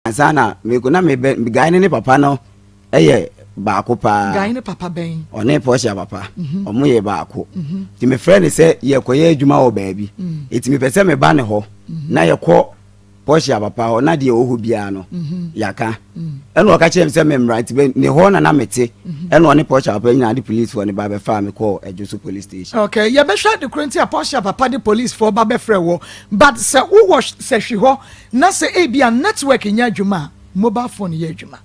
Ansa na mekɔ na mebɛ guy ne ne papa no ɛyɛ baako paa. Guy ne papa bɛn? Ɔne Portia papa. Ɔmo yɛ baako. Nti mefrɛ ne sɛ yɛkɔyɛ adwuma wɔ baabi. Nti mepɛ sɛ meba ne hɔ na yɛkɔ Portia papa hɔ na deɛ ɛwɔ hɔ biara no yɛaka. Ɛna ɔka kyerɛ me sɛ memmra, nti ne hɔ na na mete. Ɛna ɔne Portia papa nyinaa de policefoɔ no ba bɛfaa me kɔɔ Adwoso Police Station. Okay, yɛbɛhwɛ ade koro nti a Portia papa de policefoɔ ba bɛfrɛ wɔ, but sɛ wowɔ sɛhwi hɔ na sɛ ebia network nyɛ adwuma a, mobile phone yɛ adwuma.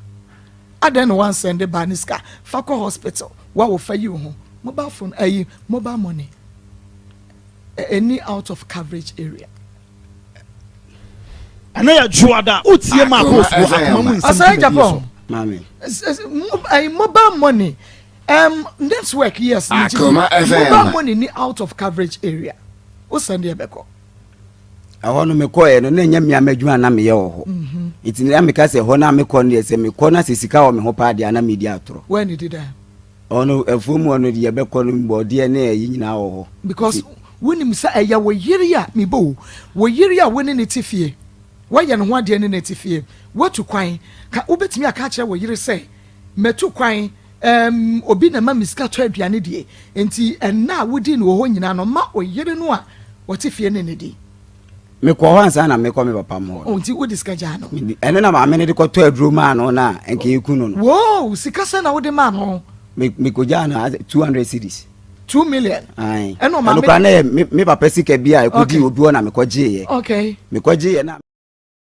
Adɛn na wansɛnde baa ne sika fa kɔ hospital wa wo fa yi wo ho? Mobile phone ayi, mobile money ɛni out of coverage area. Ɛnɛ yɛ Dwoada, wotie ma akɔ wɔ akoma mu nsɛm Ɔsɛe dwumadie Japan. so. Maame. Mobile money network, yes, ne gye Akoma di. FM. Mobile money ni out of coverage area, wo send deɛ bɛkɔ. Ɛhɔ no mekɔɛ no na ɛnyɛ mmea m'adwuma na meyɛ wɔ hɔ. Nti na meka sɛ ɛhɔ no a mekɔ no deɛ, sɛ mekɔ na sɛ sika wɔ me ho paa deɛ a, na medi atorɔ. Where did that? Ɔno afuom hɔ no deɛ, yɛbɛkɔ no, bɔdeɛ ne ɛyi nyinaa wɔ hɔ. Because wonim sɛ ɛyɛ wo yere a mebɔ wo, wo yere a wo ne ne te fie, woayɛ ne ho adeɛ ne ne te fie, woatu kwan ka, wobɛtumi aka akyerɛ wo yere sɛ matu kwan, obi na ma me sika tɔ aduane deɛ, nti ɛnna a wodi no wɔ hɔ nyinaa no, ma wo yere no a wɔte fie ne ne di. Mekɔ hɔ ansa na mekɔ me papa mu hɔ. Oh, nti wode sika gyaa no? Ɛno na maame no de kɔtɔ aduro maa no na ɛnka ɛku no no. Wo sika sɛ na wode maa no? Mekɔgyaa no 200 cedis. 2 million? Ae. Ɛna ɔmaame Ɛno koraa na yɛ me papa sika bi a ɛkɔdii obi hɔ na mekɔgyeeɛ. Mekɔgyeeɛ na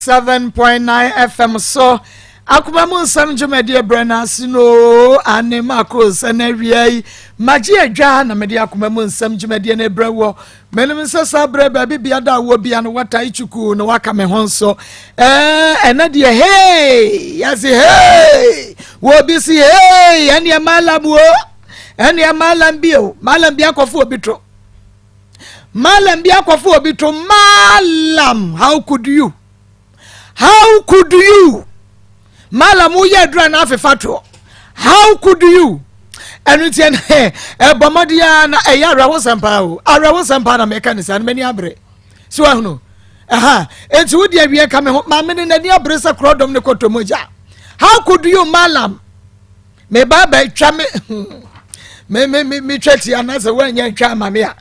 7.9 FM so, akoma mu nsɛm dwumadie berɛ no ase no ane maakoro sɛ no awia yi magye adwa na mede akoma mu nsɛm dwumadie no brɛ wɔ. Menim sɛ saa berɛ baabi bia da a wɔ bia no watae twukuu na waka me ho nso. Ɛnɛ deɛ, hei, yɛse hei, wɔ bi si hei, ɛneɛ malam o, ɛneɛ malam bi o, malam bi akɔfo obi to, malam bi akɔfo obi to. Malam, how could you, how could you? Malam, woyɛ adura na afefa toɔ, how could you? Ɛno nti ɛnɛ ɛbɔ mmɔden a na ɛyɛ awerɛhosɛm paa o, awerɛhosɛm paa na mɛka ne saa no, m'ani abere so ahunu ɛha. Enti wodi awie ka me ho, maame ne n'ani abere sɛ korɔdɔm ne kɔtɔ mogya. How could you, malam? Me ba bɛtwa me me me me metwa tia na sɛ woanya ntwa ama me a,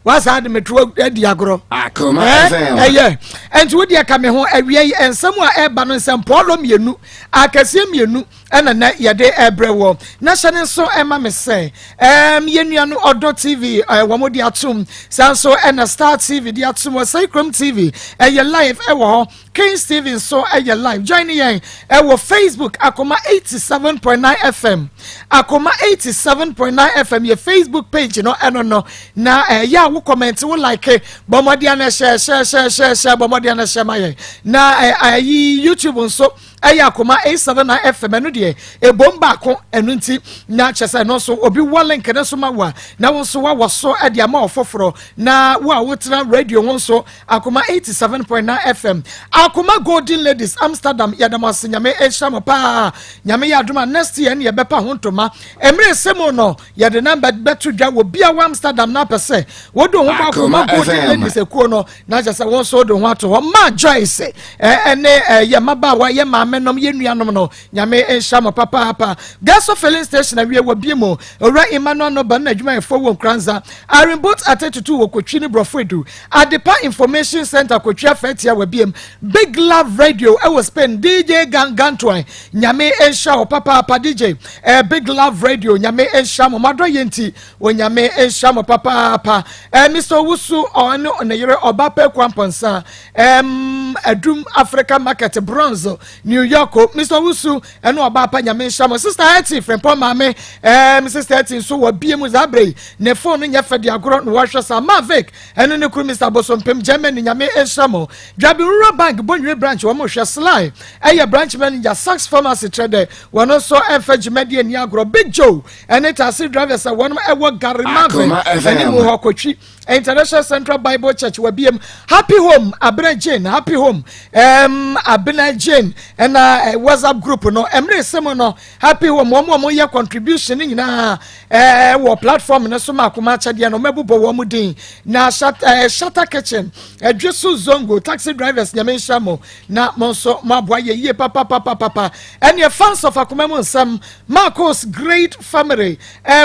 wasa de meto adi agorɔ. Akoma FM. Ɛyɛ ɛnti wodeɛ ka me ho awia yi, nsɛm a ɛba no, nsɛmpɔɔlɔ mmienu akɛseɛ mmienu ɛna nɛ yɛde ɛbrɛ wɔ na hyɛ ne nso ɛma me sɛ yɛn nua no Ɔdɔ TV wɔn de atom saa nso, ɛna Star TV de atom, Ɔsɛe Kurom TV ɛyɛ live ɛwɔ hɔ, Kings TV nso ɛyɛ live. Join yɛn ɛwɔ Facebook, Akoma 87.9 FM, Akoma 87.9 FM yɛ Facebook page no. Ɛno no na ɛyɛ a wo comment, wo like, bɔ mmɔden na hyɛ hyɛ hyɛ hyɛ hyɛ, bɔ mmɔden na hyɛ ma yɛn. Na ɛyi YouTube nso ɛyɛ Akoma 879 FM, ɛno deɛ ebom baako. Ɛno nti na kyerɛ sɛ ɛno nso obi wɔ link ne so ma wo a, na wo nso wawɔ so ɛde ama ɔfoforɔ. Na wo a wotena radio ho nso, Akoma 87.9 FM, Akoma Golden Ladies Amsterdam, yɛdam ase, Nyame ɛnhyira mo paa. Nyame yɛ adom a, next year ne yɛbɛpa ho ntoma. Mmerɛ sɛ mu no yɛde number bɛto dwa wɔ bia wɔ Amsterdam na apɛ sɛ wode wo ho bɔ Akoma Akoma Golden FM. Ladies ekuo no, na kyerɛ sɛ wɔn nso wode ho ato hɔ ma Joyce ɛne yɛ mmabaawa, yɛ maame nom, yɛ nuanom no, Nyame nhyira mo papaapa. Gaso Filling Station awie wɔ bie mu, Owura Emmanuel no ba no n'adwumayɛfoɔ wɔ Nkuranza Arenbot atetutu wɔ Kotwi ne Borɔfo Edu Adepa Information Center Kotwi Afɛtia wɔ biem. Big Love Radio ɛwɔ Spain, DJ Gangantoan, Nyame nhyira wo papaapa. DJ Big Love Radio, Nyame nhyira mo, madɔ yɛ nti Onyame nhyira mo papaapa. Mr Owusu ɔne ne yere ɔba pɛ kwampɔnsa Adum Africa Market, Bronx, New York o. Mr Owusu ɛne ɔba pa, Nyame nhyira mo. Sister Eti Frempɔ maame, Sister Eti nso wɔ bie mu saa bere yi, ne phone no nyɛ fɛ de agorɔ na wɔhwɛ saa. Mavic ɛne ne kuru Mr Bosompem Germany, Nyame nhyira mo. Dwabi Rural Bank Bonwire branch wɔn hwɛ, Sly ɛyɛ branch manager, Sax Pharmacy kyerɛ dɛ wɔn nso ɛmfa dwumadie ni agorɔ. Big Joe ɛne taxi drivers a wɔn ɛwɔ Gary Marvin Akoma FM. ɛne mu hɔ Kotwi International Central Bible Church wɔ biem. Happy Home Abena Jane, Happy Home Abena Jane ɛne Ɛna WhatsApp group no ɛmere sɛ mu no Happy Home wɔn a wɔyɛ contribution no nyinaa ɛɛ wɔ platform no so ma akoma akyɛdeɛ no mɛbobɔ wɔn din na Shatta Kitchen ɛdwe so Zongo taxi drivers Nyame nhyira mo na mo nso mo aboa yɛ yie papapapapa. Ɛneɛ fans of akoma mu nsɛm, Marcos Great Family,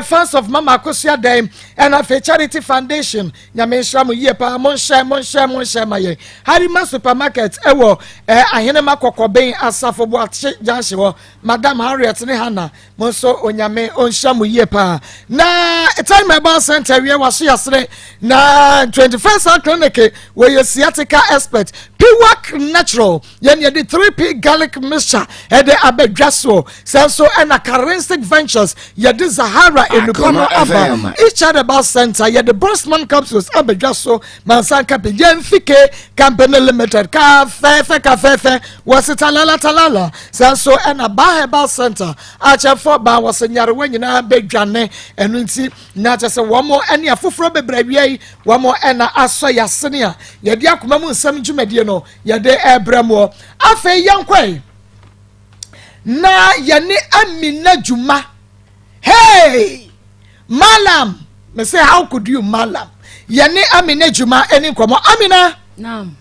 fans of Mama Akosua Dɛn, ɛna afei Charity Foundation, Nyame nhyira mo yie paa. Monhyɛ, monhyɛ, monhyɛ ma yɛn. Harima Supermarket ɛwɔ Ahenema Kɔkɔben Asafo Boakye Junction hɔ, Madam Harriet ne Hannah, mo nso Onyame ɔnhyira mo yie paa. Na Time Herbal Center wie waso yasere na 21st Sound Clinic wɔyɛ sciatica expert. Piwak Natural yɛn yɛde 3P garlic mixture ɛde abɛdwa soɔ sɛ nso, ɛna Charistic Ventures yɛde Zahara enupa no aba. Each Herbal Center yɛde Bosman capsules abɛdwa so. Mansan Kape yɛn Fike Company Limited ka fɛɛfɛ ka fɛɛfɛ wɔsi talala talala sɛ nso, ɛna Ba Herbal Center akyɛfo ba wɔsi nyarewa nyinaa bɛdwane. Ɛno nti na kyɛ sɛ wɔn ɛne afoforɔ bebree awia yi wɔn ɛna asɔ yasene a yɛde akoma mu nsɛm dwumadie no yɛde ɛbrɛ mu. Afei yɛnkɔe na yɛne Amina Dwuma. Hey malam, me say how could you, malam? Yɛne Amina Dwuma ɛne nkɔmɔ. Amina. Naam.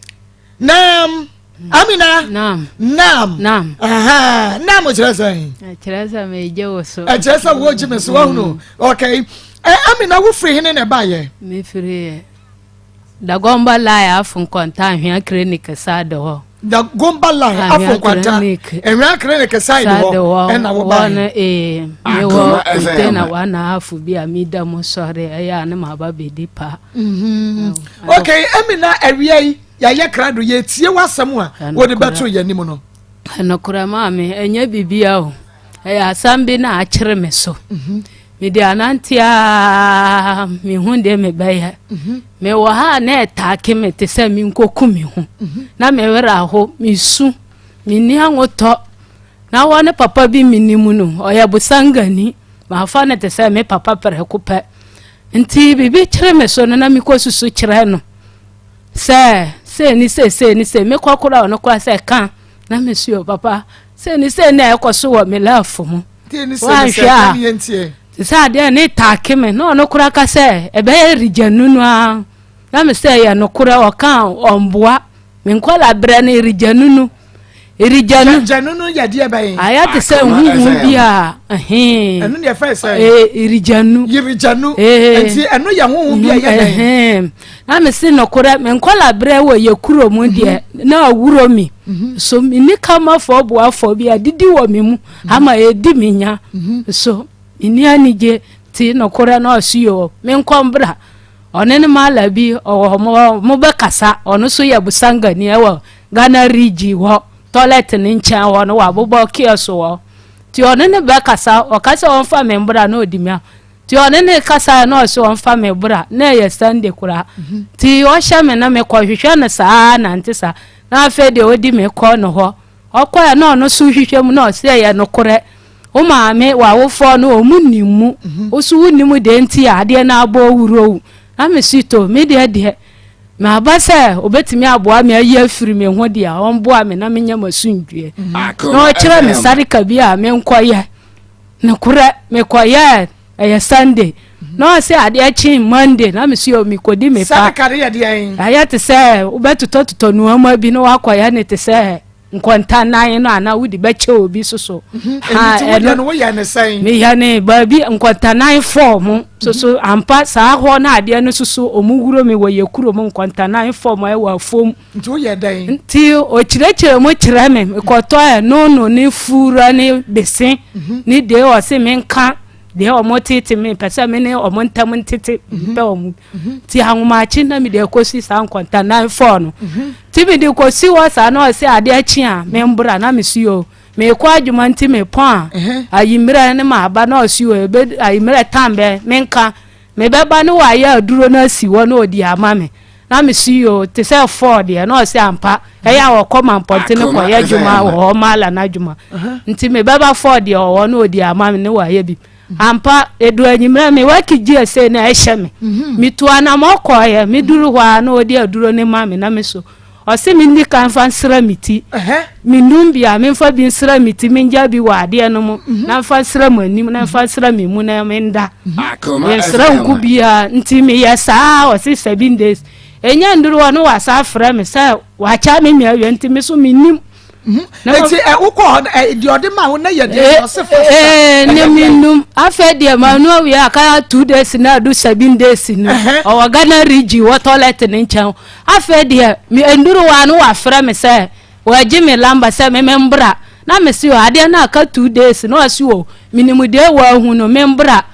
Naam, Amina. Naam. Naam. Naam. Aha, naam kyerɛ sɛn? Kyerɛ sɛ megye wo so. Ɛkyerɛ sɛ wogye me so, wahunu. Okay, ɛ Amina, wofiri hene na ɛbaayɛ? Mefiri Dagomba Line, Afo Nkwanta, Ahwea Clinic side hɔ. Dagomba Line, Afo Nkwanta, Ahwea Clinic side hɔ ɛna wobaayɛ? No ee, mewɔ container 1.5 bi a meda mu sɔre, ɛyɛ a ne ma ba bɛdi pa. Okay, Amina, awia yi yɛayɛ krado yɛtie w'asɛm a wode bɛto yɛn anim no. Ɛnokorɛ maame, ɛnyɛ biribia o, ɛyɛ asɛm bi na akyere me so. Mede anante a mehu deɛ mebɛyɛ. Mewɔ ha a na ɛtaake me te sɛ menkɔku me ho na mewerɛ aho, mesu, menni ahotɔ. Na wɔ ne papa bi menim no, ɔyɛ bosangani, mafa no te sɛ me papa prɛko pɛ. Nti biribi kyere me so no na mekɔsusu kyerɛ no sɛ sei ne sei, sei ne sei. Mekɔ koraa, ɔno koraa sɛ ka na mesuo papa sei ne sei na ɛkɔ so wɔ me life mu. Wanhwɛ a te sɛ adeɛ ne taake me na ɔno koraa ka sɛ ɛbɛyɛ rigyanu no a na me sɛ ɛyɛ nokorɛ. Ɔka ɔmboa me nkɔla berɛ no erigyanu no erigyanu. Gyanu no yɛ deɛ bɛyɛ? Ayɛ te sɛ huhu bi a ɛhɛn. Ɛno deɛ fɛ sɛ ee erigyanu. Yirigyanu. Ee. Nti ɛno yɛ huhu bi a ɛyɛ dɛn? Ɛhɛn, na me se nokorɛ me nkɔla berɛ wɔ yɛ kuro mu deɛ na awuro mi so menni kamafoɔ boafoɔ bi a didi wɔ me mu ama ɛdi me nya so menni anigye. Nti nokorɛ na ɔso yɛ menkɔ mbra ɔne ne mala bi ɔwɔ hɔ mo bɛkasa. Ɔno so yɛ busangani ɛwɔ Ghana Region hɔ, toilet ne nkyɛn hɔ no wabobɔ kiosk wɔ. Nti ɔne ne bɛkasa, ɔka sɛ ɔmfa me mbra na ɔdi me a. Nti ɔne ne kasa na ɔsɛ ɔmfa me bra na ɛyɛ Sunday koraa. Nti ɔhyɛ me na mekɔ hwehwɛ no saa nante saa na afei deɛ ɔdi me kɔ no hɔ. Ɔkɔɛ na ɔno so hwehwɛ mu na ɔsɛ ɛyɛ nokorɛ, wo maame w'awofoɔ no ɔmu nim mu, wo so wonim deɛ nti a adeɛ no abɔ wuro wo. Na me si to me deɛ maba sɛ obɛtumi aboa me ayi afiri me ho deɛ a ɔmboa me na menyɛ m'asomdwie. Na ɔkyerɛ me sarika bi a menkɔyɛ. Nokorɛ mekɔyɛ, ɛyɛ Sunday na ɔsɛ adeɛ kye Monday na meso yɛ mekɔdi me pa. Sarika no yɛ deɛn? Ayɛ te sɛ wobɛtotɔtotɔ nneɛma bi na wakɔyɛ ne te sɛ nkɔntanan no anaa wode bɛkyɛ obi soso. Nti wodeɛ no woyɛ ne sɛn? Meyɛ ne baabi nkɔntanan fɔm soso ampa saa hɔ na adeɛ no soso ɔmu wuro mi wɔ yɛ kurom nkɔntanan fɔm ɛwɔ afom. Nti woyɛ dɛn? Nti ɔkyerɛkyerɛ mu kyerɛ me, mekɔtɔ ɛ nono ne fuura ne bese ne deɛ ɔse menka deɛ ɔmo tete me pɛ sɛ me ne ɔmo ntam ntete mpɛ ɔmo. Nti ahomakye na mede akɔsi saa nkɔntanan fɔɔ no. Nti mede kɔsi hɔ saa na ɔse adeɛ kye a membra na mesi o mekɔ adwuma nti mepɔn a ayimmerɛ ne maaba na ɔse o ebe ayimmerɛ tam bɛ menka mebɛba ne wayɛ aduro no asi hɔ na ɔdi ama me. Na mesi o te sɛ fɔɔ deɛ na ɔse ampa ɛyɛ a ɔkɔ ma mpɔntene kɔyɛ adwuma wɔ hɔ maala no adwuma nti mebɛba fɔɔ deɛ ɔwɔ na ɔdi ama me ne wayɛ bi ampa. Edu anwummerɛ me waki gye ese na ɛhyɛ me metu anam ɔkɔɔyɛ meduru hɔ a na ɔdi aduro ne ma me na me so. Ɔse menni kan mfa nsra me ti. Menum bi a, memfa bi nsra me ti, mengya bi wɔ adeɛ no mu, na mfa nsra m'anim, na mfa nsra me mu na menda. Mensra nku biara. Nti meyɛ saa, ɔse 7 days. Ɛnya nduru hɔ no wasa afrɛ me sɛ wakyɛ me me awie, nti me so mennim. Eti ɛ wokɔ hɔ ɛ deɛ ɔde ma wo na yɛ deɛ ɔse fa sika. Ne menum afei deɛ ma no awie aka 2 days na adu 7 days no, ɔwɔ Ghana region wɔ toilet ne nkyɛn. Afei deɛ me nduru hɔ a no wafrɛ me sɛ wɔagye me lamba sɛ me membra, na me se o, adeɛ no aka 2 days, na ɔse o, menim deɛ wɔahu no, membra.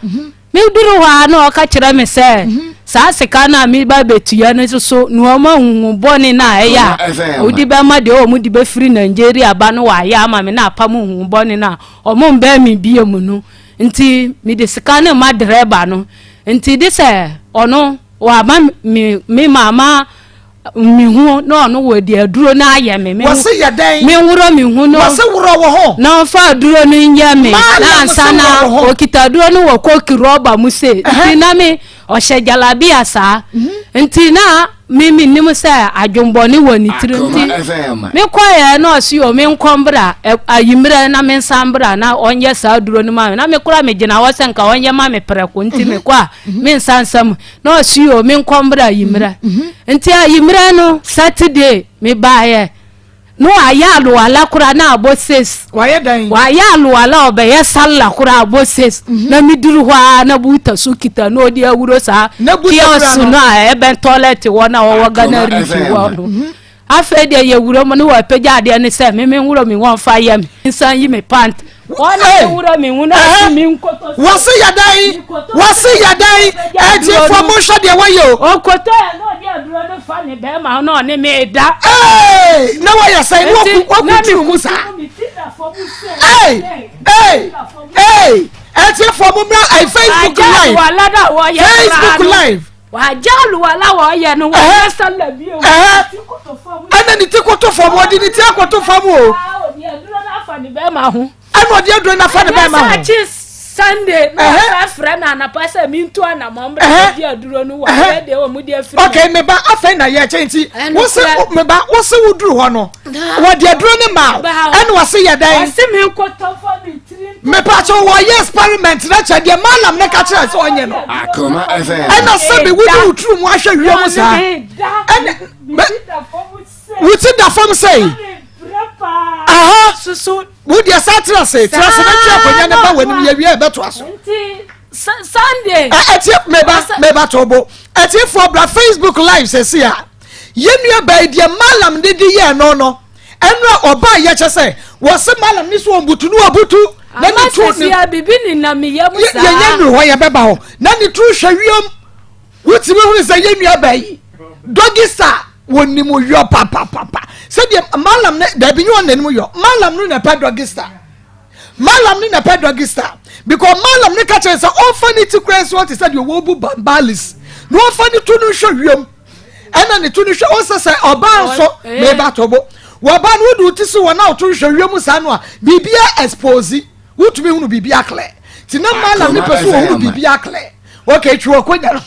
Meduru hɔ a na ɔka kyerɛ me sɛ saa sika no a meba bɛtua no nso so nneɛma huhu bɔne no a ɛyɛ a wode bɛma deɛ wɔn de bɛfiri Nigeria ba no, wɔayɛ ama me na apam huhu bɔne no a wɔn mbɛn me bie mu no, nti mede sika no ma drɛba no, nti de sɛ ɔno wama me me mama me ho na ɔno wɔ de aduro no ayɛ me. Wɔsi yɛ dɛn? Me worɔ me ho no. Wɔsi worɔ wɔ ho. Na ɔfa aduro no nyɛ me na ansa na okita aduro no wɔ koki rɔba mu se, nti na me ɔhyɛ jalabia saa, nti na me me nim sɛ adwombɔne wɔ ne tiri, nti me kɔɛ na ɔsi o, me nkɔ mbra ayimmerɛ na me nsa mbra na ɔnyɛ saa aduro no ma me, na me kora me gyina hɔ sɛ nka ɔnyɛ ma me prɛko, nti me kɔ a me nsa nsam, na ɔsi o, me nkɔ mbra ayimmerɛ. Nti ayimmerɛ no Saturday me baayɛ na wayɛ alowala koraa na abɔ 6. Wayɛ dɛn? Wayɛ alowala, ɔbɛyɛ salla koraa abɔ 6, na me duru hɔ a na buta so kita na ɔde awuro saa kiosk no a ɛbɛn toilet hɔ na ɔwɔ Ghana region hɔ no. Afei deɛ yɛ wura mu no wɔapagya adeɛ no sɛ me menwura me wɔn fa yɛ me nsan yi me pant wɔn na me wura me ho na ɔsi me nkoto. Wɔsi yɛ dɛn? Wɔsi yɛ dɛn? Ɛtiefo, mo nhwɛ deɛ wɔyɛ o. Okoto yɛ na ɔde aduro no fa ne bɛrima na ɔne me da. Ee, na wɔyɛ sɛn na wɔku wɔku turu mu saa? Ee, ee, ee, ɛtiefo, mo mra ɛ Facebook live, Facebook live. Wagya aluwala wɔyɛ no wɔyɛ sala bio. Ɛna ne ti koto fam, ɔde ne ti akoto fam o. Ɔde aduro no afa ne bɛrima ho. Ɛna ɔde aduro no afa ne bɛrima ho. Ɛna akyi Sunday na ɔsa frɛ me anapa sɛ mentu anamɔ mbra bɛgye aduro no wɔ ayɛ deɛ wɔn de afiri. Ok, meba, afei na yɛ kyɛn nti wose meba wose woduru hɔ no wɔde aduro no ma wo, ɛna wɔse yɛ dɛn? Wɔse me nkotɔ fa me tiri. Mepatɛ wɔyɛ experiment na kyɛ deɛ malam ne ka kyerɛ sɛ ɔnyɛ no, ɛna sɛbi wode wo turu mu ahwɛ wiem saa, ɛna wo ti da fam sɛi aha, wo deɛ sa tena se tena se na twe akonnwa ne ba w'anim, yɛwie ɛbɛtoa so. Sunday. Ɛtie, meba meba to bo. Ɛtiefoɔ, bra Facebook live sɛsi a yɛn nua baa deɛ malam de di yɛn no, ɛnu a ɔbaa yɛ kyɛ sɛ wɔsi malam ni so wɔn butu ne wɔbutu na ne tu ne bibi ni nam yam saa. Yɛn yɛn nuru hɔ, yɛn bɛba hɔ na ne tu hwɛ wiem, wotumi hunu sɛ yɛn nua baa yi doggy star wɔn nim yɔ papapapa sɛdeɛ malam ne dabi nye wɔn n'anim yɔ. Malam no na ɛpɛ doggy star, malam no na ɛpɛ doggy star, because malam ne ka kyerɛ sɛ ɔnfa ne ti kura nso ɔte sɛ deɛ wɔbu bambalis na ɔnfa ne tu no nhwɛ wiem, ɛna ne to no hwɛ ɔsɛ sɛ ɔbaa nso meba to bo wɔba no wode wo ti so wɔ na woto hwɛ wiem saa no a biribia expose, wotumi hunu biribia clear, nti na malam ne pɛ so wɔhunu biribia clear. Ok, twe wakɔnya no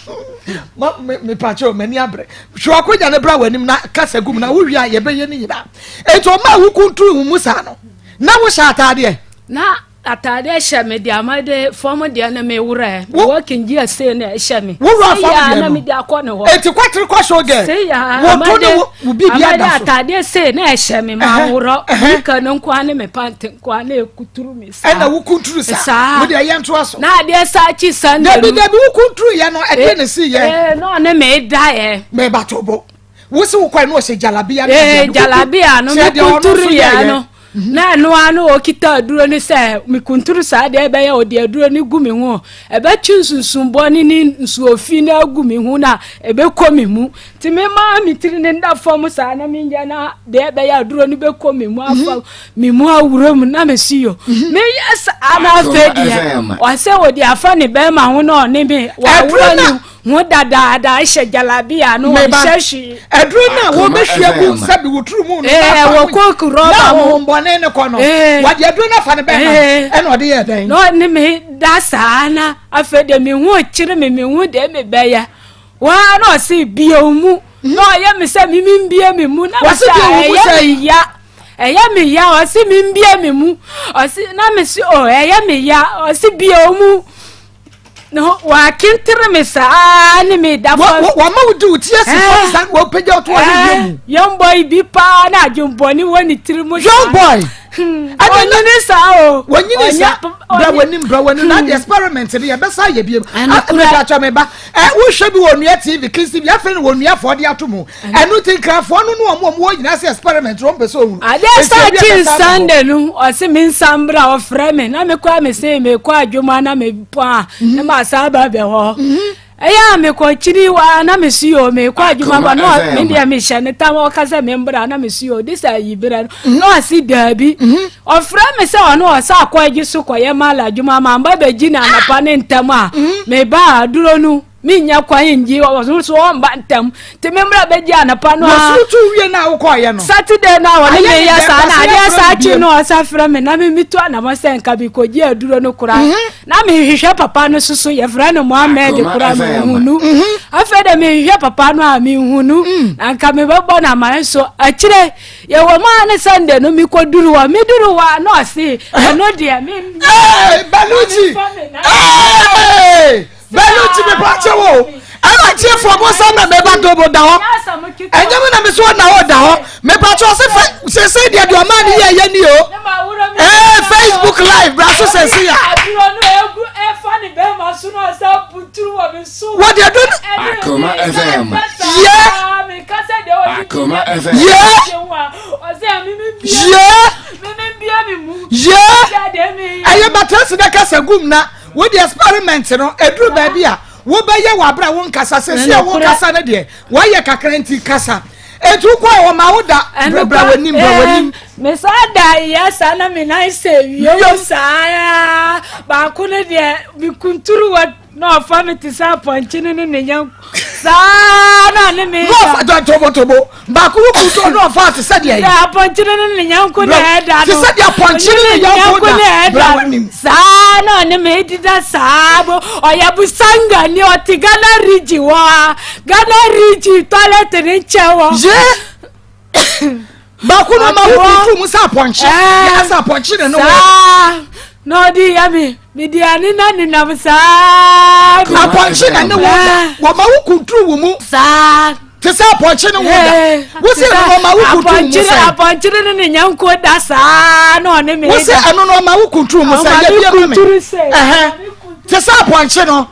ma mepakyɛ, m'ani abrɛ. Twe wakɔnya no bra w'anim na kasa gu mu na wowie a yɛbɛyɛ no nyinaa. Enti ɔma a wokunturu wo mu saa no na wohyɛ ataadeɛ? Na ataadeɛ hyɛ me deɛ ama de fam deɛ no meworɛ working gear sei na ɛhyɛ me. Wowura fam deɛ no na mede akɔ ne hɔ. Enti kwatere kɔ so gɛ wɔto ne wo biribi ada so. Ataadeɛ sei na ɛhyɛ me, ma worɔ nika no nkoa ne me pant nkoa na ɛkuturu me saa. Ɛna wokunturu saa wode ɛyɛ ntoa so. Na adeɛ saa akyi Sunday. Dabi dabi, wokunturu yɛ no ɛdeɛ ne si yɛ? Na ɔne me da yɛ. Mebato bo, wo se wokɔɛ no ɔhyɛ jalabia no? Jalabia no mekunturu yɛ no na ɛno ara no ɔkita aduro no sɛ mekunturu saa deɛ ɛbɛyɛ ɔde aduro no gu me ho, ɛbɛtwe nsunsumbɔne ne nsuofi no agu me ho na ɛbɛkɔ me mu, nti mema me tiri ne nda fam saa na menyɛ na deɛ ɛbɛyɛ aduro no bɛkɔ me mu afa me mu awura mu, na mesi yo meyɛ saa na afei deɛ ɔsɛ ɔde afa ne bɛrima ho na ɔne me wawura ne ho dadaada hyɛ jalabia no, ɔnhyɛ hwee. Aduro no a wɔbɛhwie gu sɛbi wo turu mu no wɔ coke rɔba na ahohombɔne ne kɔ no, wɔde aduro no afa ne bɛrima, ɛna ɔde yɛ dɛn? Na ɔne me da saa na afei deɛ me ho kyere me, me ho deɛ mebɛyɛ waa na ɔse bio mu. Na ɔyɛ me sɛ me membie me mu. Na me sɛ ɛyɛ me ya. Ɛyɛ me ya. Ɔse membie me mu. Ɔse na me se o ɛyɛ me ya. Ɔse bie o mu. Na wakentere me saa ne me da fam. Wɔma wo di wo ti asi fam sa wɔpagya wo to ɔhwehwɛ mu. Young boy bi paa na adwembɔne wɔ ne tiri mu. Young boy. Ɔnyini saa o. Wɔnyini saa. Bra w'anim bra w'anim na de experiment no yɛbɛsa yɛ biem. Mepatwa me ba. Wohwɛ bi wɔ Onua TV, Kiss TV, afei na Onua foɔ de ato mu. Ɛno nti nkrafoɔ no ne wɔn a wɔwɔ nyinaa sɛ experiment no wɔn pɛ sɛ ohunu. Adeɛ sa kyi Sunday no ɔse me nsa mbra ɔfrɛ me na mekɔ a mese mekɔ adwuma na mepɔn a na masan aba bɛ hɔ. Ɛyɛ a mekɔ kyiri wa na mesi o mekɔ adwuma ba na me deɛ mehyɛ ne tam ɔka sɛ membra na mesi o de sɛ ayi berɛ no na ɔse daabi. Ɔfrɛ me sɛ ɔno ɔsɛ akɔ agye so kɔyɛ mala adwuma mamba bɛgyi no anɔpa ne ntɛm a meba a aduro no mennya kwan ngye ɔno so ɔmba ntɛm nti me mmra bɛgye anɔpa no a Wɔsoro tu wie no a wokɔɔyɛ no Saturday no a ɔne Ayɛ ne meyɛ dɛ saa na kwasea adeɛ frɛ saa me kye biom. no ɔsa frɛ me na me metu anamɔ sɛ nka mekɔgye aduro no koraa na mehwehwɛ papa no soso yɛfrɛ no Mohammed Akoma koraa FM. menhunu afei de mehwehwɛ papa no a menhunu na nka mebɛbɔ no amane so akyire Yɛwɔ mu a ne Sunday no mekɔduru hɔ meduru hɔ a na ɔse ɛno deɛ me Hey, Baluchi! Hey! Baluchi me pa kyɛ wo. Ɛna tiefoɔ mo nsa na meba dobo da hɔ. Ɛnyɛ me na me so na hɔ da hɔ. Me pa kyɛ ɔse fɛ sese deɛ deɛ ɔmaa ne yɛ yɛ ni o. Hey, Facebook live bra so sese ya. Wɔde ɛdo no. Akoma FM. Yɛ. Akoma FM. Yɛ. Yɛ. Yɛ. Ɛyɛ batɛsi na kasa gum na wode experiment no ɛduru baabi a wobɛyɛ wɔ abere a wonkasa sɛsi a wonkasa no deɛ wɔayɛ kakra nti kasa etu kɔ a wɔma wo da brabra w'anim bra w'anim. mesa da yɛ saa na me nan sɛ wiem saa baako no deɛ mekunturu wɔ Na ɔfa me te sɛ apɔnkye no ne ne yɔnko saa na ne me da. Na ɔfa dɔ tobotobo baako wo kutu na ɔfa te sɛ deɛ. Sɛ apɔnkye no ne ne yɔnko na ɛda no. Te sɛ deɛ apɔnkye no ne yɔnko da bra w'anim. Saa na ɔne me dida saa bo ɔyɛ busanga ni ɔte Ghana region wɔ ha Ghana region toilet ne nkyɛn wɔ. Yee. Baako no ma wo kutu mu sɛ apɔnkye. Yɛ sɛ apɔnkye ne ne wɔ. Saa na ɔde yɛ me. Mede ane na nenam saa. Apɔnkye na ne wo da. Wɔma wo kunturu wo mu. Saa. Te sɛ apɔnkye ne wo da. Wo sɛ ɛno na ɔma wo kunturu mu sɛ. Apɔnkye ne ne nyanko da saa na ɔne me da. Wo sɛ ɛno na ɔma wo kunturu mu sɛ. Yɛ bia ma me. Te sɛ apɔnkye no.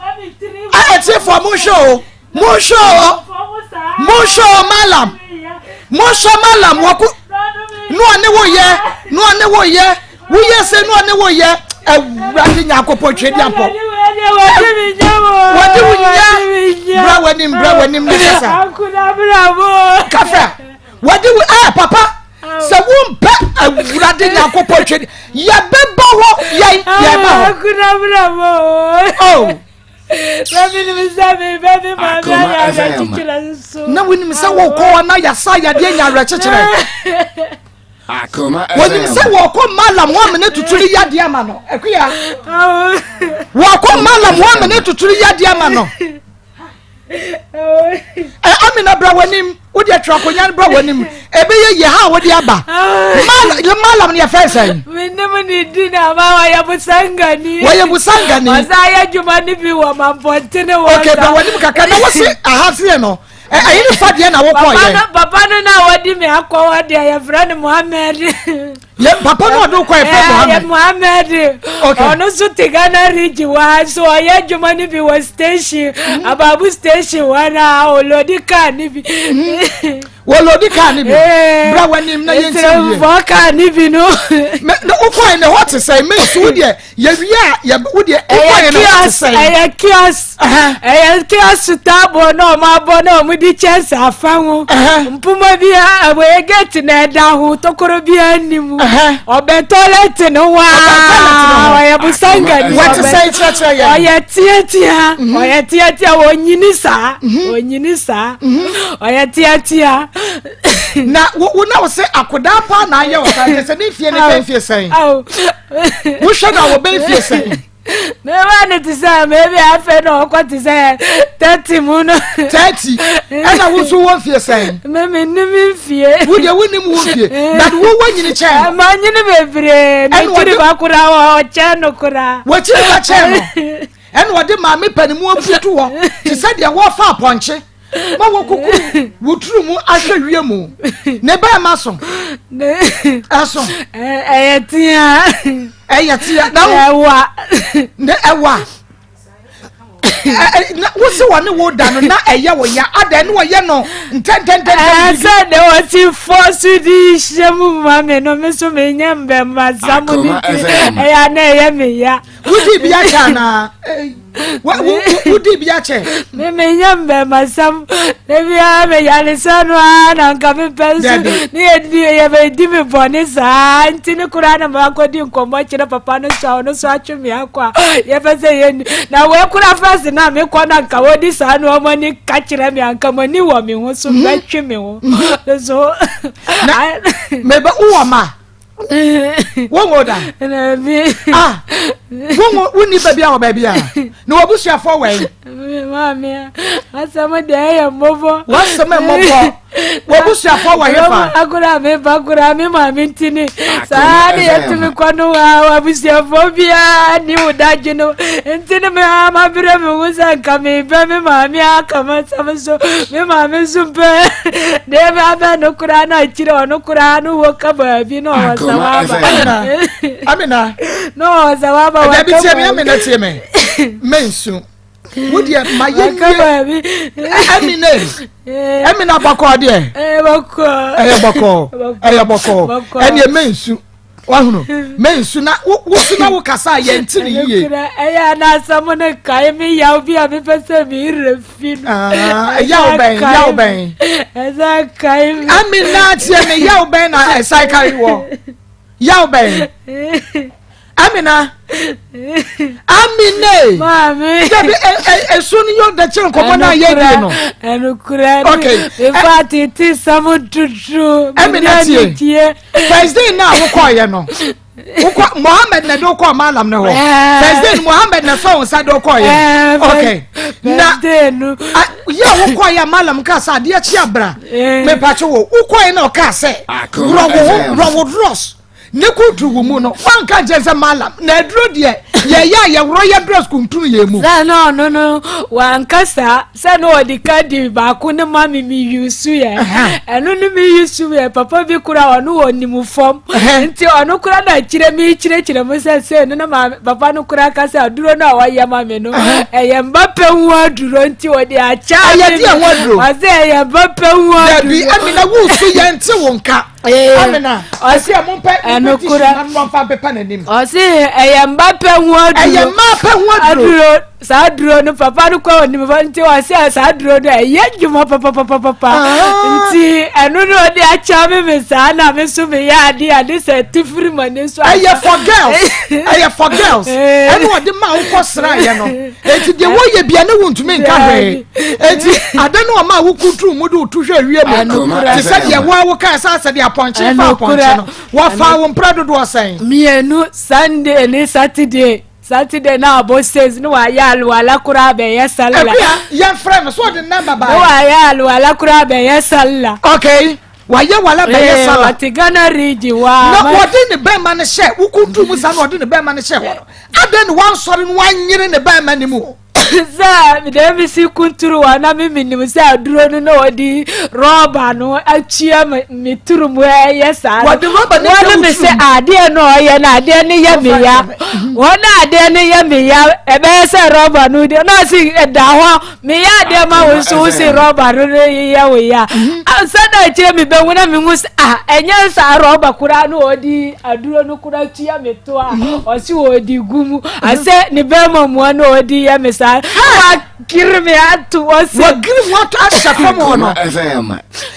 Atiefoɔ monhwɛ o. Monhwɛ o, monhwɛ o malam, monhwɛ malam wɔko no ɔne wo yɛ, no ɔne wo yɛ, woyɛ sɛ no ɔne wo yɛ, awurade nyankopɔn twɛ di ampɔ. Wɔde wo nya, bra w'anim, bra w'anim ne kasa. Kafra, wɔde wo, ah papa, sɛ wompɛ awurade nyankopɔn twɛ di, yɛbɛba hɔ, yɛn, yɛba hɔ. Oh. Na wonim sɛ wokɔ hɔ na yɛasa yadeɛ nya awerɛkyekyerɛ wɔnim sɛ wɔkɔ malam hɔ amene tuturu yadeɛ ama no akuya wɔkɔ malam hɔ amene tuturu yadeɛ ama no Ɛ Amina bra w'anim wode atwa akonnwa no bra w'anim ɛbɛyɛ yie ha a wode aba malam no yɛfrɛ sɛn menim ne di na ama wɔyɛ busangani wɔyɛ busangani ɔsa yɛ adwuma no bi wɔ mampɔntene wɔ ok bra w'anim kakra na wose aha seɛ no ɛyi ne fa deɛ na wokɔyɛ papa no na wɔde me akɔ hɔ deɛ yɛfrɛ no mohammed yɛ papa no ɔde kɔ ɛfɛ mohammed mohammed okay ɔno nso te ghana region wɔ ha nso ɔyɛ adwuma no bi wɔ station mm. ababu station hɔ na olodi kaa no bi mm-hmm. wɔlodi kaa no bi eh, bra w'anim na yɛnti yie ntirimfɔ kaa no bi no na wokɔɛ ne hɔ te sɛ me nso wodeɛ yɛwie a yɛ wodeɛ wokɔɛ ne hɔ te sɛ ɛyɛ kiosk ɛyɛ kiosk taabo na ɔmo abɔ na ɔmo de kyɛnse afa ho mpoma bi a ɛwɔ gate na ɛda ho tokoro bi ani mu ɔbɛn tɔlɛt no waa ɔyɛ busanga ni wɔte sɛ kyerɛkyerɛ yɛn ɔyɛ teatea ɔyɛ teatea onyini saa onyini saa ɔyɛ teatea. Na wo wo na wo sɛ akodaa paa na ayɛ ɔsaa kyɛ sɛ ne mfie ne bɛn mfie sɛn wohwɛ na wɔbɛn mfie sɛn. Mema no te sɛ maybe afei na ɔkɔ te sɛ 30 mu no. 30 ɛna wo nso wɔ mfie sɛn? Me mennim mfie. Wo deɛ wonim wo mfie but wo woanyini kyɛn no. Manyini bebree mekyiri ba koraa ɔkyɛn no koraa. Wɔkyiri ba kyɛn no ɛna ɔde maame panimu abutu hɔ te sɛ deɛ wɔfa apɔnkye. Ma wɔkukuru wo tiri mu ahwɛ wie mu. Ne bɛrima so. Ɛso. Ɛyɛ tea. Ɛyɛ tea. Na ɛwa. Ne ɛwa. Na wosi wɔ ne wo da no na ɛyɛ wo ya adɛn ne wɔyɛ no ntɛntɛntɛntɛm. Sɛ de wɔsi fɔ so di hyɛ mu ma me no me so me nyɛ mbɛma sa mu ne ti ɛyɛ ana ɛyɛ me ya. Wodi bi akyɛ anaa? Wodi bi akyɛ? Me menyɛ mbɛmasɛm. Da biara me yaresa no ara na nka mepɛ nso ne yɛdi yɛbɛdi me bɔne saa nti ne koraa na makɔdi nkɔmmɔ kyerɛ papa no so a ɔno so atwe me akɔ a yɛpɛ sɛ yɛni na wei kora fɛs na mekɔ na nka wɔdi saa no ɔmo ani ka kyerɛ me anka mo ani wɔ me ho so bɛtwe me ho so. Na mebɛ wowɔ ma? Wonwo da? Ah, wonwo wonni baabi a wɔ baabi a na wabusuafoɔ wɛn? Maame, asɛm deɛ ɛyɛ mmɔbɔ. Wasɛm mmɔbɔ. Wabusuafoɔ wɔ hefa? Akora me ba kora me maame ntini. Saa ne yɛtumi kɔ no wa wabusuafoɔ biara ni wo dadwe no. Ntini me ama berɛ me ho sɛ nka mebɛ me maame aka m'asɛm so. Me maame nso mpɛ. Deɛ bɛabɛ no koraa na akyire ɔno koraa no wɔ ka baabi na ɔwɔ sɛ waba. Amina. Na ɔwɔ sɛ waba waka baabi. Tie me Amina tie me. Mensu. Wo deɛ ma yɛ nwie. Amina. Amina bɔkɔɔ deɛ. Ɛyɛ bɔkɔɔ. Ɛyɛ bɔkɔɔ. Ɛyɛ bɔkɔɔ. Ɛneɛ mensu. Wahunu mensu na wosu na wokasa a yɛnte ne yie. Ɛyɛ anasɛm no kae me yaw bi a mepɛ sɛ meyerɛ fi no. Ah, yaw bɛn yaw bɛn. Ɛsɛ kae me. Ami na tie me yaw bɛn na ɛsan kae wɔ. Yaw bɛn. Amina. Amine. Maame. Dabi esu no yɛ ɔdɛkyɛ nkɔmɔ na yɛ die no. Ɛnukura. Okay. Efa tete samu tutu. Amina tie. First day na wokɔɔyɛ no wokɔ Mohammed na de wokɔɔ malam no hɔ first day no Mohammed na sɔ wo nsa de wokɔɔyɛ okay na yɛ a wokɔɔyɛ a malam kaa sɛ adeɛ kye abra mepakye wo wokɔɔyɛ na ɔkaa sɛ worɔ wo ho worɔ wo drɔs ne kunturu wo mu no wanka nkyɛn sɛ malam na aduro deɛ yɛyɛ a yɛworɔ yɛ drɔs kunturu yɛ mu. Sɛ na ɔno no wanka saa. Sɛ na ɔde ka di baako no ma me me yusu yɛ ɛno no me yusu yɛ papa bi kora ɔno wɔ nim fam nti ɔno kora na kyerɛ me kyerɛkyerɛ mu sɛ sɛ no na ma papa no kora ka sɛ aduro no a wɔyɛ ma me no ɛyɛ mba pɛ ho aduro nti ɔde akyɛ ɛyɛ deɛ ho aduro ɔsɛ ɛyɛ mba pɛ ho aduro dabi ɛmi na wusu yɛn ti wo nka Amina ɔsi ɛmo mpɛ ɛno kora na nfa mpepa n'anim ɔsi ɛyɛ mba pɛ ho aduro ɛyɛ mma pɛ ho aduro Saa duro no papa no kɔ onim hɔ nti ɔsɛ saa duro no ɛyɛ adwuma papapapapa ah. nti ɛno no ɔde akyɛ me me saa na me nso meyɛ ade ade sɛ tifiri ma ne so ɛyɛ for girls ɛyɛ for girls eh. ɛne ɔde ma wokɔ sra yɛ no eti deɛ wɔyɛ bia ne wontumi nka hwee eti ade no ɔma wokuturu mu de wotu hwɛ wie mu te sɛ deɛ woa woka ɛsɛ asɛ deɛ apɔnkye fa apɔnkye no wɔfa wo mpra dodoɔ sɛn mmienu Sunday ne Saturday Saturday na abɔ six ne wayɛ alwala koraa bɛyɛ salla. Ebia yɛn frɛ no so ɔde namba baa. Ne wayɛ alwala koraa bɛyɛ salla. Okay wayɛ wala bɛyɛ eh, salla. Ɔte Ghana region wa. Na wɔde ne bɛrima no hyɛ wokuntu mu saa na ɔde ne bɛrima no hyɛ hɔ no adɛn ne wansɔre no wanyere ne bɛrima no mu. Sɛ deɛ mesi kunturu wa na me menim sɛ aduro no na wɔde rɔba no atua me turu mu ɛyɛ saa no wɔde rɔba no wɔne me sɛ adeɛ no ɔyɛ no adeɛ no yɛ me ya wɔn a adeɛ no yɛ me ya ɛbɛyɛ sɛ rɔba no deɛ na ɔsi ɛda hɔ meyɛ adeɛ ma wo nso wo si rɔba no no yɛ wo ya sɛ na akyire me bɛhu na mehu sɛ ah ɛnyɛ saa rɔba koraa no ɔde aduro no koraa tua me to a ɔsi ɔde gu mu asɛ ne bɛrima mua no ɔde yɛ me saa. wagiri me ato hɔ sɛ. Wagiri mu ato ahyɛ fam hɔ no.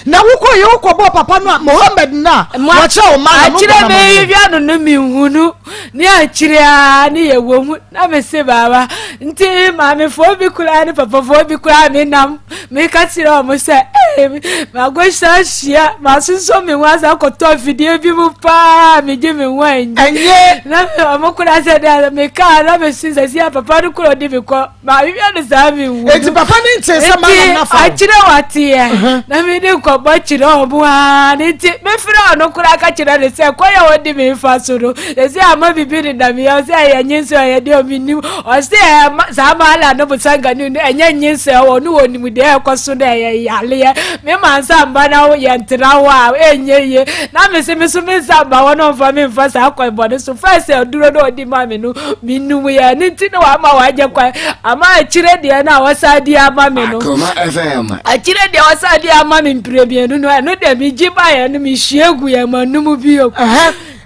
Na wokɔ yɛ wokɔ bɔ papa no a Mohammed no a wɔkyerɛ wo ma no. Akyerɛ me hwɛ no no menhunu ne akyire a ne yɛ wɔ mu na me se baaba nti maamefoɔ bi koraa ne papafoɔ bi koraa menam meka kyerɛ wɔn sɛ ee magohyɛ ahyia masosɔ me ho asa akɔtɔ afidie bi mu paa megye me ho anyi ɛnyɛ na wɔn koraa sɛ dɛ mekaa na mesi sɛ si a papa no koraa ɔde me kɔ mahwehwɛ no saa mewu eti papa ne nte sɛ ma nam nafa akyerɛ wateɛ na mede nkɔmmɔ kyerɛ ɔmo aa ne nti mefrɛ ɔno koraa ka kyerɛ ne sɛ kwan a wɔde me fa so no ɛsɛ ama biribi nenam yɛ sɛ ɛyɛ nyinsɛn ɛyɛ deɛ ɔmenim ɔse ɛma saa maala no bosanga no ɛnyɛ nyinsɛn wɔ no wɔ nim deɛ ɛkɔ so no ɛyɛ yaleɛ me ma nsa mba na yɛ ntena hɔ a ɛnyɛ yie na me se me so me nsa mba hɔ na ɔmfa me mfa saa kwan bɔne so fɛ sɛ aduro no ɔde ma me no menum yɛ ne nti na wama wagye kwan ama akyire deɛ no a wɔsa di ama me no akyire deɛ wɔsa di ama me mpire mmienu no ɛno deɛ megye baeɛ no mehyie gu yɛ manum bio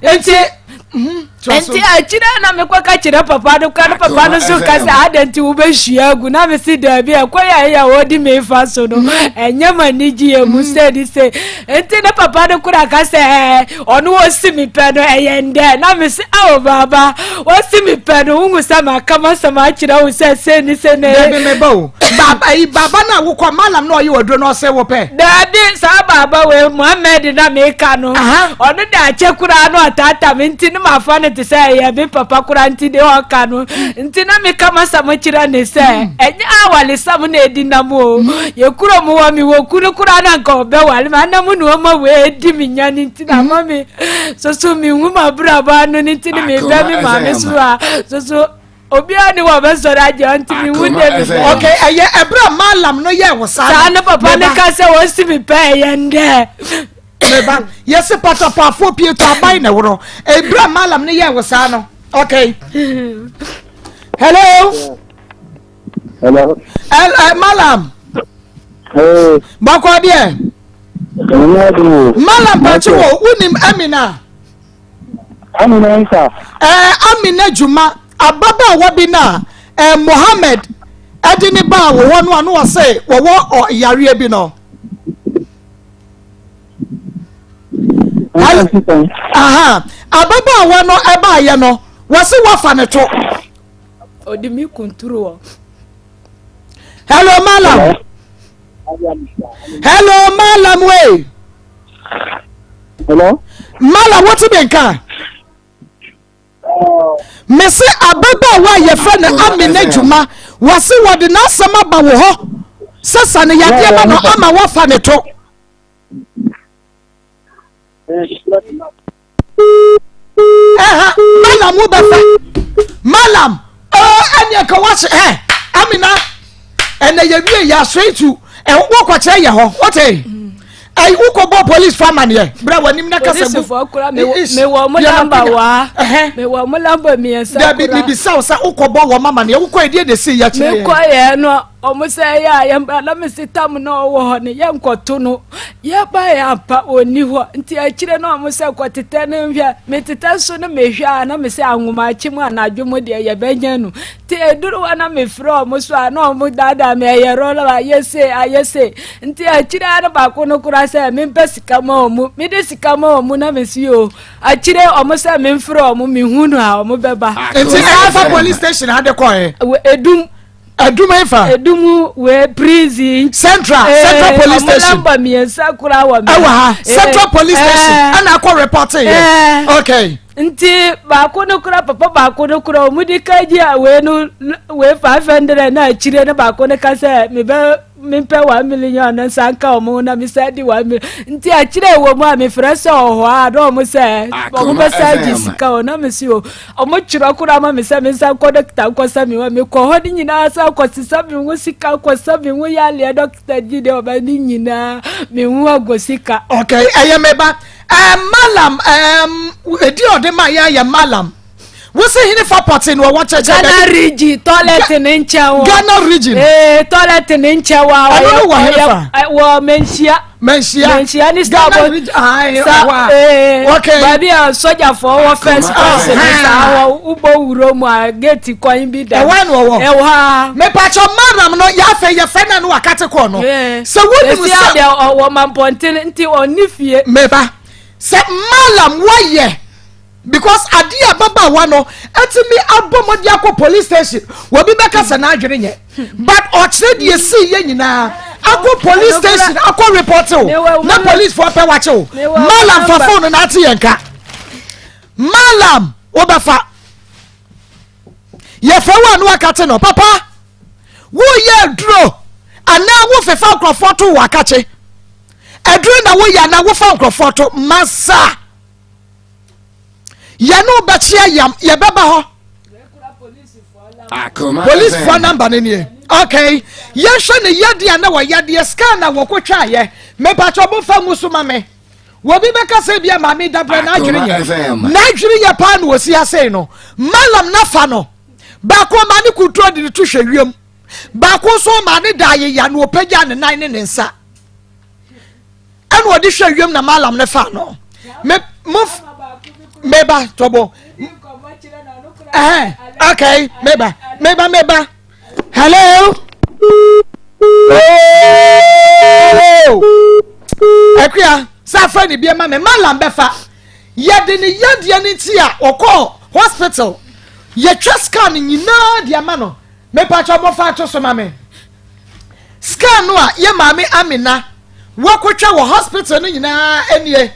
nti nti akyire na mekɔka kyerɛ papa no kora no papa no so ka sɛ adɛn nti wobɛhyia agu na mese daabi ɛkɔ yɛ ɛyɛ a wɔdi me fa so no ɛnyɛ ma anigye yɛ mu sɛ ne sɛ nti ne papa no kora ka sɛ ɔno wɔsi me pɛ no ɛyɛ ndɛ na mese ao baaba wɔsi me pɛ no wohu sɛ maka masɛm akyerɛ wo sɛ sei ne sei na Dabi meba o. Baba yi baba na wokɔ malam na ɔyɛ waduro na ɔsɛ wo pɛ. Dabi saa baba wei Muhammed na meka no. Ɔno de akyɛ koraa na ɔtaata me nti ne mafa no te sɛ ɛyɛ me papa koraa nti de ɔka no nti na meka masɛm kyerɛ ne sɛ ɛnyɛ awalesɛm na ɛdi nam o. Yɛ kurom wɔ me wɔ kunu koraa na nka ɔbɛwale me anam na ɔma wei adi me nya no nti na ama me soso mehu m'abrabɔ ano no nti ne mebɛ me maame so a soso obiara ni wɔ bɛsɔre agye ɔnti mi wu de mi bɛ. ok ɛyɛ ɛbrɛ malam no yɛ wɔ saa. Saa ne papa ne ka sɛ wɔsi mi pɛ ɛyɛ ndɛ. Meba yɛsi patapaafoɔ pie to aban na ɛworɔ ɛbrɛ malam no yɛ wɔ saa no ok hello. Hello. El, malam. Hey. Bɔkɔ deɛ. Malam pàtó wɔ wunim Amina. Amina nsa. Ɛɛ Amina Juma ababaawa bi na ɛɛ Mohammed ɛde ne baa wɔ hɔ no a no ɔsɛ wɔwɔ ɔ yareɛ bi no. Aha ababaawa no ɛbaayɛ no wɔsi wɔfa ne to. Ɔde mi kunturu wɔ. Hello malam. Hello malam wei. Hello. Malam wote me nka. Mese ababaawa a yɛfrɛ no Amina Juma wɔse wɔde n'asɛm aba wo hɔ sɛ sa ne yadeɛ ma no ama woafa ne to. Ɛha malam wo bɛfɛ malam ɛneɛ ka woahye ɛ Amina ɛnɛ yɛwie yɛ asoe tu wokɔkyerɛ yɛ hɔ wote ɛyi wokɔbɔ police fo amaneɛ berɛ w'anim na kasa gu mewɔ mo lamba waa mewɔ mo lamba mmiɛnsa dabi mebisa wo sɛ wokɔbɔ wɔ ma amaneɛ wokɔ ɛdeɛ na ɛsii yɛkyerɛ mekɔ yɛ no ɔmo sɛ ɛyɛ a yɛmbra na mese tam na ɔwɔ hɔ no yɛnkɔto no yɛba yɛ ampa ɔnni hɔ nti akyire no ɔmo sɛ kɔtetɛ no nhwɛ metetɛ so no mehwɛ a na mese anwomakye mu anadwo mu deɛ yɛbɛnya no Nti eduru hɔ na mefrɛ wɔn so a na wɔn daadaa me ɛyɛ rɔlɔ ayɛ se ayɛ se nti akyire ara no baako no koraa sɛ mempɛ sika ma wɔn mede sika ma wɔn na mesi o akyire wɔn sɛ memfrɛ wɔn mehu no a wɔn bɛba. Nti ɛfa police station ade kɔɛ. Edum. Edum efa. Edum wɛ prison. Central eh, Central police station. Ɔmo namba mmiɛnsa koraa wɔ mi. Ɛwɔ ha Central police station ɛna akɔ report yɛ. Okay. Nti baako no kora papa baako no kora ɔmo di ka gye a wei no wei 500 na akyire no baako no ka sɛ mebɛ mempɛ 1 million no nsa nka ɔmo na mesa di 1 million nti akyire wɔ mu a mefrɛ sɛ ɔhɔ a na ɔmo sɛ ɔmo bɛsa gye sika o na mesi o ɔmo twerɛ kora ma me sɛ me nsa nkɔ dɔkita nkɔsa me ho mekɔ hɔ ne nyinaa sɛ kɔsesa me ho sika kɔsa me ho yaleɛ dɔkita gye deɛ ɔbɛ ne nyinaa me ho ago sika. Okay, ɛyɛ meba Eh, malam, um, edi ɔde ma yɛ yɛ malam. Wosi hene fa pɔte no ɔwɔ kyɛkyɛ. Ghana region toilet ne nkyɛn wɔ. Ghana region. Ee toilet ne nkyɛn wɔ. Ɛno no wɔ hene fa. Wɔ Manhyia. Manhyia. Manhyia ne star Ghana bɔ. region ayi Sa ɛhɔ a. ee Okay. baabi a sɔjafoɔ wɔ first class ne saa hɔ wobɔ wuro mu a gate kwan bi da. Ɛhɔ a na ɔwɔ. Ɛhɔ a. Mepakyɛ madam no yɛafɛ yɛfɛ na no wakate kɔɔ no. Sɛ wonim Esi sɛ. adeɛ ɔwɔ mampɔntene nti ɔnni fie. Meba sɛ malam wɔyɛ. Because adeɛ a ababaawa no atumi abɔ mmɔden akɔ police station obi bɛka sɛ n'adwene nyɛ but ɔkyerɛ deɛ esii yɛ nyinaa akɔ police station akɔ report o na police foɔ pɛ wakye o malam fa phone na ate yɛn ka malam wobɛfa yɛfɛ wo a no wakate no papa woyɛ aduro anaa wofefa nkurɔfoɔ to wɔ akakye aduro na woyɛ anaa wofa nkurɔfoɔ to masa. Yɛne wo bɛkyea yam yɛbɛba hɔ. Policefoɔ namba no nie. Okay, yɛhwɛ ne yadeɛ a na wɔyadeɛ scan na wɔkɔtwaeɛ. Mepakyɛ momfa ngu so ma me. Wɔbi bɛka sɛ bia maame dabrɛ n'adwene nyɛ. N'adwene yɛ paa na wɔsi asei no. Malam nafa no. Baako ɔmaa ne kuturo de ne to hwɛ wiem. Baako nso ɔmaa ne da ayeya na ɔpagya ne nan ne ne nsa. Ɛna ɔde hwɛ wiem na malam no fa no me mo meba tɔbɔ ɛhɛn okay meba meba meba hello ooo akuya sɛ afɛ ne bia ma me malam bɛfa yɛde ne yadeɛ ne ti a ɔkɔɔ hospital yɛtwa scan nyinaa de ama no mepatwa mɔfa ato so ma me. Scan no a yɛ maame Amina wakɔtwa wɔ hospital no nyinaa nie.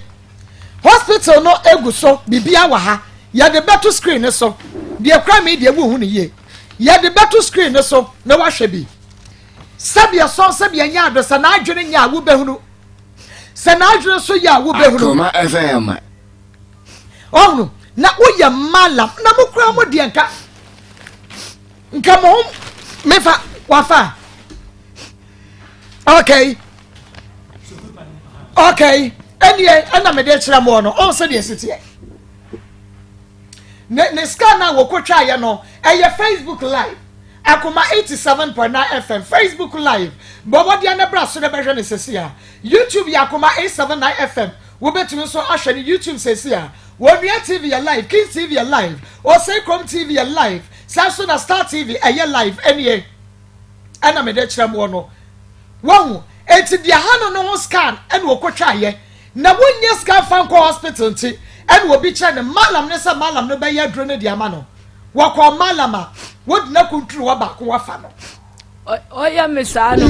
Hospital no egu so, biribiara wɔ ha. Yɛde bɛto screen no so. Deɛ kura mi deɛ wohu no yie. Yɛde bɛto screen no so na wahwɛ bi. Sɛdeɛ sɔn sɛdeɛ nyɛ ado sɛ n'adwene nyɛ a wobɛhunu. Sɛ n'adwene nso yɛ a wobɛhunu. Akoma FM. Ɔhunu na woyɛ malam na mo kura mo deɛ nka. Nka mo ho mefa wafa. Okay. Okay. Ɛneɛ ɛna mede kyerɛ mo no ɔn sɛdeɛ ɛsi teɛ. Ne ne scan na wɔkɔtwaeɛ no ɛyɛ Facebook live. Akoma 87.9 FM Facebook live. Bɔ mmɔden na bra so na bɛhwɛ no sɛsi a. YouTube yɛ Akoma 879 FM. Wobɛtumi nso ahwɛ no YouTube sɛsi a. Onua TV yɛ live, Kings TV yɛ live, Osei Krom TV yɛ live, saa nso na Star TV ɛyɛ live ɛnie ɛna mede kyerɛ moɔ no. Wahu? Enti deɛ ha no no ho scan ɛna ɔkɔtwaeɛ. Na wonnya sika mfa nkɔ hospital nti ɛna obi kyerɛ no Mallam no sɛ Mallam no bɛyɛ aduro no de ama no. Wɔkɔɔ Mallam a, wogyina kunturu hɔ baako wafa no. Ɔyɛ me saa no.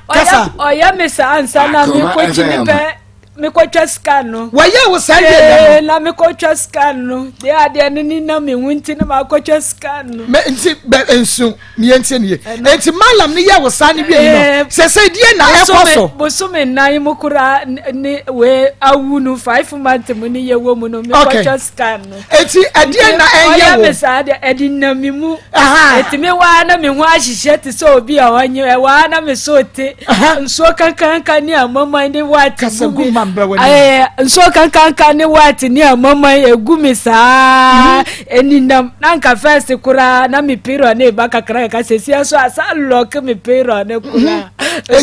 Ɔyɛ me saa ansa na mekɔkyini pɛ. Mekɔtwa sika no. Wɔyɛ wo saa wie yɛ no. Na mekɔtwa sika no. Deɛ adeɛ no ni na me ho nti na makɔtwa sika no. Mɛ nti bɛ nsu nie nti nie. Nti malam no yɛ wo saa no wie yi no. Sɛ sɛ deɛ na ɛkɔ so. Bosome nnan mu koraa ne wei awu no 5 month mu ne yɛwɔ mu no mekɔtwa sika no. Eti ɛdeɛ na ɛyɛ wo. Ɔyɛ me saa deɛ ɛde nam me mu. Eti me waa na me ho ahyehyɛ te sɛ obi a ɔnye ɛwaa na me so te. Nsuo kankanka ne amaman ne waate gu me. Ɛɛ nsuo kankanka ne waate ne amaman egu me saa. Ɛninam na nka first koraa na me period ne ba kakra kakra sɛsi nso asa lɔk me period ne koraa.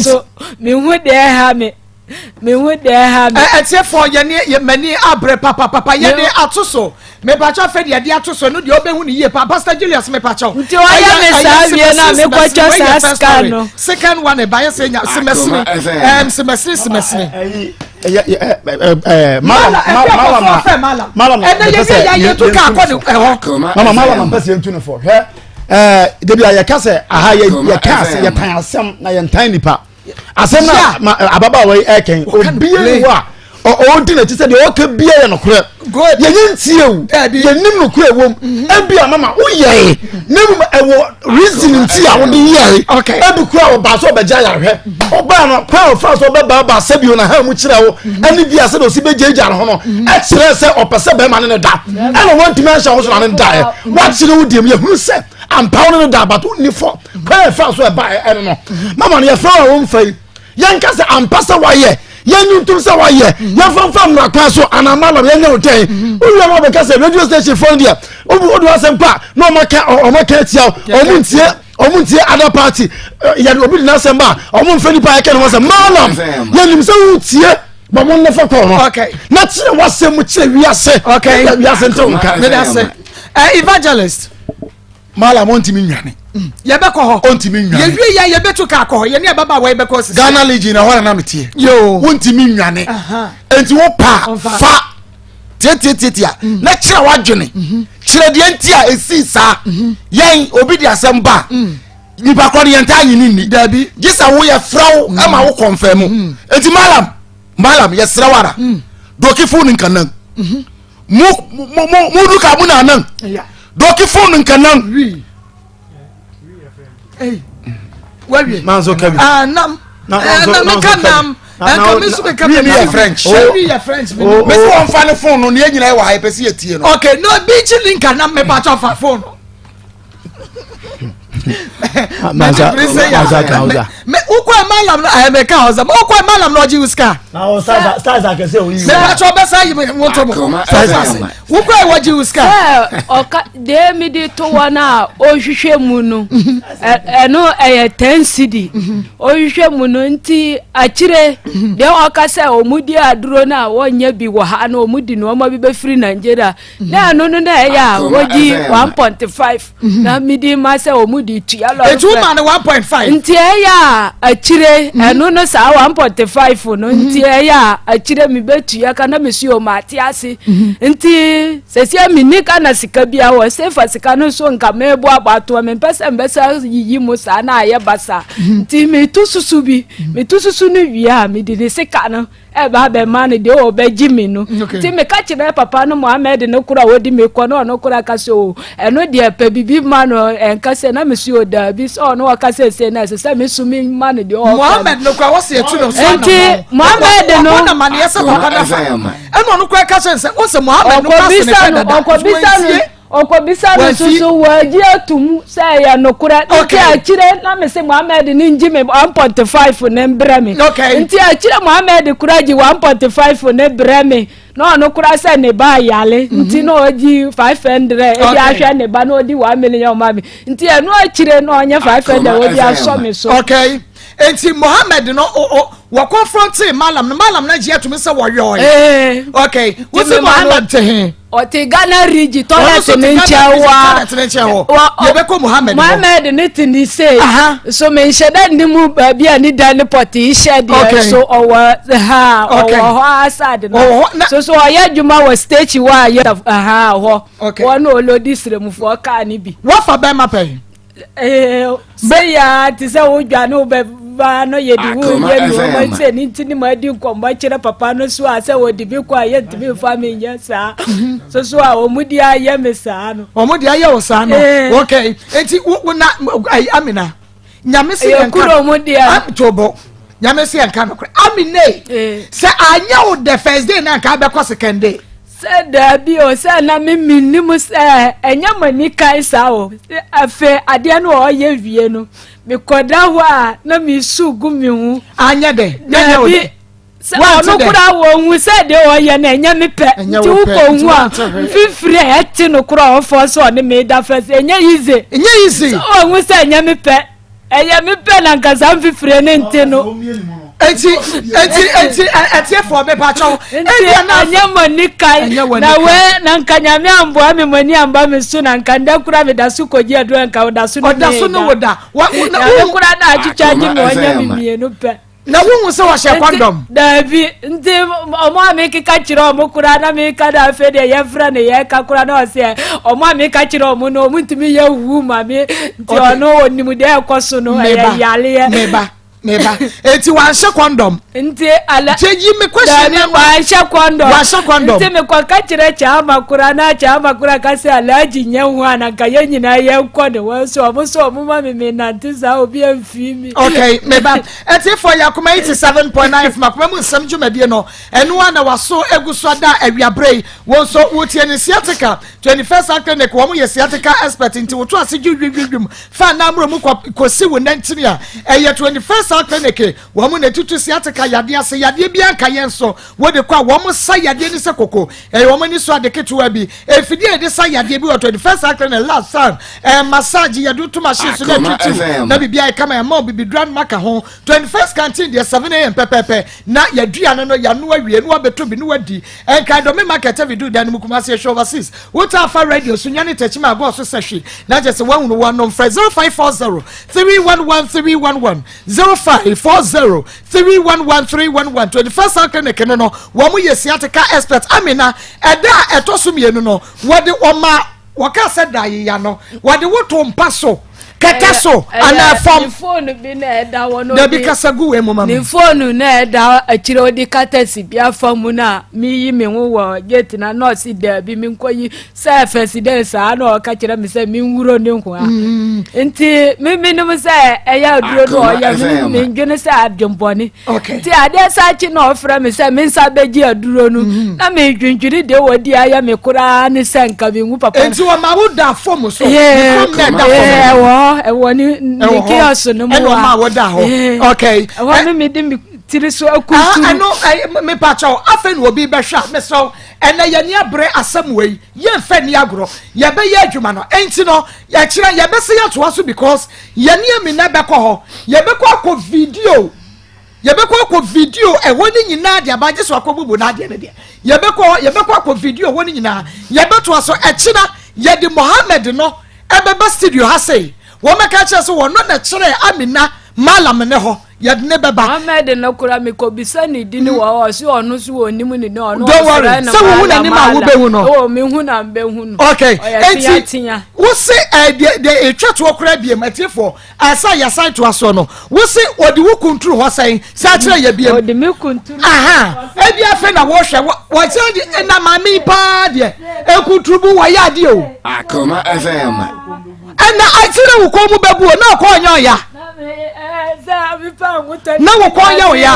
So me ho deɛ ɛha me. mehu deɛ ɛha me. Atiefoɔ yɛne yɛ m'ani abere papapapa yɛde ato so mepakyɛw fɛ deɛ yɛde ato so no deɛ ɔbɛhu no yie pa Pastor Julius mepakyɛw. Nti ɔyɛ me saa wie na mekɔtwa saa sika no. Second one ɛba yɛ sɛ nya semɛsene ɛm semɛsene semɛsene. Malam malam malam ɛnɛ yɛ wie yɛ yɛ tu kaa kɔ ne ɛhɔ. Mama malam mpɛ sɛ yɛn tu ne fɔ hwɛ ɛɛ debi a yɛka sɛ aha yɛ yɛka asɛm yɛtan asɛm na yɛntan nipa. Asɛm na ababaawa yi ɛkɛn obiara ni hɔ a ɔdi n'akyi sɛ deɛ ɔka bia yɛ nokorɛ. Yɛnyɛ ntie o, yɛnim nokorɛ wom. Mhm. Ebi a mama woyɛe na mmom ɛwɔ reason nti a wode yɛe. Ebi kura ɔbaa sɛ ɔbɛgya yɛahwɛ. Mhm. Ɔbaa no kwan a ɔfa so ɔbɛbaabaa sɛbi na ha mu kyerɛ wo mhm. ɛne bi a sɛdeɛ ɔsi bɛgyaagyaa ne ho no ɛkyerɛ sɛ ɔpɛ sɛ bɛrima ne ne da. Ɛna wɔntumi anhyɛ ho so na ne daeɛ. Wakyerɛ wo deɛ mu yɛhunu sɛ ampa wo ne no da but wonni fɔ. Kwan a ɛfa so ɛba ɛno no mama no yɛfrɛ a wɔmfa yi yɛnka sɛ ampa sɛ wayɛ yɛnyi ntom sɛ wayɛ yɛmfa mfa mmara kwan so anaa malam yɛnyɛ wo dɛn wowia ma bɛka sɛ radio station fo no deɛ wode asɛm pa na ɔmaka atia wo ɔmo ntie. Ɔmo ntie other party. Yɛde obi de n'asɛm ba a, ɔmo nfɛ nipa a yɛka ne ho asɛm. Malam, yɛnim sɛ wotie bɔ mo nnefa kɔɔ no na kyerɛ w'asɛm mu kyerɛ wiase. Wiase nte wo nka. Meda ase. Evangelist. Malam ɔntumi nwane. Yɛbɛkɔ hɔ. Ɔntumi nwane. Yɛwie yɛ yɛbɛtu kaa kɔ hɔ. Yɛne ababaawa yi bɛkɔ sisi. Ghana Legion ɛhɔ na na meteɛ. Yoo. Wontumi nwane. Enti wo pa fa tiatiatiatia mm. na kyerɛ w'adwene mhm. kyerɛ deɛ nti a ɛsii saa mhm. yɛn obi de asɛm ba mm. nipa korɔ no yɛn taa nyini nni dabi gye sɛ woyɛ frɛ wo mm. ma wo kɔnfɛn mu mm. eti malam malam yɛsrɛ wo ara mm. doki fon nka nan mhm. mu mu mu mu duka mu na nan doki fon nka nan. wawie manso kabi ah nam na mi ka nam nka mi nso mi ka mi yɛ french mi yɛ french mi mi sɛ wɔn fa ne phone no ne yɛ nyinaa wɔ ha yɛ pɛ si yɛ tie no. Ok, no bi kyi ni nka nam mi ba kyɛ fa phone no. Mansa ka Hausa. Wokɔ malam no ayɛ mɛka Hausa. Wokɔ malam no ɔgye wo sika. Na wɔ stars akɛse oyi. Mɛ bàtɛ ɔbɛsa yi mi wotɔ mo. Wokɔ yɛ wɔgye wo sika. Sɛ ɔka deɛ mi de to wɔn a ɔhwehwɛ mu no ɛno ɛyɛ 10 cedi ɔhwehwɛ mu no. Nti akyire deɛ ɔka sɛ ɔmo di aduro no a wɔnyɛ bi wɔ ha na ɔmo di nneɛma bi bɛfiri Nigeria na ɛno no na ɛyɛ a wɔgye 1.5 na mi di ma sɛ ɔmo di tua lɔri. Etu ma no 1.5. Nti ɛyɛ a akyire ɛno no saa 1.5 no nti ɛyɛ a akyire mi bɛ tua ka na mi si o ma ate ase. Nti sɛsi mi ni ka na sika bi a wɔ sefa sika no so nka mi bɔ abɔ atoɔ mi mpɛ sɛ mbɛsa yiyi mu saa na ayɛ basa. Nti mi tu susu bi, mi tu susu no wie a, mi di ne sika no ɛba abɛma no deɛ ɔbɛgye mi no. Nti meka kyerɛ papa no Mohammed no koro a wɔdi mi kɔ no, ɔno koro aka sɛ o ɛno deɛ pɛ bibi ma no ɛnka sɛ na me so o daabi sɛ ɔno ɔka sɛ sɛ na ɛsɛ sɛ me so mi ma no deɛ ɔka. Mohammed no kora wɔsi etu no so. Nti Mohammed no wɔn na maneɛ sɛ papa na fa ɛna ɔno kora ka kyerɛ sɛ ɔsɛ Mohammed no kora sɛ ne pɛ dada. Ɔkɔbisa no, ɔkɔbisa no soso wɔagye atum sɛ ɛyɛ nokorɛ. Nti akyire na me se Mohammed ne ngye me 1.5 ne mbrɛ me. Nti akyire Mohammed kora gye 1.5 ne brɛ me na ɔno kora sɛ ne ba ayale nti na ɔgye 500 ebi ahwɛ ne ba na ɔdi 1 million ma me. Nti ɛno akyire na ɔnyɛ 500 ɔde asɔ me so. Okay, nti Mohammed no o wɔ confront malam no, malam no agye atumi sɛ wɔyɔɔ. Okay, wosi Mohammed te he? Ɔte Ghana Ridge toilet ne nkyɛn wa. Toilet ne nkyɛn hɔ. Yɛbɛkɔ Mohammed hɔ. Mohammed ne te ne se so menhyɛ dɛ ne mu baabi a ne dan ne pɔte hyɛ deɛ so ɔwɔ ha, ɔwɔ hɔ asade no so so ɔyɛ adwuma wɔ station hɔ a yɛ ha hɔ wɔn na ɔlɔdi srɛmufoɔ kaa ne bi. Wafa bɛrima pɛn? Sɛ te sɛ wodwa ne wobɛba no yɛde wo yɛ nneɔma sɛ ne nti ne ma adi nkɔmmɔ kyerɛ papa no so a sɛ wɔde bi kɔ a yɛntumi mfa me nyɛ saa so so a ɔmo de ayɛ me saa no. Ɔmo de ayɛ wo saa no. Okay, enti wo na ayi Amina, Nyame se yɛn ka mu deɛ tobo Nyame se yɛn ka no korɛ. Amine, sɛ anyɛ wo the first day na nka abɛkɔ second day? Sɛ daabi o, sɛ na me menim sɛ ɛnyɛ m'ani kan saa o. Afei adeɛ no a ɔyɛ wie no, mekɔda hɔ a na mesu gu me ho. Anyɛ dɛ? Daabi, sɛ ɔno koraa wɔhu sɛ deɛ ɔyɛ no ɛnyɛ me pɛ. Nti wokɔ hu a mfimfiri a ɛte no koraa ɔfɔ sɛ ɔne me da fɛ sɛ ɛnyɛ easy. Ɛnyɛ easy. Sɛ ɔhu sɛ ɛnyɛ me pɛ, ɛyɛ me pɛ na nkasa mfifire ne nte no. Eti ɛtiɛfoɔ, mepa kyɛw. Nti ɛnyɛ m'ani kan na wei na nka Nyame amboa me, m'ani amba me so na nka ndɛ kora meda so kɔgye aduro, nka ɔda so no. Ɔda so no wo da. Nyame kora na atwitwa gye me, ɔnyɛ me mmienu pɛ. Na wohu sɛ wɔhyɛ condom? Daabi. Nti ɔmo a mekeka kyerɛ ɔmo koraa na meka na afei deɛ yɛfrɛ no yɛka koraa na ɔsɛ ɔmo a meka kyerɛ ɔmo no ɔmo ntumi yɛ wu ma me. Nti ɔno onim deɛ ɛkɔ so no, ɛyɛ yaleɛ. Meba, meba, eti wanhyɛ condom? Nti ala Kyɛ yi me question. Daabi, wanhyɛ condom. Wanhyɛ condom. Nti mekɔka kyerɛ Kyama koraa na Kyama koraa ka sɛ Alhaji nyɛ ho a na nka yɛn nyinaa yɛnkɔ ne wɔn so, ɔmo so ɔmo ma me menante saa obi amfii mi. Okay, meba. Ɛtiefo yɛ Akoma 87.9 FM, Akoma mu nsɛm dwumadie no ɛno a na waso egu so ada awiaberɛ yi. Wɔn nso wotie ne sciatica, 21st Heart Clinic, wɔn yɛ sciatica expert. Nti woto ase dwiwidwiwim fa anamuro mu kɔ kɔsi wo nantini a ɛyɛ 21st. Health Clinic, wɔn na ɛtutu sciatica yadeɛ ase. Yadeɛ biara nka yɛn so. Wode kɔ a, wɔn sa yadeɛ no sɛ koko. Ɛyɛ wɔn ani so ade ketewa bi. Efidie a yɛde sa yadeɛ bi wɔ 21st Health Clinic, last time, ɛɛ massage yɛde to machine so na ɛtutu na biribi ayɛ kama, ɛma bibidura no maka ho. 21st Canteen deɛ 7 a.m. pɛpɛɛpɛ na yɛaduane no yɛano awie na wabɛtɔ bi na wadi. Ɛnkan Dɔme Market avidu dan no mu Kumase ɛhwɛ overseas. Wotaa fa radio so nyane tɛkyima agɔɔ so sɛ hwe na kyɛ sɛ woahunu wɔnom. Frɛ 0540 311 311, 0540 311 311. 21st Health Clinic no, wɔn yɛ sciatica expert. Amina, ɛda a ɛtɔ so mmienu no, wɔde ɔma wɔka sɛ da ayeya no, wɔde woto mpa so, kɛtɛ so anaa fam? Ne phone bi na ɛda hɔ no. Dabi, kasa gu wei mu ma mi. Ne phone na ɛda akyire, ɔde kata si bi afa mu na miyi mi ho wɔ gate na nɔɔsi daabi, mi nkɔ yi sɛ fɛsi dɛ saa na ɔka kyerɛ mi sɛ mi nwuro ne ho a. Nti mi nim sɛ ɛyɛ aduro no ɔyɛ mi ndwene sɛ adwembɔne. Nti adeɛ sa akyi na ɔfrɛ mi sɛ mi nsa bɛgye aduro no na mi dwendwene deɛ wɔdi ayɛ mi koraa ne sɛ nka mi nwu papa. Nti wɔn ma wo da fam so? Ne fam na ɛda fam? Ɛwɔ ɛwɔ ne kiosk no mu. Ɛna ɔma wo da hɔ, okay. Ɛhɔ no mi de mi tiri so akunturu. Ɛno mepa kyɛw, afei na obi bɛhwɛ a, mesrɛw, ɛnɛ yɛni abere asɛm wei, yɛmfɛ ni agorɔ, yɛbɛyɛ adwuma no. Ɛnti no yɛkyerɛ yɛbɛsɛ yɛtoa so because yɛne Amina bɛkɔ hɔ, yɛbɛkɔ akɔ video, yɛbɛkɔ akɔ video ɛhɔ ne nyinaa de aba gye so akɔ bubu n'adeɛ no deɛ, yɛbɛkɔ yɛbɛkɔ akɔ video hɔ ne nyinaa. Yɛbɛtoa so ɛkyina. Yɛde Mohammed no ɛbɛba studio ha sei, wɔn bɛka kyerɛ sɛ wɔn no na kyerɛ Amina malam ne hɔ, yɛde ne bɛba. Mohammed no kora mekɔbisa ne di ne wɔ hɔ, ɔse ɔno so wɔ nim ne ne ɔno. Don't worry, sɛ wohu n'anim a wobɛhu no. Ɛwɔ mehu na mbɛhu no. Okay. Ɔyɛ enti teatea. Wose deɛ deɛ etwa toɔ koraa biem, atiefoɔ asa yɛsan toa soɔ no, wose ɔde wo kunturu hɔ sɛn sɛ akyerɛ yɛ biem? Ɔde me kunturu. Aha, ebi afei na wɔhwɛ wɔkyerɛ de ɛna maame yi paa deɛ ekunturu bu wɔyɛ adeɛ o. Akoma FM. Ɛna akyerɛ wo kɔn mu bɛbu o na ɔkɔ ɔnyɛ ɔya na wo kɔn yɛ ɔya.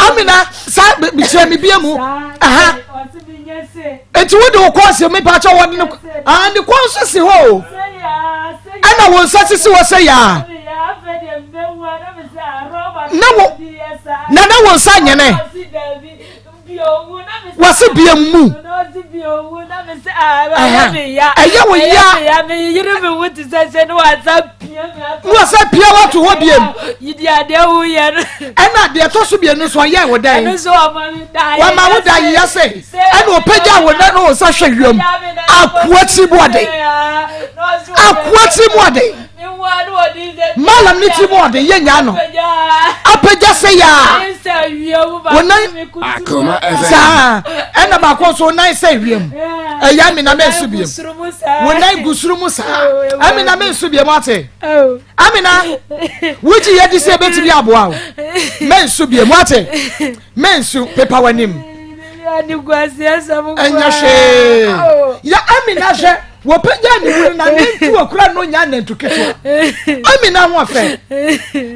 Amina sa kyerɛ mi bie mu aha, eti wo de wo kɔn si mi pa kyɛ wɔde ne ah ne kɔn nso si hɔ o, ɛna wo nsa sisi hɔ sɛ yaa na wo na wo nsa nyene. Wɔsi bie mu ɛyɛ wo ya na wɔsɛ pia wato hɔ biem. Ɛna deɛ ɛtɔ so mmienu nso ɔyɛ wo dɛn? Wɔma wo da yiyɛ sɛ ɛna ɔpagya wo nɛ na wo nsa hwɛ wiem. Akoa tiri mu ɔden, akoa tiri mu ɔden, malam ne tiri mu ɔden, yɛ nyaa no apagya sɛ yaa wo nan Akoma FM. Saa ɛna baako nso wo nan sɛ wiem. Ɛyɛ Amina mɛnso biem, wo nan gu soro mu saa. Amina mɛnso biem, ate? Amina, wogye yɛ di sɛ ebetumi aboa wo. Mɛnso biem, wate? Mɛnso, pepa w'anim, ɛnyɛ hwee. Yɛ Amina, hwɛ, wɔpagya ne mu no na nantu okura no nya nantu ketewa. Amina ho afɛ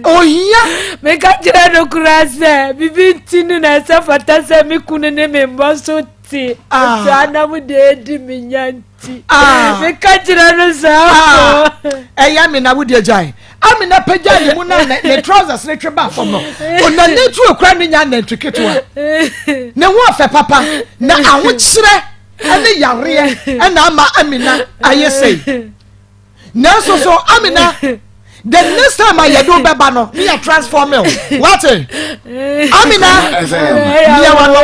ohia. Meka kyerɛ no koraa sɛ biribi nti no na ɛsɛ fata sɛ me kunu ne me mmɔ so te Ah. saa na mo de edi me nya nti. Ah. Meka kyerɛ no saa. Ah, ɛyɛ Amina, wo deɛ gyae. Amina pagya ne mu na ne trousers ne twe ba fam no, ɔna nantu okura no nya nantu ketewa. Ne ho afɛ papa na ahokyerɛ ɛne yareɛ ɛna ama Amina ayɛ sɛyi. Nanso so Amina, the next time a yɛde wo bɛba no ne yɛ transform o, wate? Amina, miawa no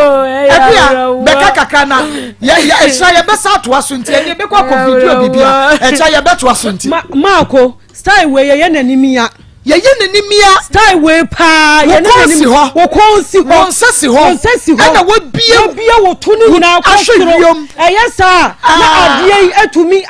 ɛbi a bɛka kakra na yɛ yɛ ɛhyira, yɛbɛsa atoa so nti ɛne ɛbɛkɔ akɔ video bibia ɛkyɛ yɛbɛtoa so nti. Maako style wei yɛyɛ n'anim ya. Yɛyɛ n'anim ya. Style wei paa Wo yɛne kɔn n'anim si hɔ. Wo kɔn si hɔ. Wo nsa si hɔ. Wo nsa si hɔ. Ɛna wabie wabie wo to no nyinaa kɔ ahwɛ soro. wiem. Ɛyɛ saa na Ah. adeɛ yi atumi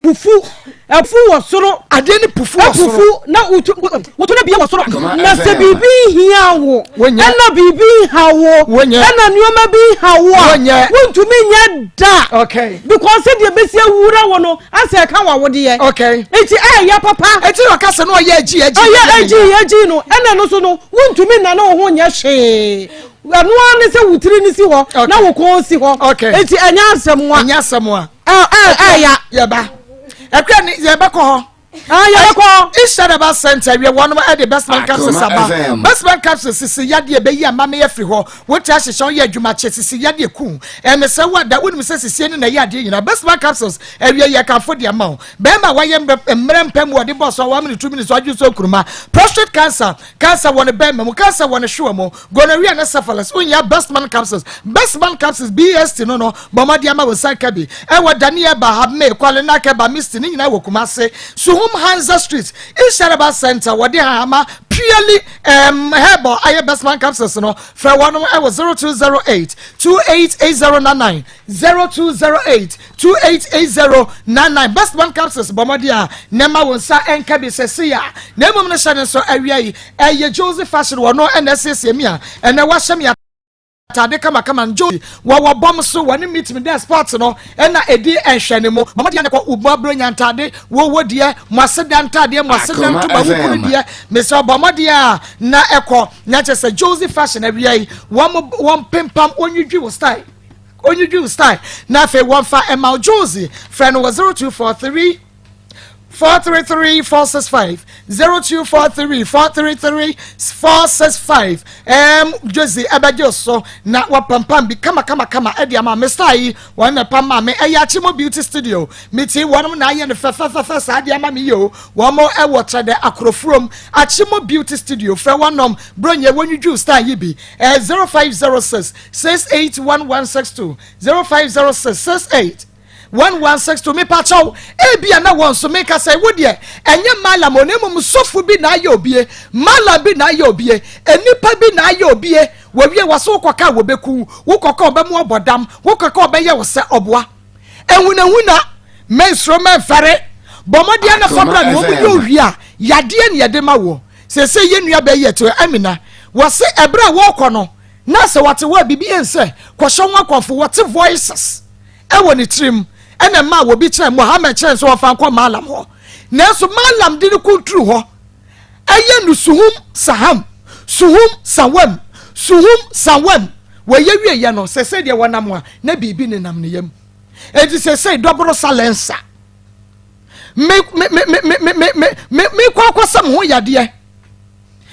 apufu afu wɔ soro. Adeɛ ne pufu wɔ soro. Apufu na wotu wotu no bie wɔ soro. Akoma Na sɛ FM. biribi hia wo Wonyɛ. ɛna biribi ha wo Wonyɛ. ɛna nneɛma bi ha wo a Wonyɛ. wontumi nyɛ da. Okay. Because sɛdeɛ bɛsi awura wo no asɛ ɛka wɔ awodeɛ. Okay. Nti ɛyɛ papa. Eti na ɔka sɛ na ɔyɛ agyi agyi. Ɛyɛ agyi agyi no, ɛna no so no wontumi nna ne wo ho nyɛ hwee. Ɛno ara ne sɛ wo tiri no si hɔ Okay. na wo kɔn si hɔ. Okay. Nti ɛnyɛ asɛm a. Ɛnyɛ asɛm a. Ɛya. Yɛba. Ɛkura ni yɛbɛkɔ hɔ. Ah, yɛbɛkɔ. Isharaba Center wie wɔnom ɛde Bestman capsules Akoma aba. FM. Bestman capsules sisi yadeɛ bɛyi amame afiri hɔ. Wote ahyehyɛ woyɛ adwuma kyɛ sisi yadeɛ ku. Ɛne sɛ woada wonim sɛ sisie no na ɛyɛ adeɛ nyinaa. Bestman capsules awie yɛ kamfo de ama wo. Bɛrima a wayɛ mmerɛ mpɛ mu ɔde bɔ so a wamene 2 minutes adwo so nkuruma. Prostate cancer, cancer wɔ ne bɛrima mu, cancer wɔ ne hwewa mu, gonorrhea ne syphilis. Wonya Bestman capsules. Bestman capsules BST no bɔ mmɔden ama wo nsa nka bi. Ɛwɔ Daniel ba Habme, Kwale Nake ba Misti ne nyinaa wɔ Kumase. Suhum Hansa Street, Isharaba Center wɔde hahama purely herbal ayɛ Bestman capsules no. Frɛ wɔnom ɛwɔ 0208 288099, 0208 288099. Bestman capsules, bɔ mmɔden a nneɛma wo nsa ɛnka bi sɛ se a na mmom no hyɛ ne nso awia yi ɛyɛ Joseph Fashion wɔ no ɛna ɛsiesie mi a ɛnɛ wahyɛ mi atade kamakama. Njo wɔwɔ bɔm so wɔne meet me dɛ sport no ɛna ɛdi nhwɛ ne mu. Mɔmɔden anakɔ ubu aburo nya ntade wɔwɔ deɛ mo aseda ntadeɛ, mo aseda Akoma ntoma wukuru FM. deɛ mesɛ ɔbɔ a na ɛkɔ na kyerɛ sɛ Joseph Fashion awia yi wɔn wɔn pempam onwidwi wɔ style, onwidwi wɔ style na afei wɔn fa ɛma wo. Josie frɛ no wɔ 0243 433 465, 0243 433 465. Josie ɛbɛgye so na wapampam bi kama kama kama ɛde ama me. Star yi wɔn na pam maame ɛyɛ Akyemo Beauty Studio meti wɔn na ayɛ no fɛfɛfɛfɛ saa de ama mi yi o. Wɔn ɛwɔ kyerɛ dɛ akorofurom Akyemo Beauty Studio. Frɛ wɔn nɔm bronye wɔn dwu star yi bi 0506 681162, 0506 681162. Mepa kyɛw, ebia na wɔn nso meka sɛ wo deɛ ɛnyɛ malam o, na mmom sɔfo bi na ayɛ obie, malam bi na ayɛ obie, enipa bi na ayɛ obie. Wɔwie wɔ so wokɔka wɔbɛku wokɔka ɔbɛmu ɔbɔ dam, wokɔka ɔbɛyɛ wo sɛ ɔboa ehunahuna. Mɛnsoro mɛnfɛre, bɔmmɔdeɛ na fabra na wɔn yɛ owie a yadeɛ ne yɛde ma wɔ sese. Yɛ nua bɛyɛ to Amina wɔse ɛberɛ a wɔrekɔ no na sɛ wɔte hɔ a biribi yɛ nsɛ kɔhyɛ ho akɔmfo, wɔte voices ɛwɔ ne tirim ɛna mmaa wɔbi kyerɛ Mohammed kyerɛ nso wɔfa nkɔ malam hɔ, nanso malam de ne kunturu hɔ ɛyɛ no suhum saham, suhum sawam, suhum sawam. Wɔyɛ wie yɛ no sɛsɛ deɛ wɔnam a na biribi nenam ne yam eti sɛsɛ dɔboro salensa me me me me me me me me me kɔ akɔsɛm ho yadeɛ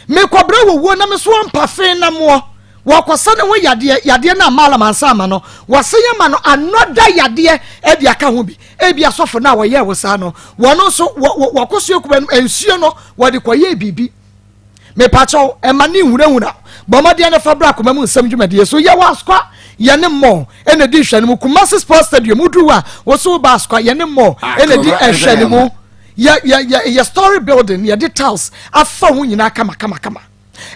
mekɔbrɛ wɔ wuo na me so ɔmpa nam wɔ wɔkɔsɛ ne ho yadeɛ. Yadeɛ no a malam ansa ama no wɔsɛ yɛ ma no anɔda yadeɛ ɛde aka ho bi. Ebi asɔfo no a wɔyɛ wɔ saa no wɔn nso wɔ wɔkɔ so ekuma no nsuo no wɔde kɔyɛ biribi. Mepakyɛw, ɛma ne nhunahuna. Bɔmmɔdeɛ no fa bra akoma mu nsɛm dwumadie so. Yɛwɔ Asokwa yɛne mmɔ ɛna di nhwɛ no mu. Kumasi Sports Stadium woduru a wɔso ba Asokwa yɛne mmɔ ɛna di nhwɛ no mu. Yɛ yɛ yɛ yɛ story building yɛde tiles afa ho nyinaa kama kama kama.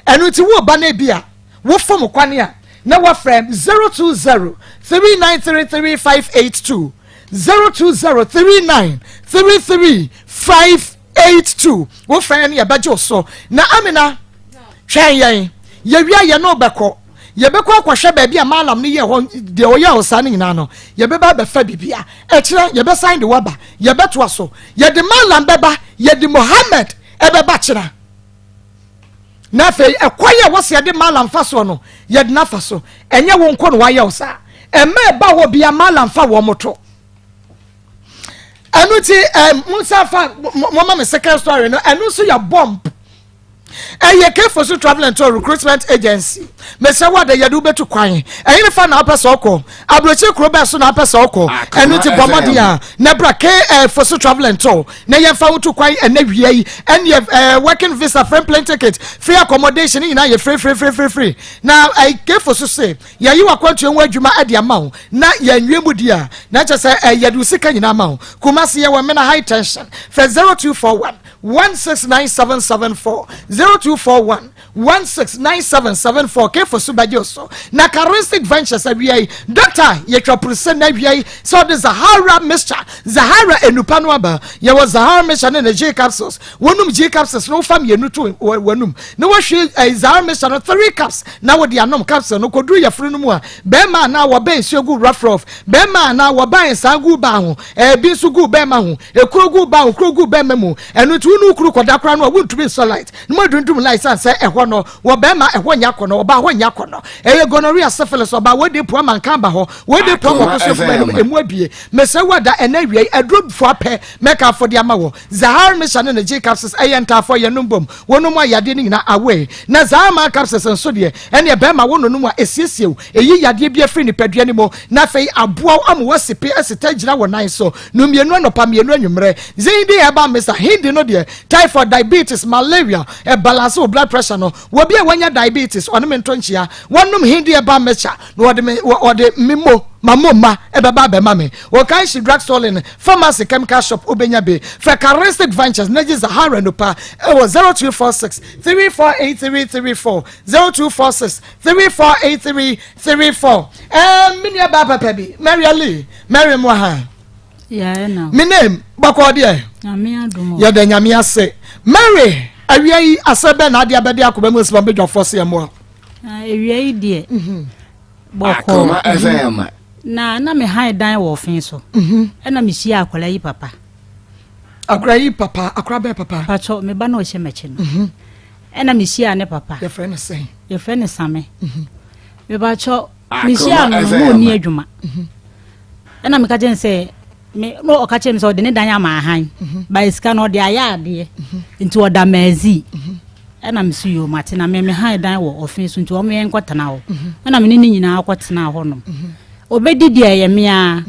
Ɛno nti wo ba no bi a wofam kwan a na wafrɛ 020 3933 582, 020 3933 582. Wofrɛ no yɛbɛgye wo so. Na Amina twɛn yɛn, yɛwia yɛn no bɛkɔ, yɛbɛkɔ akɔhwɛ baabi a malam no yɛ hɔ deɛ ɔyɛ wɔ saa no nyinaa no. Yɛbɛba abɛfa bibia ɛkyerɛ, yɛbɛsan de waba, yɛbɛtoa so, yɛde malam bɛba, yɛde Mohammed ɛbɛba kyerɛ. Na afei ɛkwan a wɔsi yɛde malam fa soɔ no yɛde nafa so. Ɛnyɛ wo nko no wayɛ wo saa, ɛmɛ ɛba hɔ bia malam fa wɔn to. Ɛno ti musa fa mo ma mi second story no. Ɛno nso yɛ bomb. Ɛyɛ Kefo so Travel and Tour Recruitment Agency. Mesɛ wo ada yɛde wobɛtu kwan ɛyɛ ne fa na wopɛ sɛ ɔkɔ aburokyi kuro bɛɛ so na wopɛ sɛ ɔkɔ. Ɛno ti bɔ mmɔden a na bra Kefo so Travel and Tour na yɛmfa wo to kwan. Ɛnɛ wia yi ɛne working visa, free plane ticket, free accommodation ne nyinaa yɛ free free free free free. Na Kefo so se yɛyi wakwantuo ho adwuma ɛde ama wo na yɛnwie mu di a na kyerɛ sɛ yɛde wo sika nyinaa ma wo. Kumasi yɛwɔ Mena High Tension. Fɛ 0241 169774, 0241 169774. Kefo so bɛgye so. Na Charistic Ventures awia yi doctor yɛtwa purusɛ na awia yi sɛ ɔde Zahara mixture, Zahara enupa no aba. Yɛwɔ Zahara mixture ne ne G capsules. Wɔnum G capsules no wofa mmienu to wɔnum na wɔhwie Zahara mixture no three cups na wɔde anom capsule no kɔduru yɛfunu no mu a bɛrima anaa wɔbɛn nsuo gu rough rough, bɛrima anaa wɔban nsa gu baa ho, ɛbi nso gu bɛrima ho, ekuro gu baa ho, kuro gu bɛrima mu. Ɛno nti Enti wo ne wo kunu kɔda koraa no a, wontumi nsɔ light na moadundum light sane sɛ ɛhɔ no wɔ bɛrima ɛhɔ nyɛ akɔnnɔ, ɔbaa hɔ nyɛ akɔnnɔ. Ɛyɛ gonorrhea, syphilis, ɔbaa wei de pua ma nka aba hɔ, wei de pua ma ɔkɔso afuma anim, emu abue. Mesrɛ wo ada ɛnɛ awia yi, aduro fua pɛ mɛka afɔ de ama wɔ. Zahar Misha ne ne G capsules ɛyɛ ntaafoɔ yɛnom bom, wonom a yadeɛ no nyinaa away. Na Zahar Man capsules nso deɛ, ɛneɛ bɛrima wo nonom a ɛsiesie wo, ɛyi yadeɛ bi afiri nipadua no mu na afei aboa wo ama woasi pe asita agyina wo nan so. No mmienu anɔpa, mmienu anwummerɛ. Zindi herbal mixture, Hindi no deɛ, typhoid, diabetes, malaria, ɛbalance wo blood pressure no. Wɔ bi a wanya diabetes, ɔne me nto nkyea. Wɔnom Hindi herbal mixture na wɔde me wɔde me mo ma mo mma ɛbɛba abɛma me. Okanshi drug store ne pharmacy chemical shop wobɛnya bi. Frɛ Charistic Ventures na gye Zahara Nupa ɛwɔ 0246 348334 0246 348334. Ɛɛ me nua baa papa bi, Maria Lee, Mary Mwaha. Me name bɔkɔɔ deɛ. Yɛda nyame ase. Mary, awia yi asɛ bɛn na adeɛ abɛde akoma mu nsɛm abɛdwafoɔ se ɛmmoa. Awia yi deɛ mhm. bɔkɔɔ mhm. na na me han dan wɔ ɔfe so mhm. ɛna mehyia akwadaa yi papa. Akwadaa yi papa akwadaa bɛn papa. Patro me ba na ɔhyɛ m'akyi no. Ɛna mehyia ne papa. Yɛfrɛ no sɛn? Yɛfrɛ no Same. Mebatwɔ mehyia no no ɔnni adwuma. Ɛna meka kyerɛ no sɛ me na ɔka kyerɛ me sɛ ɔde ne dan ama ahan mhm. ba sika no ɔde ayɛ adeɛ mhm. nti ɔda maazi mhm. ɛna me so yoo mate na me me han dan wɔ ɔfe so nti wɔn yɛn nkɔtena hɔ ɛna me ne ne nyinaa kɔtena hɔ nom ɔbɛdi deɛ ɛyɛ mea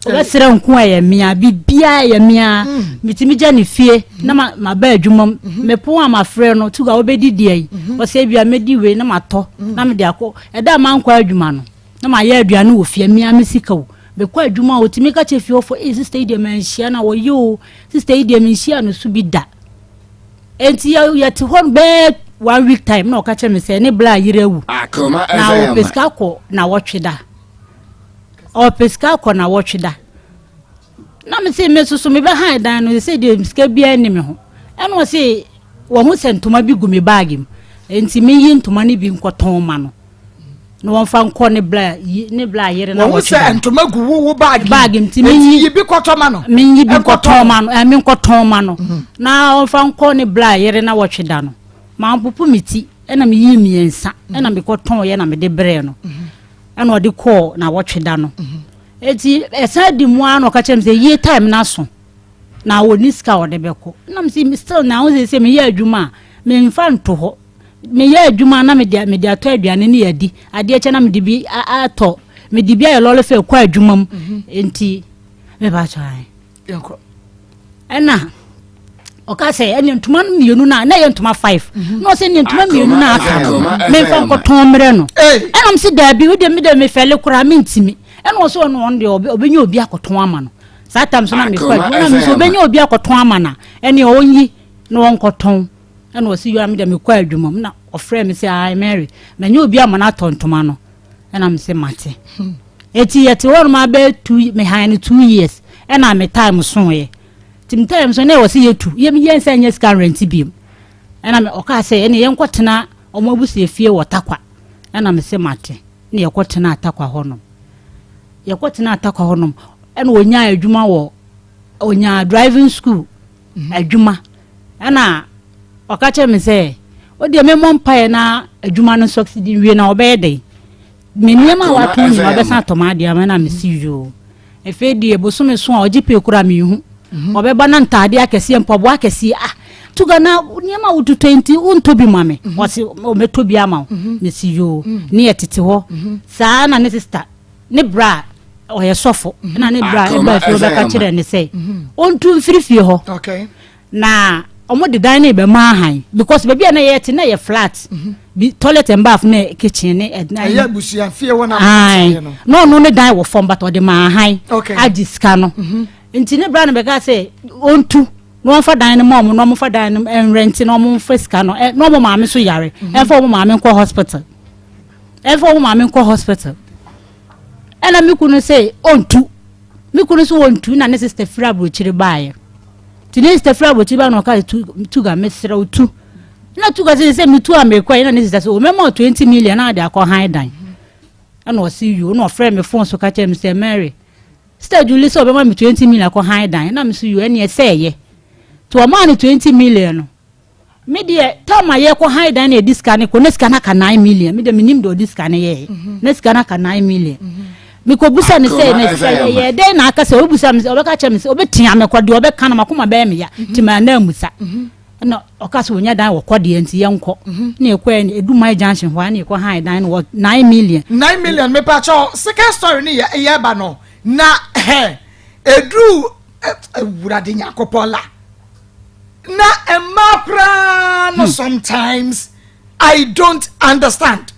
ɔbɛsrɛ nko ɛyɛ mea biribiara ɛyɛ mea metumi gya ne fie na ma ba adwuma mu mepon a mafrɛ no tuga wobɛdi deɛ yi ɔsɛ bia mɛdi wei na matɔ na mede akɔ ɛda a mankɔ adwuma no Na mayɛ aduane wɔ fie, me ara me sika o. Mekɔ adwuma a, otumi ka kyerɛ fiewfoɔ, ee sista yi deɛ manhyia no a ɔyɛ o, sista yi deɛ menhyia no so bi da. Enti yɛte hɔ no bɛyɛ one week time na ɔka kyerɛ me sɛ ne bla yere awu. Na ɔpɛ sika kɔ na wɔtwe da. Ɔpɛ sika kɔ na wɔtwe da. Na me se me soso mebɛhan dan no sɛ deɛ sika biara nni me ho. Ɛna ɔse wɔho sɛ ntoma bi gu me baage mu. Enti meyi ntoma no bi nkɔtɔn ma no. na wɔmfa nkɔ ne bla yi ne bla yere na wɔn sɛ ntoma gu wo wo baagi baagi nti menyi yi bi kɔtɔ ma no menyi bi nkɔtɔn ma no ɛmi nkɔtɔn ma no mhm. na wɔmfa nkɔ ne bla yere na wɔtwe da no maa mpopo me ti ɛna me yi mmiɛnsa mhm. ɛna me kɔtɔn yɛ na me de brɛ no mhm. ɛna ɔde kɔɔ na wɔtwe da no eti ɛsan di mu ara na ɔka kyerɛ mi sɛ yie time na so na wɔni sika ɔde bɛkɔ ɛna mi sɛ still na ahosuo sɛ meyɛ adwuma a memfa nto hɔ. Meyɛ adwuma na mede mede atɔ aduane ne adi. Adeɛ kyɛ na mede bi atɔ mede bi ayɛ lɔre fɛ kɔ adwuma mu. Mhm. Nti meba atɔ ayɛ. Ɛna ɔka sɛ ɛne ntoma no mmienu no a na ɛyɛ ntoma five mhm. na ɔsɛ ne ntoma mmienu no aka no memfa nkɔtɔn mmerɛ no ɛna m sɛ daabi wode me deɛ mefɛle koraa mentimi ɛna ɔsɛ ɔno ɔno deɛ ɔbɛnya obi akɔtɔn ama no saa tam so na mekɔ adwuma na mesɛ ɔbɛnya obi akɔtɔn ama no a ɛne ɔnyi na ɔnkɔtɔn Ɛna ɔse yoo me deɛ mekɔ adwuma mu na ɔfrɛ me sɛ ae Mary manya obi ama no atɔ ntoma no ɛna me se mate eti yɛte hɔ nom abɛyɛ two me han no two years ɛna me time soeɛ nti me time so na ɛwɔ sɛ yɛtu yɛ yɛn sɛ nyɛ sika rent biom ɛna me ɔkaa sɛ ɛne yɛnkɔ tena ɔmo abusua fie wɔ Takwa ɛna me se mate na yɛkɔ tena Takwa hɔ nom yɛkɔ tena Takwa hɔ nom ɛna ɔnyaa adwuma wɔ ɔnyaa driving school adwuma ɛna ɔka kyerɛ me sɛ o deɛ memmɔ mpaeɛ na adwuma no succeed nwie na ɔbɛyɛ dɛn me nneɛma a watɔn nyinaa ɔbɛsan atɔ m'adeɛ ama na mesi yoo afei deɛ bosome so a ɔgye pay koraa menhu mhm. ɔbɛba na ntaadeɛ akɛseɛ mpaboa akɛseɛ ah tuga na nneɛma a wototɔ nti wontɔ bi ma me mhm. ɔse ɔmɛtɔ bi ama wo mhm. mesi yoo ne yɛ tete hɔ saa na ne sista ne bra a ɔyɛ sɔfo mhm. ɛna ne bra ɛba fie ɔbɛka kyerɛ ne sɛ mhm. ɔntu mfiri fie hɔ na ɔmo de dan no bɛma ahan because baabi a na yɛ te na yɛ flat mhm. bi toilet and bath ne kitchen ne ɛdan ɛyɛ abusua fie hɔ na na ɔno ne dan wɔ fam but ɔde ma ahan agye sika no nti ne bra no bɛka sɛ ɔntu na wɔmfa dan no ma ɔmo na ɔmo fa dan no nrɛnti na ɔmo nfa sika no na ɔmo maame so yare ɛnfa ɔmo maame nkɔ hospital. Ɛmfa wo maame nkɔ hospital. Ɛna me kunu sɛ ɔntu. Me kunu nso wɔntu na ne sister firi aburokyire baeɛ. Nti ne sister firi aburokyire baeɛ na ɔka tu tuga mesrɛ wo tu. Na tuga sɛ sɛ metu a mekɔ ɛna ne sister sɛ ɔmɛma 20 million na ade akɔ han dan. Ɛna ɔse yo na ɔfrɛ me phone so ka kyerɛ me sɛ Mary sister Julie sɛ ɔbɛma me 20 million akɔ han dan na me so yo ɛneɛ sɛ ɛyɛ. Nti wɔmaa no 20 million no. Me deɛ time a yɛkɔ han dan na yɛde sika no kɔ na sika no aka 9 million. Me deɛ menim deɛ ɔde sika no yɛɛ. Mhm. Na sika no aka 9 million. Mhm. Mekɔbusa no sɛ na sika yɛyɛ dɛn na aka sɛ ɔbɛbusa me sɛ ɔbɛka kyerɛ me sɛ ɔbɛtia me kɔ deɛ ɔbɛka no makoma bɛyɛ me ya. Mhm. Nti maa na amusa. Na ɔka sɛ ɔnya dan wɔ kɔ deɛ nti yɛnkɔ. Na yɛkɔɛ no ɛdu my junction hɔ a na yɛkɔ han dan no wɔ 9 million. 9 million mepakyɛw second story no yɛ yɛba no na hɛ ɛduru Awurade Nyankopɔn la na mmaa koraa no hmm. sometimes I don't understand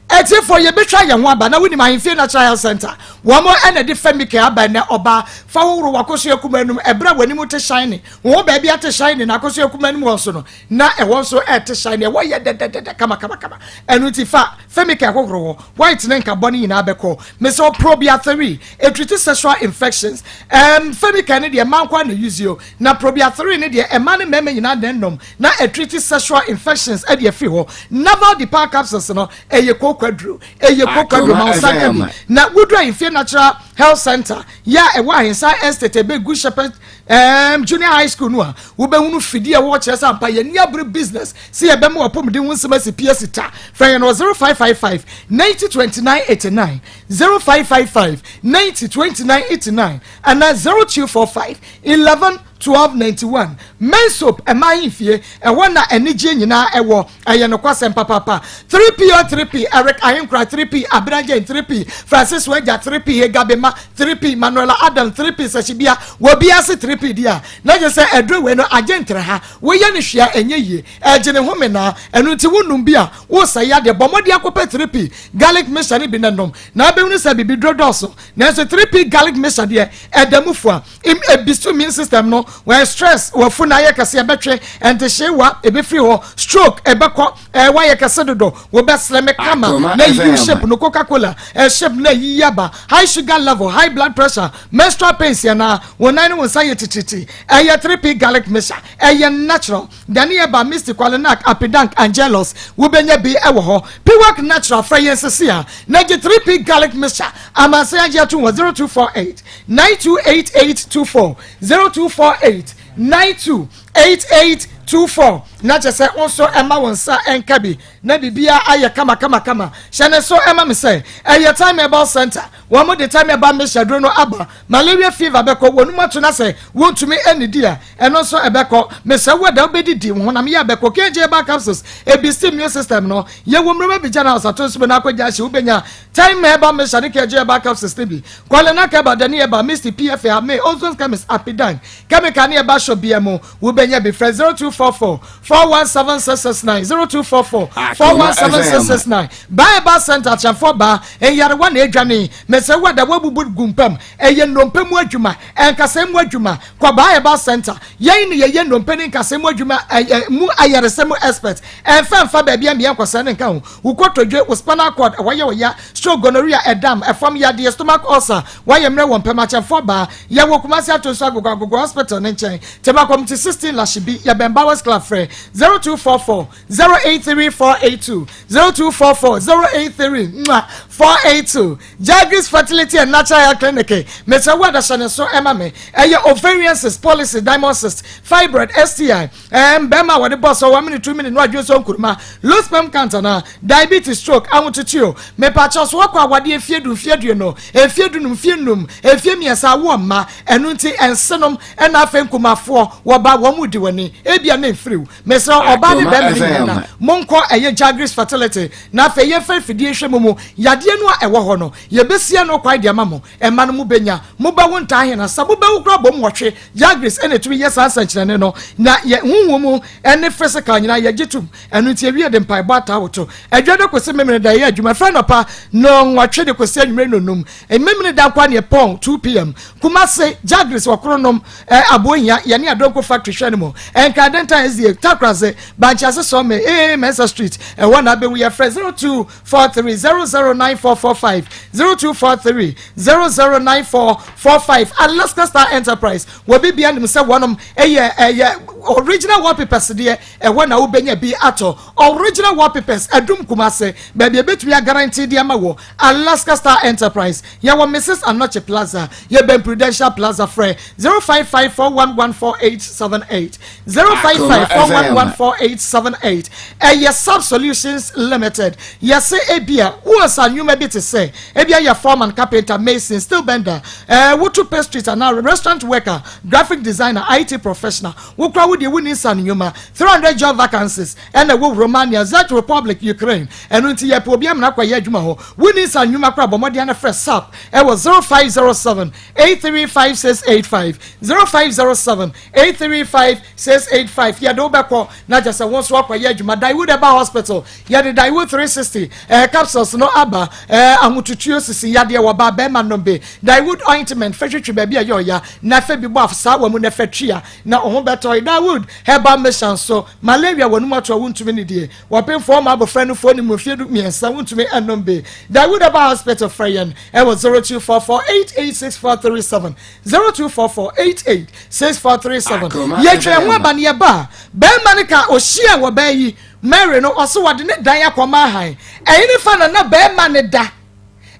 ɛtiefo yɛbɛtwa yɛn ho aba na wonim ahemfie natural health center wɔn ɛna de fɛmike aba ɛnɛ ɔbaa fa hohoro wakoso akuma anum ɛberɛ a w'anim te shine wɔn ho baabi ate shine na akoso akuma anum wɔn so no na ɛwɔ nso ɛte shine ɛwɔ yɛ dɛdɛdɛdɛ kama kama kama ɛno ti fa fɛmike hohoro hɔ white ne nkabɔ ne nyinaa bɛkɔ mesɛ probiathery Ɛtriti sexual infections. Ɛɛm Femicare no deɛ mmaa nko ara na use o. Na Probia 3 no deɛ mmaa ne mmarima nyinaa na ɛnom na ɛtriti sexual infections de afiri hɔ. Naval Depar capsules no ɛyɛ kooko aduro. Ɛyɛ kooko aduro ma wo nsa nka bi. Na woduru Ahemfie Natural Health Centre yɛ a ɛwɔ Ahensan Estate ɛbɛn Good Shepherd ɛɛm Junior High School no a wobɛhunu fidie a ɛwɔ hɔ kyerɛ sɛ ampa yɛn ani abere business sɛ yɛbɛma w'apɔmuden ho nsɛm asi pi asi ta. Frɛ yɛn wɔ 0555 90 29 89. 0555 90 29 89 anaa 0245 11 12 91. Men Soap ɛma ahemfie, ɛhɔ na anigyeɛ nyinaa ɛwɔ. Ɛyɛ nokwasɛm papaapa. 3P o 3P, Eric Ahenkora 3P, Abena Jane 3P, Francis Wagya 3P, Hega Bema 3P, Manuela Adam 3P, Sɛhyibea, wɔ biara se 3P deɛ a, na kyerɛ sɛ aduro wei no agye ntra ha. Woyɛ no hwee a ɛnyɛ yie. Ɛgye ne home naa. Ɛno nti wonom bi a, woresɛe adeɛ. Bɔ mmɔden akɔpɛ 3P garlic mixture no bi na nom, na abɛhunu sɛ bibiduro dɔɔso. Nanso 3P garlic mixture deɛ, ɛda mu fua. Im Ɛbisu immune system no, wɔyɛ stress, wafu na ayɛ kɛse, ɛbɛtwe, ɛntehyeewa, ɛbɛfiri hɔ, stroke, ɛbɛkɔ, ɛɛ woayɛ kɛse dodo, wobɛslɛme kama, na ayiyi wo shape no, coca cola, ɛɛ shape no ayiyi aba, high sugar level, high blood pressure, menstrual pains anaa, wo nan ne wo nsa yɛ titiritii. Ɛyɛ 3P garlic mixture, ɛyɛ natural. Dani Eba, Misty, Kwalenak, Apidank, Angelus, wobɛnya bi wɔ hɔ. Piwak Natural, frɛ yɛn sese a na gye 3P Garlic Mixture amansan agye atom wɔ 0248 928824, 0248 928824 na kyɛ sɛ wo nso ɛma wo nsa nka bi na biribiara ayɛ kama kama kama. Hyɛ ne so ɛma me sɛ ɛyɛ Time Herbal Center. Wɔn de Time Herbal Mixture duro no aba. Malaria fever bɛkɔ, wɔn mu ato na sɛ wontumi nnidi a, ɛno nso ɛbɛkɔ. Mesrɛ wo ɛda wobɛdidi, wo honam yɛ a bɛkɔ. KJ Herbal Capsules, ebi si immune system no. Yɛwɔ Mmuroma Abidjan House, ato nso na akɔ Gyaahye, wobɛnya Time Herbal Mixture ne KJ Herbal Capsules no bi. Kwalena Herbal, Dani Herbal, Misty, PFA, Ame, Ozone Chemist, Apidan, Chemical ne Herbal Shop biara mu, wobɛnya bi. Frɛ 0244 417 669, 0244 417 669. Baa Herbal Center, Akyɛmfoɔ Baa, nyarewa na ɛdwane. Mesrɛ wo ada woabubu gu mpam. Ɛyɛ nnompe mu adwuma, nkasɛɛ mu adwuma. Kɔ Baa Herbal Center. Yɛn na yɛyɛ nnompe ne nkasɛɛ mu adwuma mu ayaresa mu expert. Ɛmfa mfa baabi a mmea nkɔsɛɛ no nka ho. Wo kotodwe, wo spinal cord, ɛhɔ yɛ wo ya, stroke, gonorrhea, ɛdam, ɛfam yadeɛ, stomach ulcer, woayɛ mmerɛ wɔ mpam. Akyɛmfoɔ Baa, yɛwɔ Kumasi Atonsu Agogo, Agogo Hospital no nkyɛn. Tema Committee 16 Lashibi, yɛbɛn Bowers Club. Frɛ 0244 083 482, 0244 083 482. Jagris Fertility and Natural Health Clinic, mesrɛ wo adahyɛ ne so ɛma me. Ɛyɛ ovarian cyst, polycyst, diamond cyst, fibroid, STI, ɛɛm, bɛrima a wɔde bɔ sɔ, one minute, 2 minute, no adwene so nkuruma, low sperm count anaa, diabetes, stroke, ahotutuo. Mepakyɛw so wakɔ awadeɛ mfie du, mfie 20, mfie 15, mfie 5, mfie 3, awoɔ mma, ɛno nti ɛnsenom, ɛna afei nkumafoɔ, wɔba wɔn mu di w'ani, ebia na mfiriw. Mesrɛ wo, ɔbaa ne bɛrima no nyinaa na monkɔ ɛyɛ Jagris Fertility na afei yɛmfa mfidie nhwɛ mo mu yadeɛ no a ɛwɔ hɔ no. Yɛbɛsi ano kwan de ama mo. Mma no mobɛnya. Mobɛwo ntaa he na sa mobɛwo koraa bom nwɔtwe. Jagris na ɛtumi yɛ saa nsɛnkyerɛnne no. Na yɛ honhom mu ne physical nyinaa yɛgye tom. Ɛno nti yɛwie de mpaebɔ ataa wo to. Adwada kɔsi Memeneda yɛyɛ adwuma ɛfiri anɔpa nnɔnwɔtwe de kɔsi anwummere nnɔnnum. Memeneda nkoa ne yɛpɔn 2pm. Kumase, Jagris wɔ Kronom. Eh, Abohia, yɛne Adonko factory hwɛ no mu. Nkran Adentan SDA, Takorase, Bankye Ase Sawmill, AA Mensah Street, ɛhɔ na abɛhu yɛ. Frɛ 0243 009. 009445, 0243 009445. Alaska Star Enterprise, wɔ bibia nim sɛ wɔnom ɛyɛ ɛyɛ original wallpapers deɛ, ɛhɔ na wobɛnya bi atɔ. Original wallpapers, Adum, Kumase, baabi ebetumi aguarantee deɛ ma wɔ Alaska Star Enterprise. Yɛwɔ Mrs Anɔkye Plaza, yɛbɛn Prudential Plaza. Frɛ 0554114878, 0554114878. Ɛyɛ Sub Solutions Limited. Yɛsɛ ebia wowɔ sa nnwuma bi te sɛ ebia yɛ foreman, carpenter, mason, steel bender, wotu pastries anaa restaurant worker, graphic designer, IT professional, wokura wo deɛ wonni nsa nnwuma. 300 job vacancies ɛna ɛwɔ Romania, Czech Republic, Ukraine. Ɛno nti yɛpɛ obi amena akɔyɛ adwuma hɔ. Wonni nsa nnwuma kora, bɔ mmɔden no frɛ SAP ɛwɔ 0507 835685, 0507 835685. Yɛde wobɛkɔ na kyɛ sɛ wo nso akɔyɛ adwuma. Daewood Ɛba Hospital, yɛde Daewood 360 capsules no aba. Ahotutuo, sisi yadeɛ wɔ ba bɛrima nom bi. Daewood ointment fɛhwehwɛ baabi a ɛyɛ ɔya na fɛ bi bɔ saa wɔ mu na fɛ twia na ɔho bɛtɔ. Daewood herbal mission so, malaria wɔ num ato a wontumi ne die, wɔpemfoɔ ma abɔfra no foɔ ne mu mfie 3 wontumi ɛnom bi. Daewood Ɛba Hospital, frɛ yɛn ɛwɔ 0244886437, 0244886437. Yɛtwa ɛho aba ne yɛba a, bɛrima no ka ɔhyia wɔ bɛn yi Mary no, ɔso wɔde ne dan akɔma ahan. Ɛyi ne fa na na bɛrima ne da,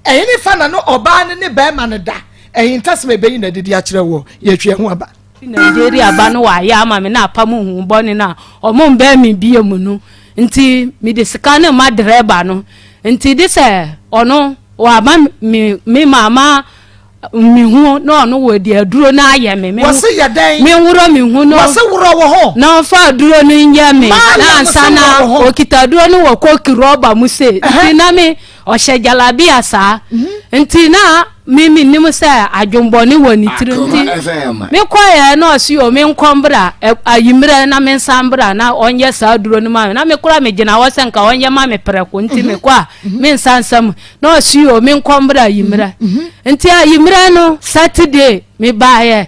ɛyi ne fa na no ɔbaa ne ne bɛrima ne da. Ɛyi ntasɛm ɛbɛyi na didi akyerɛ wɔ. Yɛtwa ɛho aba. Nigeria ba no wayɛ ama me na apam hu bɔne no a ɔmo mbɛn me bie mu no, nti mede sika no ma driver no, nti de sɛ ɔno wama me mama me ho na ɔno wɔ de aduro no ayɛ me. Wɔsi yɛ dɛn? Me worɔ me ho no. Wɔsi worɔ wɔ hɔ. Na ɔfa aduro no nyɛ me na ansa na okita aduro no wɔ koki rɔba mu se, nti na me ɔhyɛ jalabia saa, nti na me mi nim sɛ adwombɔne wɔ ne tiri. Nti mekɔɛ na ɔsi o, me nkɔ mbra ayimmerɛ na me nsa mbra na ɔnyɛ saa aduro no ma me, na me kora me gyina hɔ sɛ nka ɔnyɛ ma me prɛko, nti mekɔ a me nsa nsam na ɔsi o, me nkɔ mbra ayimmerɛ. Nti ayimmerɛ no Saturday me baayɛ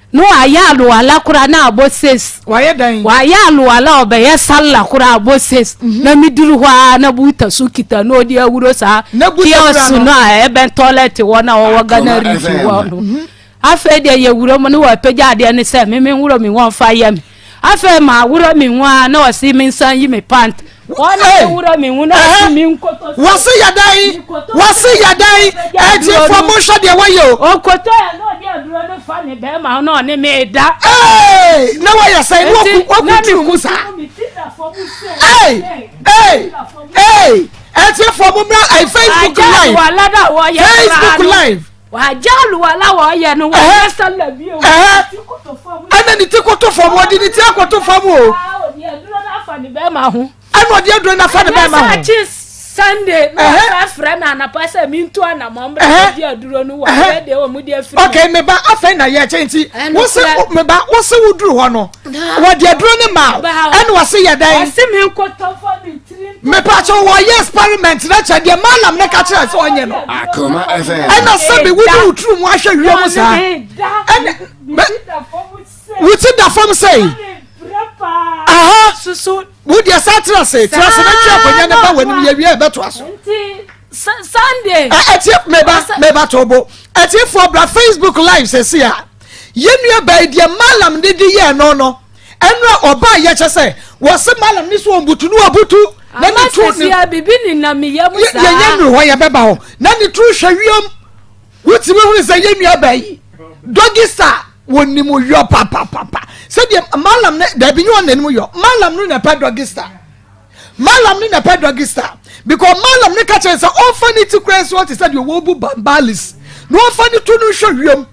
na wayɛ alowala kora na abɔ 6. Wayɛ dɛn? Wayɛ alowala, ɔbɛyɛ salla kora abɔ 6, na meduru hɔ a na buta so kita na ɔde awuro saa kiosk no a ɛbɛn toilet wɔ na ɔwɔ Ghana Region wɔ no. Afei deɛ yɛwura mu no, wɔapagya adeɛ no sɛ meme nwura mi wɔmfa yɛ me. Afei ma awura mi ho a na ɔse me nsan yi me pant, wɔn na wura mi ho na ɔse mi nkoto. Wɔse yɛ dɛn? Wɔse yɛ dɛn? Ɛtiefo, mo nhwɛ deɛ wɔyɛ o. Okoto yɛ na ɔde aduro no fa ne bɛrima na ɔne me da. Ee, na wɔyɛ sɛn na wɔkutu mu saa? Ee, ee, ee, ɛtiefo, mo mra ɛ Facebook live, Facebook live. Wagya aluwala wɔyɛ no, wɔyɛ sala bi o. Ɛna ne ti koto fam, wɔde ne ti akoto fam o. Ɔde aduro no afa ne bɛrima ho. Ɛna ɔde aduro no afa ne bɛrima ho. Ɛnyɛ sɛ Sunday na ɔsa frɛ me anapa sɛ mentu anamɔ mbra kɔgye aduro no wɔ ayɛ deɛ wɔ mu de afiri. Ok, meba, afei na yɛ kyɛn nti wose meba, wose woduru hɔ no, wɔde aduro no ma ɛna wɔse yɛ dɛn? Wɔse me nkotɔ fa me tiri. Mepatro, wɔyɛ experiment na kyɛ deɛ malam ne ka kyerɛ sɛ ɔnyɛ no, ɛna sɛbi wode wo turu mu ahwɛ wiem saa, ɛna wo ti da fam sɛi aha. Wo deɛ sa tena se, tena se na twe akonnwa ne ba w'anim. Yɛwie ɛbɛtoa so. Sunday. Ɛtie, meba, meba to bo. Ɛtiefoɔ, bra Facebook live sɛsi a yɛn nua bɛyi deɛ malam de di yɛ no, ɛnura ɔbaa yɛ kyɛ sɛ wɔsi malam ne so wɔn butu ne wɔbutu na ne tu ne bibi ne nam yam saa. Yɛn yɛn nuru hɔ, yɛbɛba hɔ na ne tu hwɛ wiem. Wotumi hunu sɛ yɛn nua bɛyi dɔgisa wɔnim yɔ papapapa sɛdeɛ malam ne dabi nyɛ wɔn n'anim yɔ. Malam no na ɛpɛ dɔgisa, malam no na ɛpɛ dɔgisa, because malam ne ka kyerɛ sɛ ɔnfa ne ti kura so ɔte sɛ deɛ wɔbu bambalis na ɔnfa ne tu no nhwɛ wiem,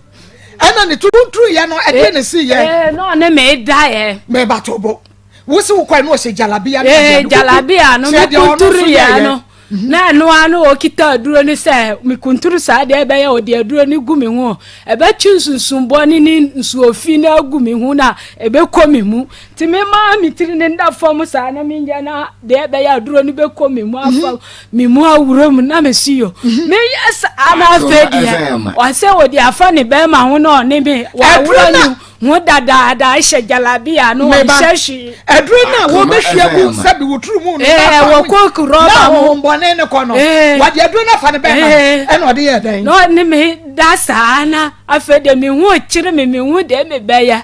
ɛna ne tu no yɛ no ɛdeɛ ne si yɛ. Ɛɛ, na ɔne me da yɛ. Mɛ ba to bo, wosi wo kwan na ɔhyɛ jalabia. Ee, jalabia no mi kunturu yɛ no na ɛno ano okita aduro no sɛ mekunturu saa deɛ ɛbɛyɛ ɔde aduro no gu me ho, ɛbɛtwe nsunsunbɔne ne nsuofi no agu me ho na ɛbɛkɔ me mu. Nti mema me tiri ne nda fam saa na menyɛ na deɛ ɛbɛyɛ aduro no bɛkɔ me mu afa me mu awura mu na mesi yo meyɛ saa. Na afei deɛ ɔsɛ ɔde afa ne bɛrima ho na ɔne me wawura ne. ho dadaada hyɛ jalabia no ɔnhyɛ hwee. Aduro no a wɔbɛhwie gu sɛbi wo turu mu no na wɔ coke rɔba mu na ahohombɔne no kɔ no wɔde aduro no afa no bɛma ɛna ɔde yɛ dɛn. Na ɔne me da saa na afei de me ho kyere me me ho deɛ me bɛyɛ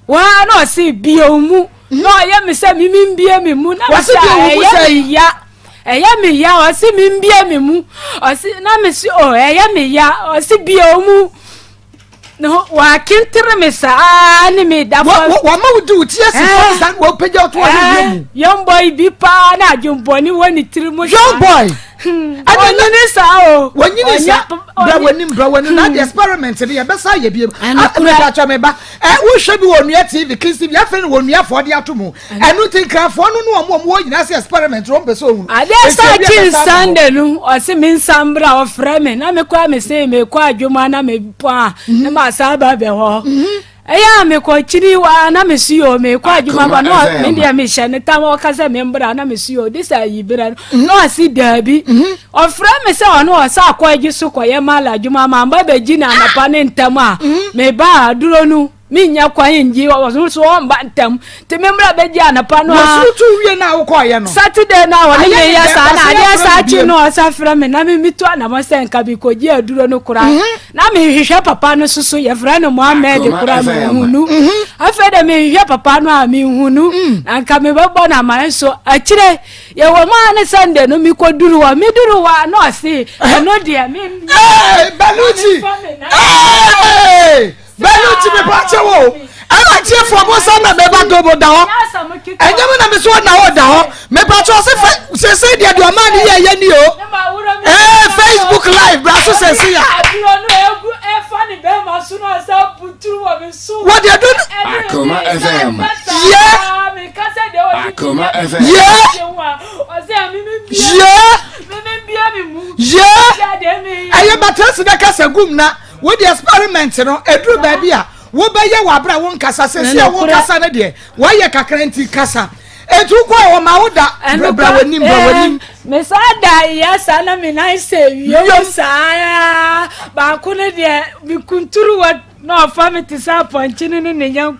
waa na ɔse bie wo mu na ɔyɛ me sɛ me membie me mu na me sɛ ɛyɛ me ya ɛyɛ me ya ɔse membie me mu ɔse na me se o ɛyɛ me ya ɔse bie wo mu. Wɔakentere me saa ne me da fam. Wɔma wo di wo ti asi fam saa wɔpagya wo to ɔne wie mu. Young boy bi paa na adwembɔne wɔ ne tiri mu. Young boy. Hmm. Wɔnyini saa o. Wɔnyini saa. Bra w'anim bra w'anim na de experiment no yɛbɛsa ayɛ bi. Ɛnokora atwa me ba. Ɛ wohwɛ bi wɔ onua TV Kiss TV afei na wɔn nuafoɔ de ato mu. Ɛno nti nkrafoɔ no ne wɔn a wɔwɔ nyinaa sɛ experiment wɔn pɛ sɛ ohunu. Adeɛ sa kyi Sunday no ɔse me nsa mbra ɔfrɛ me na mekɔ a mese mekɔ adwuma na mepɔn a mhm. na masa aba bɛ hɔ. Mhm. Ɛyɛ a mekɔ kyiri wa na mesi o mekɔ adwuma ba na me deɛ mehyɛ ne tam ɔka sɛ me mbra na mesi o de sɛ ayi berɛ no mhm. na ɔse daabi. Ɔfrɛ me sɛ ɔno ɔsɛ akɔ agyi so kɔyɛ mala adwuma ma mba bɛgyi na anɔpa ne ntɛm a meba aduro no. Mennya kwan ngye ɔno so ɔmba ntɛm nti me mmra bɛgye anɔpa no a. Wɔsoro tu wie no a wokɔɔyɛ no. Saturday no a wɔne me yɛ saa na adeɛ saa kye no ɔsa frɛ me na me metu anamɔ sɛ nka mekɔgye aduro no koraa mhm. na mehwehwɛ papa no soso yɛfrɛ no Mohammed koraa mehunu mhm. afei de mehwehwɛ papa no a mehunu mm. na nka mebɛbɔ no aman so akyire yɛwɔ mu a ne Sunday no mekɔduru hɔ meduru hɔ a na ɔse ɛno deɛ me. Baluchi! Bɛnu ti mi pa kyɛ wo ɛna tiefoɔ mo nsa na mɛba dobo da hɔ ɛnyɛ mo na mi so da hɔ da hɔ mepa kyɛ ɔse fɛ sese deɛ deɛ ɔmaa ne yɛ yɛ ni o ɛɛ Facebook live bra so sese ya. Wɔde ɛdo no yɛ yɛ yɛ yɛ ɛyɛ batɛsi bɛ kasa gum na. Wo deɛ experiment no ɛduru baabi a wobɛyɛ wɔ abere a wonkasa sɛsi a wokasa no deɛ wɔayɛ kakra nti kasa ɛnti wokɔ a wɔma wo da brɛbrɛ w'anim brɛ w'anim. Mesa da yɛ saa na me nan sɛ wiem saa baako no deɛ mekunturu wɔ na ɔfa me te sɛ apɔnkye no ne ne yɛn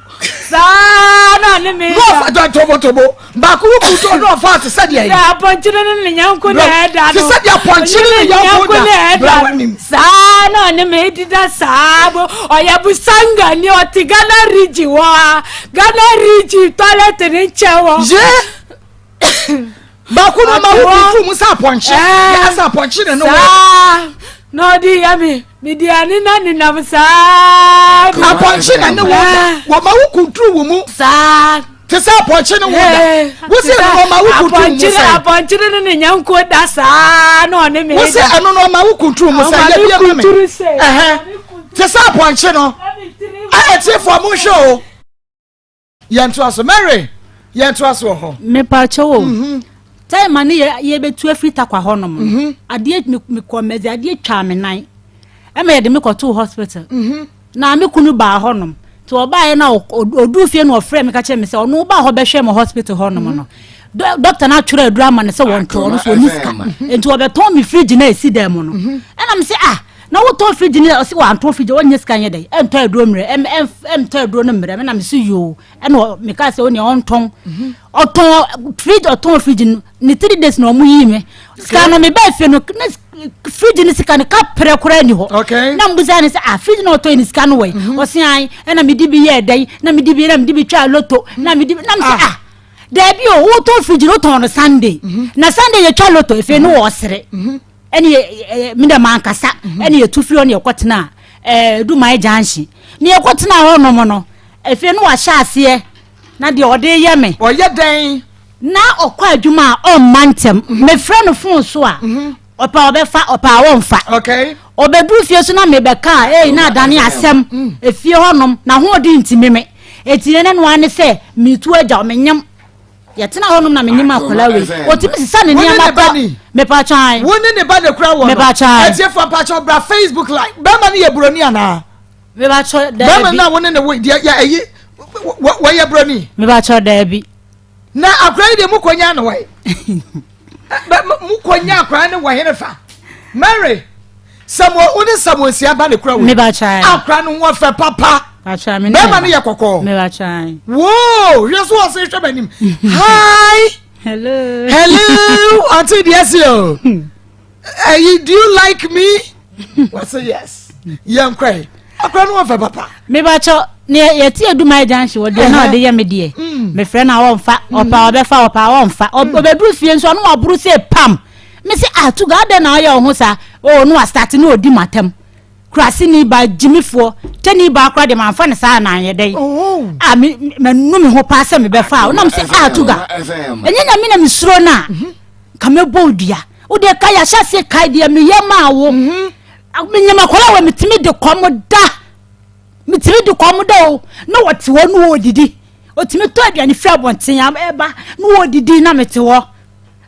saa na ne me. Na ɔfa dɔ tobotobo baako wo kutu na ɔfa te sɛ deɛ. Sɛ apɔnkye no ne ne yɛnko na ɛda no. Te sɛ deɛ apɔnkye no ne yɛnko da bra w'anim. Saa na ɔne me dida saa bo ɔyɛ busanga ni ɔte Ghana region hɔ a Ghana region toilet ne nkyɛn hɔ. Ye. Baako no ma wo kutu mu sɛ apɔnkye. Yɛ sɛ apɔnkye ne ne wɔ. Saa na ɔde yɛ me. Mede ane na nenam saa. Apɔnkye na ne wo da. Wɔma wo kunturu wo mu. Saa. Te sɛ apɔnkye ne wo da. Wo sɛ ɛno na ɔma wo kunturu mu sɛ. Apɔnkye ne ne nyanko da saa na ɔne me da. Wo sɛ ɛno na ɔma wo kunturu mu sɛ. Yɛ bi ma me. Ɛhɛn. Te sɛ apɔnkye no. Ɛtifoɔ mo nhwɛ o. Yɛntoa so. Mary, yɛntoa so wɔ hɔ. Mepaakyɛw o. Mhm. Time a ne yɛ yɛbɛtu afiri Tarkwa hɔ nom no, mhm. adeɛ mekɔ mɛdze adeɛ twaa me nan. Ɛma yɛde me kɔtoo hospital. Mhm. Na me kunu baa hɔ nom. Nti ɔbaeɛ na ɔduu fie na ɔfrɛ me ka kyerɛ me sɛ ɔno baa hɔ bɛhwɛ me hospital hɔ nom no. Dɔkta no atwerɛ aduru ama no sɛ wɔntɔ ɔno so ɔni sika. Nti ɔbɛtɔn me fridge na ɛsi dan mu no. Ɛna me sɛ ah na wotɔn fridge no ɔsi wantɔn fridge ɔnyɛ sika nyɛ dɛ ɛntɔ aduro mmerɛ ɛm ɛm ɛmtɔ aduro no mmerɛ ɛna mesi yoo ɛna meka sɛ ɔnea ɔntɔn mhm. ɔtɔn fridge ɔtɔn fridge no ne 3 days na ɔmo yii me sika no me bɛɛ fie no ne fridge no sika no ka prɛ koraa ni hɔ na mbusa ne sɛ ah fridge na ɔtɔn ne sika no wɔ yi mhm. ɔsi an ɛna medi bi yɛ ɛdɛn na medi bi na medi bi twa loto na medi bi na mesi ah, ah daabi o wotɔn fridge no wotɔn no Sunday mhm. na Sunday yɛtwa loto efe no wɔ ɔsere. Ɛne yɛ ɛɛ me dɛ mankasa mhm. ɛne yɛtu firi hɔ ne yɛkɔtena ɛɛ Dumae junction ne yɛkɔtena hɔ nom no afei no wahyɛ aseɛ na deɛ ɔde yɛ me. Ɔyɛ dɛn? Na ɔkɔ adwuma a ɔmma ntɛm mhm. mefrɛ no fon so a mhm. ɔpɛ ɔbɛfa ɔpɛ a ɔmfa ɔbɛduru fie so na mebɛka a ei na adane asɛm mm. efie hɔnom na hoɔden ntumi me eti ne noa ne sɛ metu agya menyam Yɛtena hɔ nom na menim akwadaa wei. Otumi sisa ne nneɛma kɔ. Mepatwan. Wo ne ne ba na kura wɔ no. Mepatwan. Atiefo mpakyɛw bra Facebook live. Bɛrima no yɛ buroni anaa? Mepatwa daabi. Bɛrima no a wo ne ne wo deɛ yɛ ɛyi wɔyɛ buroni. Mepatwa daabi. Na akwadaa yi deɛ mu kɔnya no wɔ mu kɔnya akwadaa no wɔ hene fa. Mary Samuel wo ne Samuel nsia ba ne kura wɔ. Mepatwan. Akwadaa no ho ɔfɛ papa. Bɛrima no yɛ kɔkɔɔ. Woo hwɛ so ɔse hwɛ m'anim. Hi. Hello. Hello. Ɔte deɛ si o. Ɛyi do you like me? Wɔse yes. Yɛn kɔɛ. Akora no wɔfɛ papa. Mebakyɛ ne yɛte aduma junction wɔ deɛ na ɔde yɛ me deɛ. Mefrɛ no a ɔmfa ɔpa ɔbɛfa ɔpa ɔmfa. Ɔbɛduru fie nso ɔno waboro sɛ pam. Mese ah tuga adɛn na ɔyɛ wo ho saa? Oh no wastate na ɔdi m'atam. Kuraseni baa gyimifoɔ tani baa koraa deɛ manfa no saa na anyɛ dɛn oh. a me manu me ho paa sɛ mebɛfa a wonam sɛ a tuga ɛnyɛ nyame na mesuro no a mhm. ka mɛbɔ wo dua wodeɛ ka yɛahyɛ aseɛ kae deɛ meyɛ maa wo mhm. menyam akwadaa wɔ metumi de kɔm da metumi de kɔm da o na wɔte hɔ na wɔdidi ɔtumi tɔ aduane firi abɔnten ɛba na wɔdidi na mete hɔ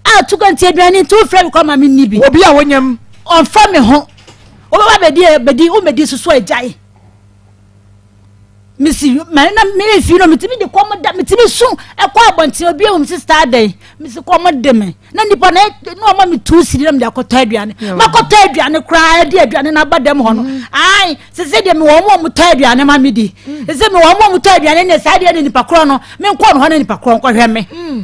A tukɔ nti aduane nti wofrɛ me kɔ ma menni bi. Obi a wonyam. Ɔmfa me ho. Wobɛba bɛdi bɛdi womɛdi soso agyae. Mesi ma na mefi no metumi de kɔm da metumi su ɛkɔ abɔnten obi ehum sista adɛn mesi kɔm de me na nipa na na ɔma me tu siri na mede akɔtɔ aduane makɔtɔ aduane koraa ɛde aduane na aba dɛm hɔ no mm. ae sese deɛ mewɔ ɔmo a ɔmo tɔ aduane ma me di mm. sese mewɔ ɔmo a ɔmo tɔ aduane ne saa deɛ ne nipa korɔ no menkɔ no hɔ na nipa korɔ nkɔhwɛ me mm.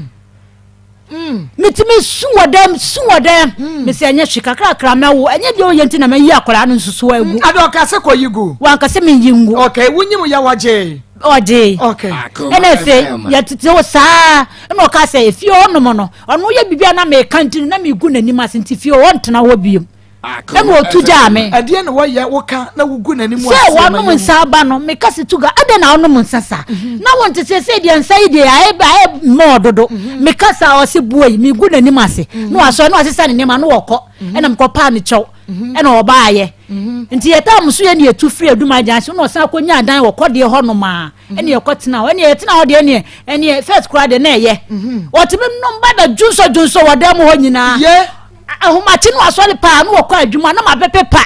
Mm. Metumi su wɔ dɛm su wɔ dɛm. Mm. Mesi ɛnyɛ hwe kakrakra mɛwo ɛnyɛ deɛ ɔyɛ nti na mɛyi akwadaa no nsusu agu. Mm. Ade ɔka sɛ kɔ yi gu. Wanka sɛ menyi ngu. Okay, wonyim yɛ wɔgye. Ɔgye. Okay. Ɛna efe yɛtete hɔ saa ɛna ɔka sɛ efie hɔ nom no ɔno yɛ biribi a na meka nti no na megu n'anim ase nti fie hɔ ɔntena hɔ biom. Ɛna ɔtu gyaa me. Ɛdeɛ na wɔyɛ woka na wogu n'anim ase. Sɛ wɔnom nsa aba no, meka sɛ tuga, adɛn na wonom nsa saa? Mhm. Na wɔn te sɛ sɛ deɛ nsa yi deɛ ayɛ ayɛ mmɔɔ dodo. Mhm. Meka saa ɔse bua yi, megu n'anim ase. Mhm. Na wasɔre na wasesa ne nneɛma na wɔkɔ. Ɛna mekɔ paa ne kyɛw. Ɛna ɔbaayɛ. Nti yɛtaa mo so yɛ ne yɛtu firi adum agyan so na ɔsan akɔnya adan wɔ kɔdeɛ hɔ nom a. Ɛne yɛkɔ tena hɔ. Ɛne yɛtena hɔ deɛ ɛneɛ ɛneɛ first koraa deɛ na ɛyɛ. Ɔtumi nom ba da dwonsɔ dwonsɔ wɔ dan mu hɔ nyinaa. Ahomakye no asɔre paa na wɔkɔ adwuma na mabɛpepa.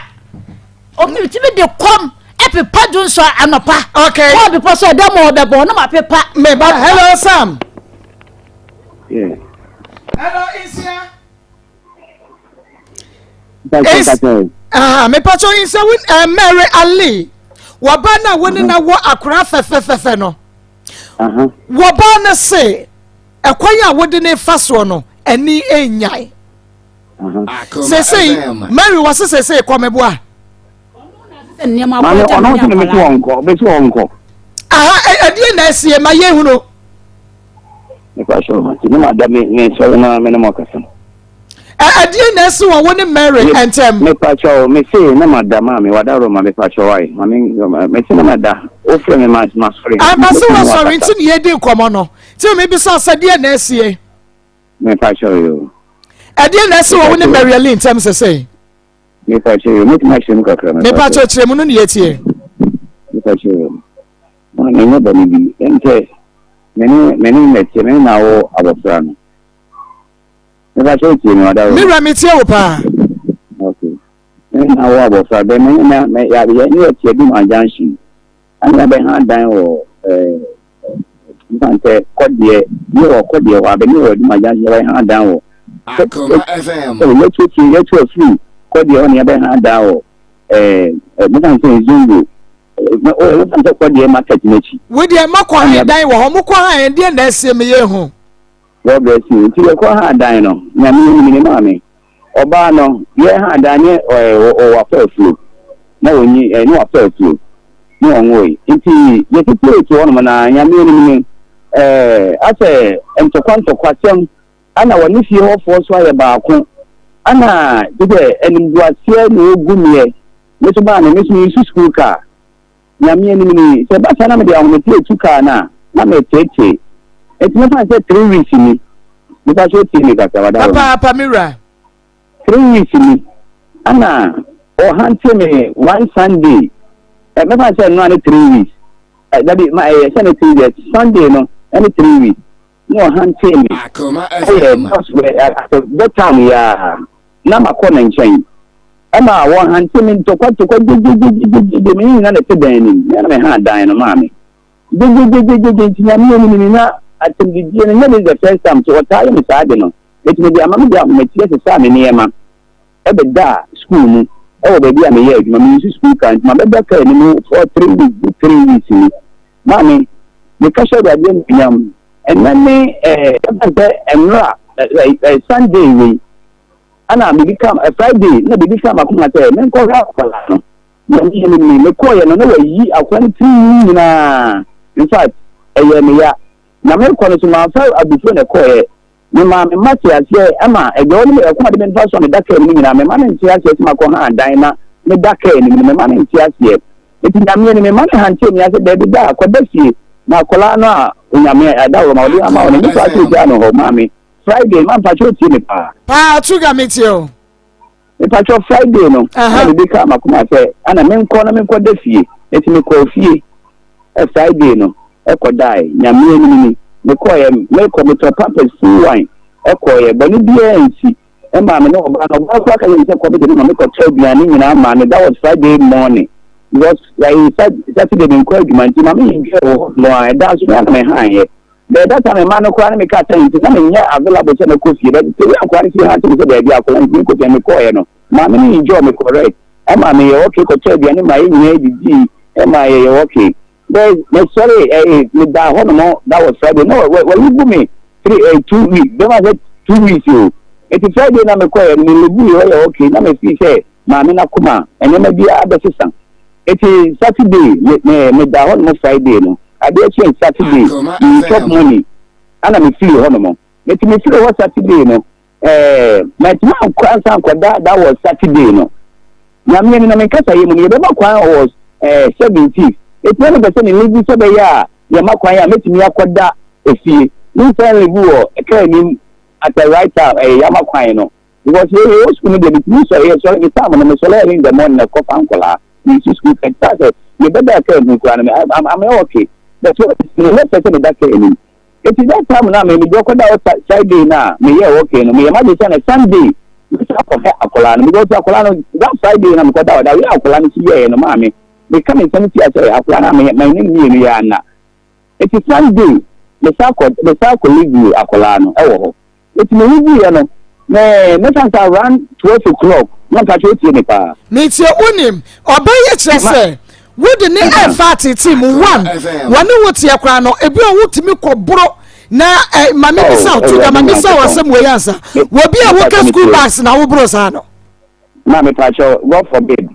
Omitumi de kɔm ɛpepa dwonsɔ anɔpa. Okay. Wɔn bepɔ so ɛdɛm wɔ bɛbɔ na mapepa. Meba hello Sam. Yeah. Hello Nsia. Aha, mepatɔ nsia wo eh, Mary Ali. Wɔba na wo ne na wɔ akora fɛfɛfɛfɛ no. Wɔba no se Ɛkwan a wode no refa soɔ no, ani nnyae. Seesei, Mary wɔ se seesei kɔ meboa. Maame ɔno nso na mesi wɔn nkɔ, mesi wɔn nkɔ. Aha, ɛdeɛ na asie ma yɛn hunu. Nipa sɔrɔ ma ti ne ma da mi mi sɔrɔ na mi ne mo kasa. Ɛdeɛ na asi wɔ wo ne Mary ntɛm. Mepa kyɛw me se na ma da maame wada rɔ ma mepa kyɛw ayi maame me se na ma da o frɛ me ma ma sɔre. Ama se wɔ sɔre nti ne yɛdi nkɔmɔ no ti mi bisa sɛ deɛ na asie. Mepa kyɛw yo. Ɛdeɛ na asi wɔ wo ne Mary Lee ntɛm sese. Mepa kyɛw yo mɛtumi akyerɛ mu kakra. Mepa kyɛw kyerɛ mu no ne yɛtie. Mepa kyɛw yo maame nyɛ bɔne bi ɛntɛ me ne me ne mɛte me ne na awo abɔfra no. Mepa kyɛw tie me ɔdaworo. Me wura me tie wo paa. Okay. Me na wo abɔfra bɛ me na me ya yɛ ne yɛ tie Duma junction. Ɛna yɛ bɛ ha dan wɔ ɛɛ nfantɛ kɔdeɛ ne wɔ kɔdeɛ hɔ abɛ ne wɔ Duma junction yɛ bɛ ha dan wɔ. Akoma FM. Ɛwɔ yɛ tie tie yɛ tie afiri kɔdeɛ hɔ na yɛ bɛ ha dan wɔ ɛɛ nfantɛ Zongo. Nfantɛ kɔdeɛ market n'akyi. Wo deɛ makɔ ha dan wɔ hɔ mo kɔ ha yɛn deɛ na ɛsie me yɛ hu. God bless you. Nti yɛkɔ haa dan no, Nyame anim ne maame. Ɔbaa no, yɛ haa dan ne ɔwɔ wafa afuo. Na ɔnyi ɛ ne wafa afuo. Ne ɔnwoe. Nti yɛtete te hɔnom na Nyame anim ne ɛɛ asɛ ntɔkwa ntɔkwa sɛm ana wɔne fie hɔfoɔ so ayɛ baako. Ana te sɛ animguaseɛ na ɔgu meɛ. Me so maame, me so mesu school car. Nyame anim ni, sɛ ɛba saa na mede ahometeɛ retu kaa no a, na mereteetee. Enti mɛfa no sɛ three weeks ni. Mepa kyɛw tie me kakra, wada hɔ. Papaapa me wura. Three weeks ni, ɛna ɔhante me one Sunday. Ɛ mɛfa no sɛ ɛno ne 3 weeks. Ɛ dabi, ma ɛyɛ sɛ ne 3 weeks. Sunday no, ɛne 3 weeks. Na ɔhante me. Ɛyɛ that's that time yaa, na makɔ ne nkyɛn. Ɛma wɔhante me ntɔkwa ntɔkwa gyegyegyegyegye, me ne nyina na ɛte dan no mu, me na mehaa dan no maa me gyegyegyegyegye, nti Nyame anim ni na atɛmdidie no nyɛ this the first time, nti ɔtaa yɛ me saa ade no, nti mede ama mede ahometeɛ sesaa me nneɛma ɛbɛdaa school mu. Ɛwɔ baabi a meyɛ adwuma, me use school car nti mabɛda car no mu for 3 weeks, good 3 weeks ni. Maame, meka hyɛ Awurade animuonyam, ɛnnɛ ne ɛɛ, ɛfa sɛ ɛnora ɛɛ Sunday wei, ɛna biribi ka Friday na biribi ka m'akoma sɛ menkɔhwɛ akwadaa no. Na meyɛ no ni, mekɔeɛ no na wayi akwadaa no tiri nwi nyinaa. In fact, ɛyɛɛ me ya. Na mekɔ no so mamfa abufuo na ɛkɔeɛ. Memaa me mma tee aseɛ ɛma ɛdeɛ ɔne me ɛko a de me mfa so a meda kaa no mu nyinaa me mma no nte aseɛ sɛ makɔ ha dan na meda kaa no mu no me mma no nte aseɛ. Nti Nyameɛ ni me mma no hantee me ase daabi da kɔda fie na akwadaa no a Onyame adaworo ma ɔde ama wo no me koraa sɛ ogyaa no hɔ maa me Friday ma mpakyɛ otie me paa. Paa Tuga metie o. Mepakyɛ Friday no na biribi kaa m'akoma sɛ ana menkɔ na menkɔ da fie nti mekɔɔ fie Friday no kɔdae. Nyame anim ni mekɔeɛ mekɔ metɔ pampers full wine kɔeɛ bɔne biara ansi ɛmaa me ne ɔbaa no ɔbaa koraa ka kyerɛ me sɛ kɔ mede ne ma mekɔtɔ aduane nyinaa maa no that was Friday morning because Saturday menkɔ adwuma nti ma me enjoy wɔ hɔ no a ɛda nso me ana mehaeɛ. But that time mma no koraa ne me kaa sɛ nti na menyɛ available sɛ mɛkɔ fie but the way akwadaa no si hante me sɛ daabi akwadaa no ntumi nkɔ fie mekɔɔeɛ no maame no enjoy me correct ɛma meyɛ okay kɔtɔ aduane ma yɛn nyinaa didii ɛma yɛyɛ okay but mesɔre ɛɛ medaa hɔ nom that was Friday na wɔyi gu me three ɛɛ 2 weeks bɛma sɛ 2 weeks o eti Friday na mekɔɔeɛ no me lebu yɛ ɔyɛ okay na me feel sɛ maame no akoma nneɛma biara bɛsesa eti Saturday me me medaa hɔ nom Friday no adeɛ kyɛn Saturday me chop money ana me firi hɔ nom eti me firi hɔ Saturday no mɛtuma ankɔ ansa ankɔda. That was Saturday no. Nyame ni na me nkasa yɛ mu no yɛbɛma kwan wɔ 17 eti na mepɛ sɛ me leave sɛ bɛyɛ a yɛma kwan a mɛtumi akɔda efie me nsan leave wɔ kaa anim at the right time yɛama kwan no because yɛ yɛ wɔ school no deɛ metumi sɔre yɛ sɔre me time no me sɔre early in the morning na ɛkɔfa nkɔlaa me nsi school kɛ ta sɛ mebɛda kaa mu koraa no me I'm okay, but me yɛ pɛ sɛ meda kaa anim. Eti that time na me mede ɔkɔda hɔ Friday na meyɛ okay no meyɛ m'adwene sɛ na Sunday mesa akɔhwɛ akwadaa no because akwadaa no that Friday na mekɔda hɔ da wei akwadaa no si yɛɛ no maame meka me nsɛm tia sɛ akwadaa no a meyɛ mene mmienu yɛ ana. Eti Sunday mesa akɔ leave akwadaa no ɛwɔ hɔ. Eti me leave yɛ no me mesa sɛ around 12 o'clock na mpakyɛ otie me paa. Metie. Wonim ɔbɛyɛ kyerɛ sɛ wode ne ɛfa atete mu one wɔne wo teɛ koraa no ebi a wotumi kɔboro na ɛ maame bisa wo tuga maame bisa wo asɛm wɔ yi ansa wɔbi a woka school bus na woboro saa no. Ma mepakyɛ, God forbid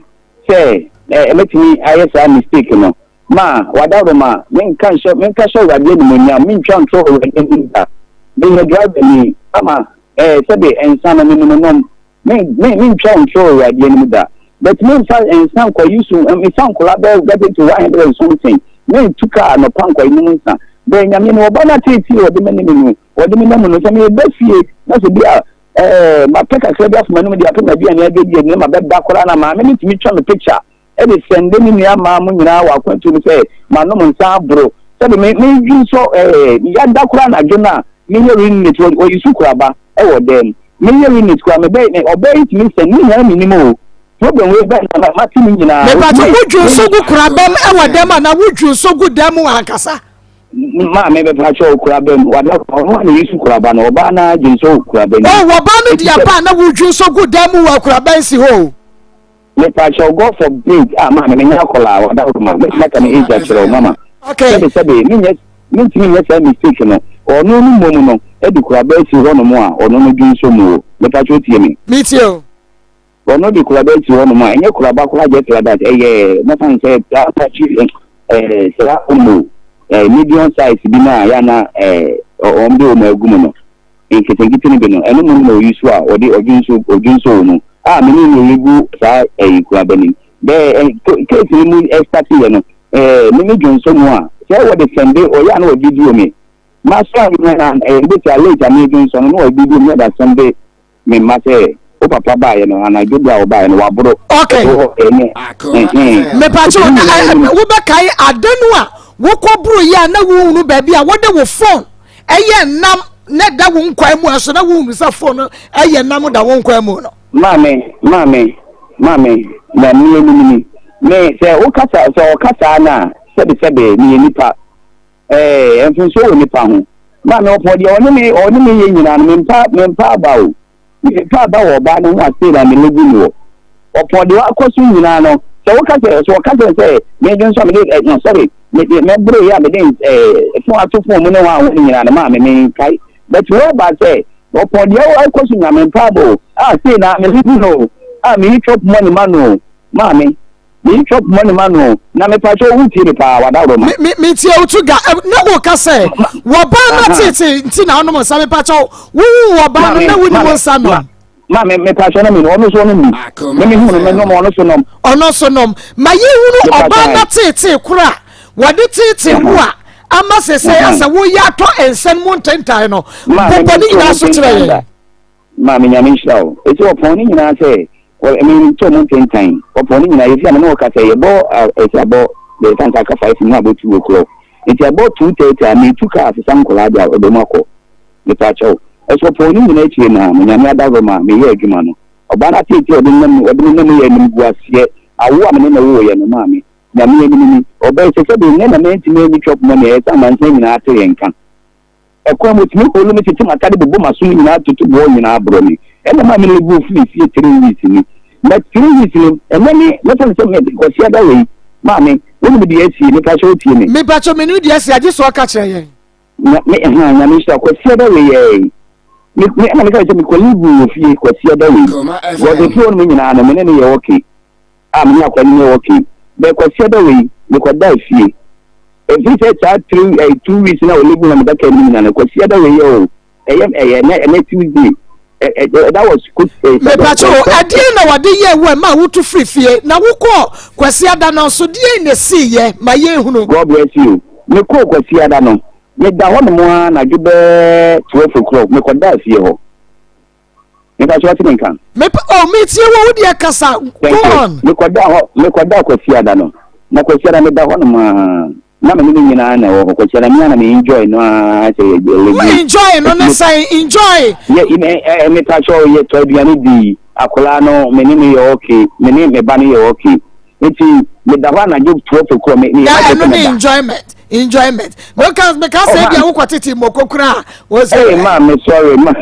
sɛ ɛmɛtumi ayɛ saa mistake no. Ma wadaworo ma menka nhyɛ menka hyɛ Awurade animonyam mentwa ntorɔ Awurade anim da. Meyɛ driver ni ama sɛbe nsa no menom nom me me mentwa ntorɔ Awurade anim da, but memfa nsa nkɔyi so mefa nkɔla bɛɛ getting to 100 and something mentu kaa nɔpa nkɔyi nom nsa bɛɛ. Nyame no ɔba no ateetee ɔde m'anim no ɔde me nam no sɛ meyɛba fie na sɛ bi a mapɛ kakra bi afoma nom de apɛ m'aduane abɛdi ne ma bɛda koraa na maame no tumi twa me picture ɛde send me nua maa mo nyinaa wɔ akwantuo mu sɛ manom nsa aboro sɛde me medwi nso yada koraa anadwo no a meyɛ urinate wɔyi so kuraba ɛwɔ dɛm meyɛ urinate koraa mebɛ me ɔbaa yi tumi send ne nyinaa menim o problem wei bɛ na mate ne nyinaa. Mepatɛ wodwi nso gu kurabam ɛwɔ dɛm a na wodwi nso gu dɛm mu ankasa? Maame bɛpa kyɛ kuraba mu wada ɔno a na yi so kuraba no ɔbaa na gye nso kuraba mu. O wɔbaa no di aba na wodwi nso gu dɛm mu wɔ kuraba nsi hɔ o. Mepakyɛw, God forbid a maame menyɛ akɔlaa wada hɔ ma mɛtumi aka me age akyerɛ wo mama. Sɛbe sɛbe menyɛ mentumi nyɛ saa mistake no. Ɔno no mmom no ɛde kuraba asi hɔ nom a ɔno no dwi nso mu o. Mepakyɛw tie me. Metie o. Ɔno de kuraba asi hɔ nom a ɛnyɛ kuraba koraa just like that ɛyɛ mɛfa no sɛ saa saa omo medium size bi no a yɛana wɔn de omo agu mu no nketenkete no bi no ɛno mu no na oyi so a ɔde ɔdwi nso ɔdwi nso wɔ mu a mene ne ɔlebu saa ɛyi kuraba nim bɛɛ case no mu ɛstart yɛ no mene dwi nso mu a sɛ wɔde send ɔyɛ a na wɔde video me ma so a na bɛsi a late a medwi nso no na wɔde video me na wɔde asend me mma sɛ wo papa baayɛ no anadwo bi a wɔbaayɛ no waboro. Okay, mepatwa wobɛkae ada no a wokɔboro yi a na wohunu baabi a wode wo phone ɛyɛ nam na ɛda wo nkwan mu ɛso na wohunu sɛ phone no ɛyɛ nam da wo nkwan mu no. Maame, maame, maame, na mmea nim ni me sɛ wokasa sɛ ɔkasa no a sɛbe sɛbe meyɛ nipa mfomsoɔ wɔ nipa ho. Maame ɔpɔ deɛ ɔne me yɛ nyinaa no mempa aba o mempa aba wɔ ɔbaa no ho ase na melebu no wɔ. Ɔpɔn deɛ akɔ so nyinaa no, sɛ woka sɛ, sɛ wɔka kyerɛ sɛ medwe nso a mede ɛ no sorry, me me mɛboro yɛ a mede ɛ fon ato fon mu ne wɔn a wɔn nyinaa no maame menkae. But wɔba sɛ ɔpɔn deɛ ɛkɔ so nyinaa me mpaabɔ o, ah sei na me live no o, ah meyi chop money ma no o, maame meyi chop money ma no o, na mepakyɛ wo tie me paa wadaworo ma. Me me me tie wo to ga na wo ka sɛ wɔbaa na tete nti na ɔnom nsa mepakyɛ wo wo wɔbaa no na wonim nsa nom. Ma me me pakyɛ no mi no ɔno nso ɔnom bi me me hu no me nom ɔno nso nom. Ɔno nso nom ma yɛ hunu ɔbaa na teetee koro a wɔde teetee wo a ama sese asɛ woyɛ atɔ nsɛn mu ntentan no bobɔ ne nyinaa so kyerɛ yɛn. Maame nyame nhyira wo eti ɔpɔn ne nyinaa sɛ me ntɔ mu ntentan ɔpɔn ne nyinaa yɛsi a me ne ɔka sɛ yɛbɔ ɛsɛ abɔ bɛyɛ sansa aka five mu abɔ two o'clock nti abɔ 2:30 a metu kaa sesa nkɔlaa de a ɔbɛ mu akɔ. Mepaakyɛw, ɛsopɔw no nyinaa akyiri no a, me Nyame adaworoma a meyɛɛ adwuma no, ɔbaa no ateetee a ɔde nam ɔde me nam yɛ animguaseɛ, awo a me ne no woeɛ no maa me. Nyame anim ni, ɔbaa yi, sɛ sɛdeɛ nnɛ na mantumi anni chop money a ɛyɛ sɛ amansan nyinaa te yɛn nka. Ɛkwan mu, ɔtumi holu me tete m'atade bobɔ m'asom nyinaa toto boɔ nyinaa borɔ me. Ɛna maa me leave firi fie 3 weeks ni. Na 3 weeks no, ɛnnɛ ne, mɛfa no sɛ me, Kwasiada wei, maame, wonim deɛ asie, mepaakyɛw wotie me. Mepaakyɛw menim deɛ asie, agye sɛ ɔka kyerɛ yɛn. Na me ɛhaa nyame nhyira kwasiada wei ɛɛ me me ɛna meka sɛ mekɔ live wɔ fie kwasiada wei because efie hɔ nom nyinaa no me ne no yɛ okay a me ne akora no yɛ okay bɛɛ kwasiada wei mekɔda fie ɛfiri sɛ saa three ɛɛ 2 weeks na ɔlive na meda kaa mu nyinaa no kwasiada wei yɛ o ɛyɛ ɛyɛ ɛnɛ ɛnɛ Tuesday ɛ ɛ that was Mepatwo o, ɛdeɛn na wɔde yɛɛ wo ɛma wotu firi fie na wokɔɔ Kwasiada no nso deɛn na ɛsiiɛ ma yɛnhunu? God bless you. Mekɔɔ Kwasiada no, meda hɔ nom ara anadwo bɛɛ 12 o'clock, mekɔdaa fie hɔ. Mepatwo wate me nka? Mepa, oh, metie wo, wo deɛ kasa, go on. Mekɔdaa hɔ, mekɔdaa Kwasiada no, na Kwasiada meda hɔ nom ara. Na me ne no nyinaa na ɛwɔ hɔ Kwasiada me ara na me enjoy no ara sɛ yɛ yɛ Wo enjoy no ne sɛn enjoy. Yɛ ɛ ɛ me pakyɛw yɛ tɔ aduane di akwadaa no me ne no yɛ okay me ne me ba no yɛ okay nti me da hɔ anadwo 12 o'clock me me yɛ ma ɛno ne enjoyment enjoyment me ka me ka sɛ ebi a wokɔ tete moko kura wɔ sɛ. Ɛyɛ maa me sorry ma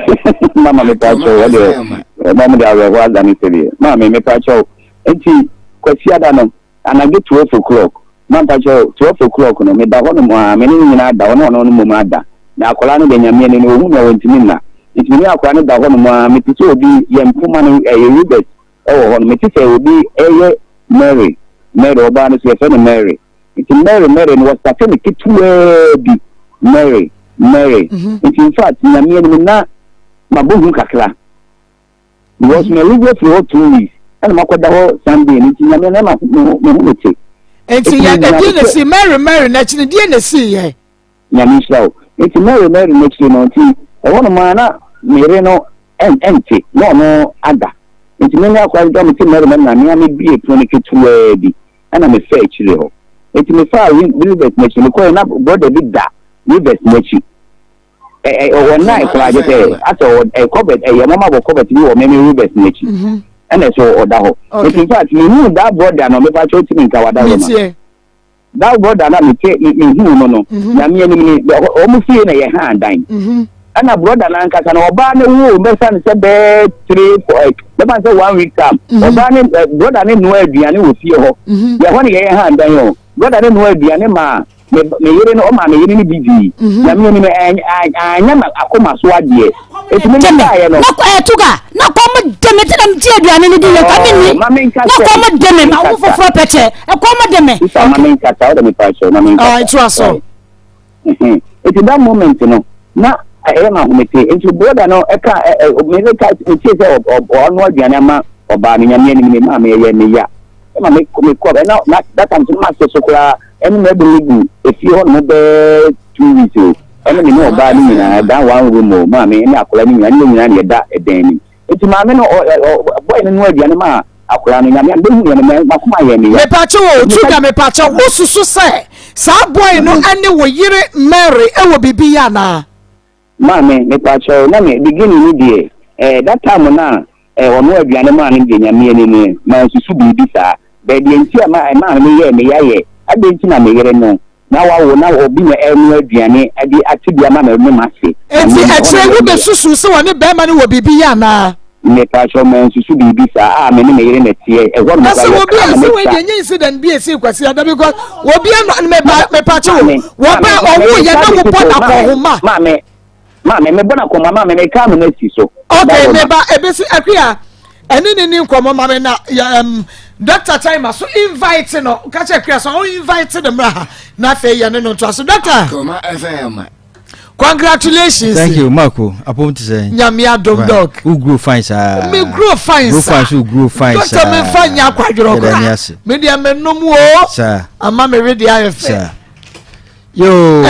mama me pakyɛw ɛdeɛ ɛma mo de awerɛhoɔ adane sɛdeɛ maa me me pakyɛw nti Kwasiada no. Anadwo 12 o'clock, mampa kyɛw, 12 o'clock no, meda hɔ nom aa, me ne no nyinaa da, ɔne ɔno no mmom ada. Na akwadaa no deɛ, Nyame ani no, ɔhu me a ɔntumi nna. Nti me ne akwadaa no da hɔ nom aa, mete sɛ obi, yɛn mpoma no, ɛyɛ rivers wɔ hɔ no, mete sɛ obi ɛyɛ Mary, Mary, ɔbaa no so yɛfrɛ no Mary. Nti Mary, Mary no, wɔstate no ketewaa bi, Mary, Mary. Nti in fact, Nyame anim na mabɔ hu kakra. Because me leave firi hɔ 2 weeks ɛna makɔda hɔ Sunday no nti nyame na ma me ho me te. Nti yɛ ɛdeɛ na esi Mary Mary n'akyi no deɛ na esi yɛ. Nyame nhyira wo. Nti Mary Mary n'akyiri no nti ɛhɔ nom a na mere no ɛnte na ɔno ada. Nti me ne akora no me te Mary Mary na me a me bie pono no ketewaa bi ɛna me faa akyire hɔ. Nti me faa rivers n'akyi me kɔɛ na brother bi da rivers n'akyi. Ɔwɔ nnan koraa kyɛ sɛ asɛ ɔwɔ cupboard ɛyɛ mɔma bɔ cupboard bi wɔ mɛmɛ rivers n'akyi mhm. ɛna ɛsɛ ɔda hɔ nti in fact mehu that brother no mepa kyɛw timi nka wada hɔ ma that brother na mete mehu no no mhm. Nyame anim ni wɔn fie na yɛ ha dan mhm. ɛna brother no ankasa no ɔbaa no wo bɛsa no sɛ bɛɛ three four ɛ bɛfa no sɛ one week time ɔbaa ne brother ne noa aduane wɔ fie hɔ yɛ hɔ ne yɛyɛ ha dan o brother ne noa aduane maa me me yere no ɔmaa me yere no bi dii mhm. Na me anim anyɛ ma akoma so adeɛ eti me me baayɛ no. Na ɛ eh, tuga na kɔm de me ti na me ti aduane no di yɛ ka me ni na kɔm de me ma wo foforɔ pɛkyɛ ɛkɔm de me. Sisa ma me nkasa ɔde me pa kyɛw ma me nkasa. Ɔɔ etu aso. Eti that moment no na ɛyɛ ma ahomete nti broda no ɛka ɛ ɛ me ne ka me tie sɛ ɔno aduane ama ɔbaa no nyame anim ne maame ɛyɛ me ya. Ɛma me me kɔ ɛna na that time so na ma so koraa ɛne na ɛbɔ me gu efie hɔ nom bɛɛ 2 weeks o ɛne me ne ɔbaa no nyinaa ɛdan one room o maame ɛne akwadaa no nyinaa ne yɛn nyinaa na yɛda ɛdan nim nti maame no ɔ ɔ boy no noa aduane ma akwadaa no nyame bɛhu yɛn no makoma yɛn me ya. Mepakyɛ o Tuga mepakyɛ wo susu sɛ saa boy no ɛne wo yere Mary ɛwɔ biribi yɛ anaa. Maame mepakyɛ na me beginning no deɛ ɛɛ that time no a ɛɛ ɔno aduane maa no deɛ nyame ani no mansusu biribi saa bɛɛ deɛ nti a ma ɛmaa no yɛɛ me ya yɛ adɛn nti na me yere no na wawo na obi na ɛnoa aduane ɛde ate bi ama me ne m'ase. Enti akyire yi wobɛsusu sɛ wɔne bɛrima no wɔ biribi yɛ anaa? Mepakyɛw mansusu biribi saa a me ne me yere na ɛteɛ ɛhɔ nom Na koraa sɛ obi yɛkaa a no sɛ me wei sa. deɛ nyɛ incident bi esi kwasi ada because obi ano mepa mepakyɛw Maame, wɔba maame, ɔwo me yɛ meka na me wobɔ si so, na maame, kɔhoma. maame, maame, mebɔ no akɔnhoma, maame, meka me no asi so. Okay, Dawuroma. meba ebesi akua ɛne ne ni nkɔmɔ ma me na yɛ um, Dr. Chima so invite no ka kyerɛ akua so ɔn invite no mmra ha na afei yɛ ne no ntoa so Doctor. Akoma FM. Congratulations. Thank you, Marco. Apom te sɛ. Nyame adom doc. Wo grow fine saa. Me grow fine grow saa. Fine so grow fine saa. Doctor me fa nya kwadworɔ kora. Me deɛ me nom o. Saa. Ama me we deɛ ayɛ fɛ. Saa. Yoo.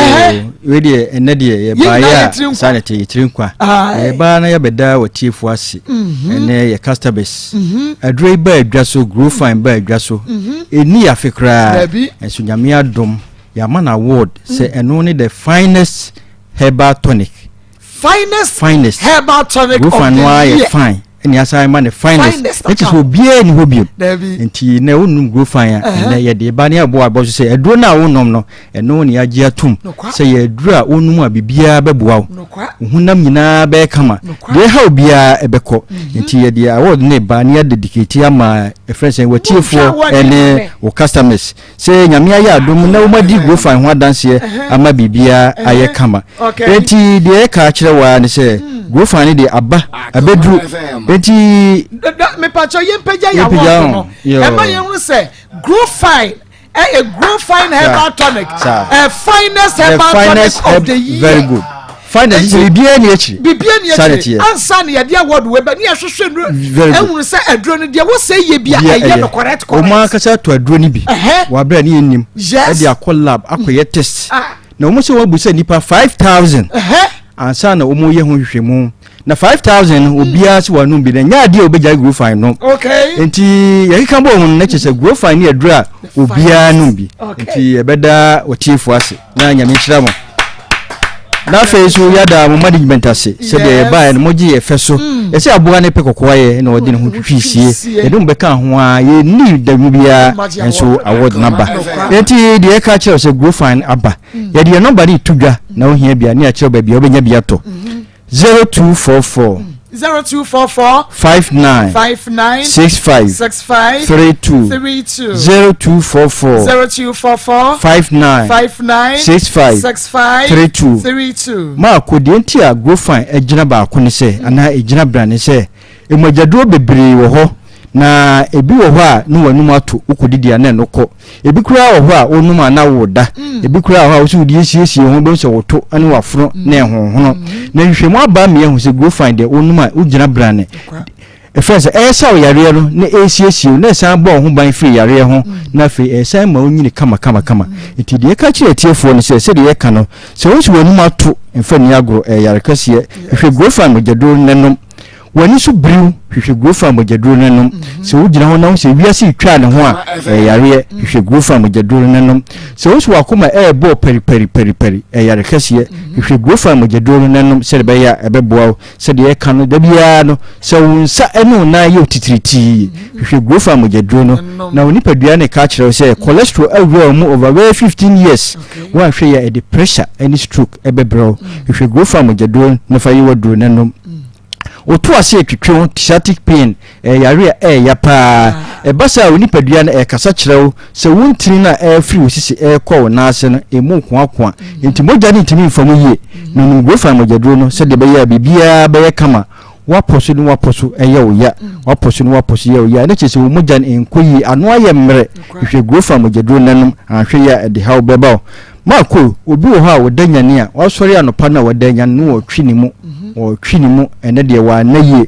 Wei deɛ ɛnɛ deɛ yɛbaeɛ a saa na ɛte yɛtiri nkwa. Yɛbaa na yɛbɛda wɔ tiefo ase. Mhm. Ɛnɛ yɛ customers. Mhm. Aduro yi ba adwa so grow fine ba adwa so. Mhm. Ɛni afe koraa. Ɛnso Nyame adom. Yɛama no award sɛ ɛno ne the finest herbal tonic. Finest, finest herbal tonic of the year. Yɛ fine ɛne asan ma ne finest. Finest Ɛkyɛ sɛ obiara ni hɔ biom. Dabi. Nti na wonum grow fine a ɛnɛ yɛde ba ne aboa abɔ so sɛ aduro no a wonom no ɛno ne yɛagye atom sɛ yɛ aduro a wonom a biribiara bɛboa wo. Wo honam nyinaa bɛyɛ kama. Deɛ ɛha obiara ɛbɛkɔ. Nti yɛde award ne ba ne yɛadedicate ama ɛfrɛ sɛ watiefoɔ ɛne wo customers. Sɛ Nyame ayɛ adom na wɔadi Grofan ho adanseɛ ama biribiara ayɛ kama. Enti deɛ yɛka akyerɛ wo ara ne sɛ Grofan no deɛ aba abɛduru. Enti. Mepakyɛ yɛmpagya yɛn award no ɛma yɛhunu sɛ Grofan ɛyɛ Grofan herbal tonic ɛ finest herbal tonic of the year. Very good. Finest sɛ biribiara ni akyiri. Biribiara ni akyiri. Ansa na yɛde award wei ba ne yɛhwehwɛ nnuro ehunu sɛ aduro no deɛ wosɛ yɛ bi a ɛyɛ no correct correct. Wɔn ankasa to aduro no bi. Wɔ abira ne yɛn nim. Ɛde akɔ lab akɔyɛ test. Ah. Na wɔn sɛ wɔn abu sɛ nipa 5,000. Ansa na wɔn yɛ ho nhwehwɛmu. Na 5,000 no obiara sɛ wɔn anum bi na nyɛ adeɛ a obegya grofine no. Nti yɛkeka bɔ wɔn no na kyerɛ sɛ grofine ne aduro a obiara nom bi. Nti yɛbɛda ɔtiefo ase. Na Nyame nhyira mo. Na afei nso yɛada mo management ase sɛdeɛ yɛbaeɛ no mogye yɛ fɛ so. Mm. Yɛsɛ aboa no pɛ kɔkɔɔ ayɛ na ɔde ne ho twitwi sie. Yɛde mo bɛka ho a yɛnni da mu biara nso award no aba. Enti deɛ yɛka kyerɛ sɛ Grofine aba. Mm. Yɛde yɛn nɔmba no to dwa na wohia bia ne akyerɛ baabi a wobɛnya bi atɔ. Mm-hmm. 0244. 0244 59 59 65 65 32 32 0244 0244 59 59 65 65 32 32. Maako deɛ nti a Grofine agyina baako ne sɛ anaa ɛgyina bra ne sɛ mmogyaduro bebree wɔ hɔ na ebi wɔ hɔ a ne w'anum ato wokɔdidi a na ɛno kɔ Ebi koraa wɔ hɔ a wonom a na woreda. Ebi koraa wɔ hɔ a wosɛ wode asiesie wo ho wobɛhu sɛ wo to ne w'afono na ɛhonhono. Na nhwehwɛmu aba ama yɛahu sɛ Grofine deɛ wonom a wogyina brane. Ɛfiri sɛ ɛresaw yareɛ no na ɛresiesie wo na ɛsan bɔ wo ho ban firi yareɛ ho na afei ɛsan ma wonyini kama kama kama. Nti deɛ yɛka kyerɛ atiefoɔ ne sɛ sɛdeɛ yɛka no sɛ wohu sɛ w'anum ato mfa nni agorɔ ɛyɛ yare kɛseɛ. Hwehwɛ Grofine mogyaduro no na nom. W'ani so biriw, hwehwɛ Grofan mogyaduro no nom. Sɛ wogyina hɔ na wohu sɛ wiase retwa ne ho a, ɛyɛ yareɛ, hwehwɛ Grofan mogyaduro no nom. Sɛ wohu sɛ w'akoma ɛrebɔ pariparipari, ɛyɛ yare kɛseɛ, hwehwɛ Grofan mogyaduro no nom sɛdeɛ ɛbɛyɛ a ɛbɛboa wo. Sɛdeɛ yɛka no da biara no, sɛ wo nsa ne wo nan yɛ wo titiritii, hwehwɛ Grofan mogyaduro no. Na wo nipadua no reka akyerɛ wo sɛ cholesterol awura wo mu over bɛyɛ 15 years, woanhwɛ yie a ɛde pressure ne stroke bɛbrɛ wo. Hwehwɛ Grofan mogyaduro no fa yɛ w'aduro na nom. Woto ase retwetwe wo, sciatic pain, ɛyɛ yare a ɛyɛ ya paa. Ɛba saa a, wo nipadua no ɛrekasa kyerɛ wo sɛ wo ntini no a ɛrefiri wo sisi ɛrekɔ wo nan ase no, ɛmu rekoakoa. Enti mogya no ntumi mfa mu yie. Nom Grofan mogyaduro no sɛdeɛ ɛbɛyɛ a biribiara bɛyɛ kama. Woapɔ so ne woapɔ so ɛyɛ wo ya, woapɔ so ne woapɔ so yɛ wo ya, ɛno kyerɛ sɛ wo mogya no ɛnkɔ yie, ano ayɛ mmerɛ. Hwehwɛ Grofan mogyaduro no na nom, anhwɛ yie a ɛde haw bɛba wo. Marco, obi wɔ hɔ a ɔda nyane a, wasɔre anɔpa no a wada nyane no ɔretwe ne mu, ɔretwe ne mu, ɛnɛ deɛ wanna yie.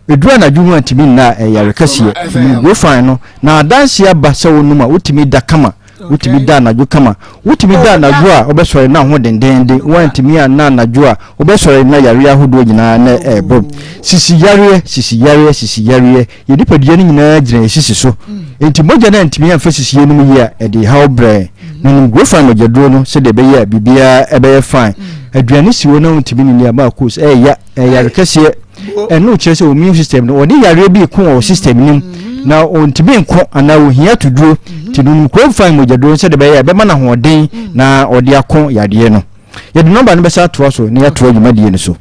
Ɛduru anadwo no antumi nna a, ɛyɛ yare kɛseɛ. Nom Grofan no, na adanseɛ aba sɛ wonom a, wotumi da kama, wotumi da anadwo kama. Wotumi da anadwo a, wobɛsɔre na ho dendeenden. Woantumi anna anadwo a, wobɛsɔre na yareɛ ahodoɔ nyinaa na ɛrebɔ. Sisi yareɛ, sisi yareɛ, sisi yareɛ. Yɛn nipadua no nyinaa gyina yɛn sisi so. Enti mogya no antumi amfa sisiiɛ no mu yie a, ɛde haw brɛ. Menom Grofan mogyaduro no sɛdeɛ ɛbɛyɛ a biribiara ɛbɛyɛ fine. Aduane si hɔ na wontumi nni a, Marcus, ɛyɛ ya, ɛyɛ yare kɛseɛ. Ɛno kyerɛ sɛ wo immune system no, ɔne yareɛ bi reko wɔ wo system no mu na ɔntumi nko anaa ɔhia atuduro. Nti nom Grofan mogyaduro no sɛdeɛ ɛbɛyɛ a ɛbɛma no ahoɔden na ɔde ako yadeɛ no. Yɛde nɔmba no bɛsan atoa so na yɛatoa dwumadie no so.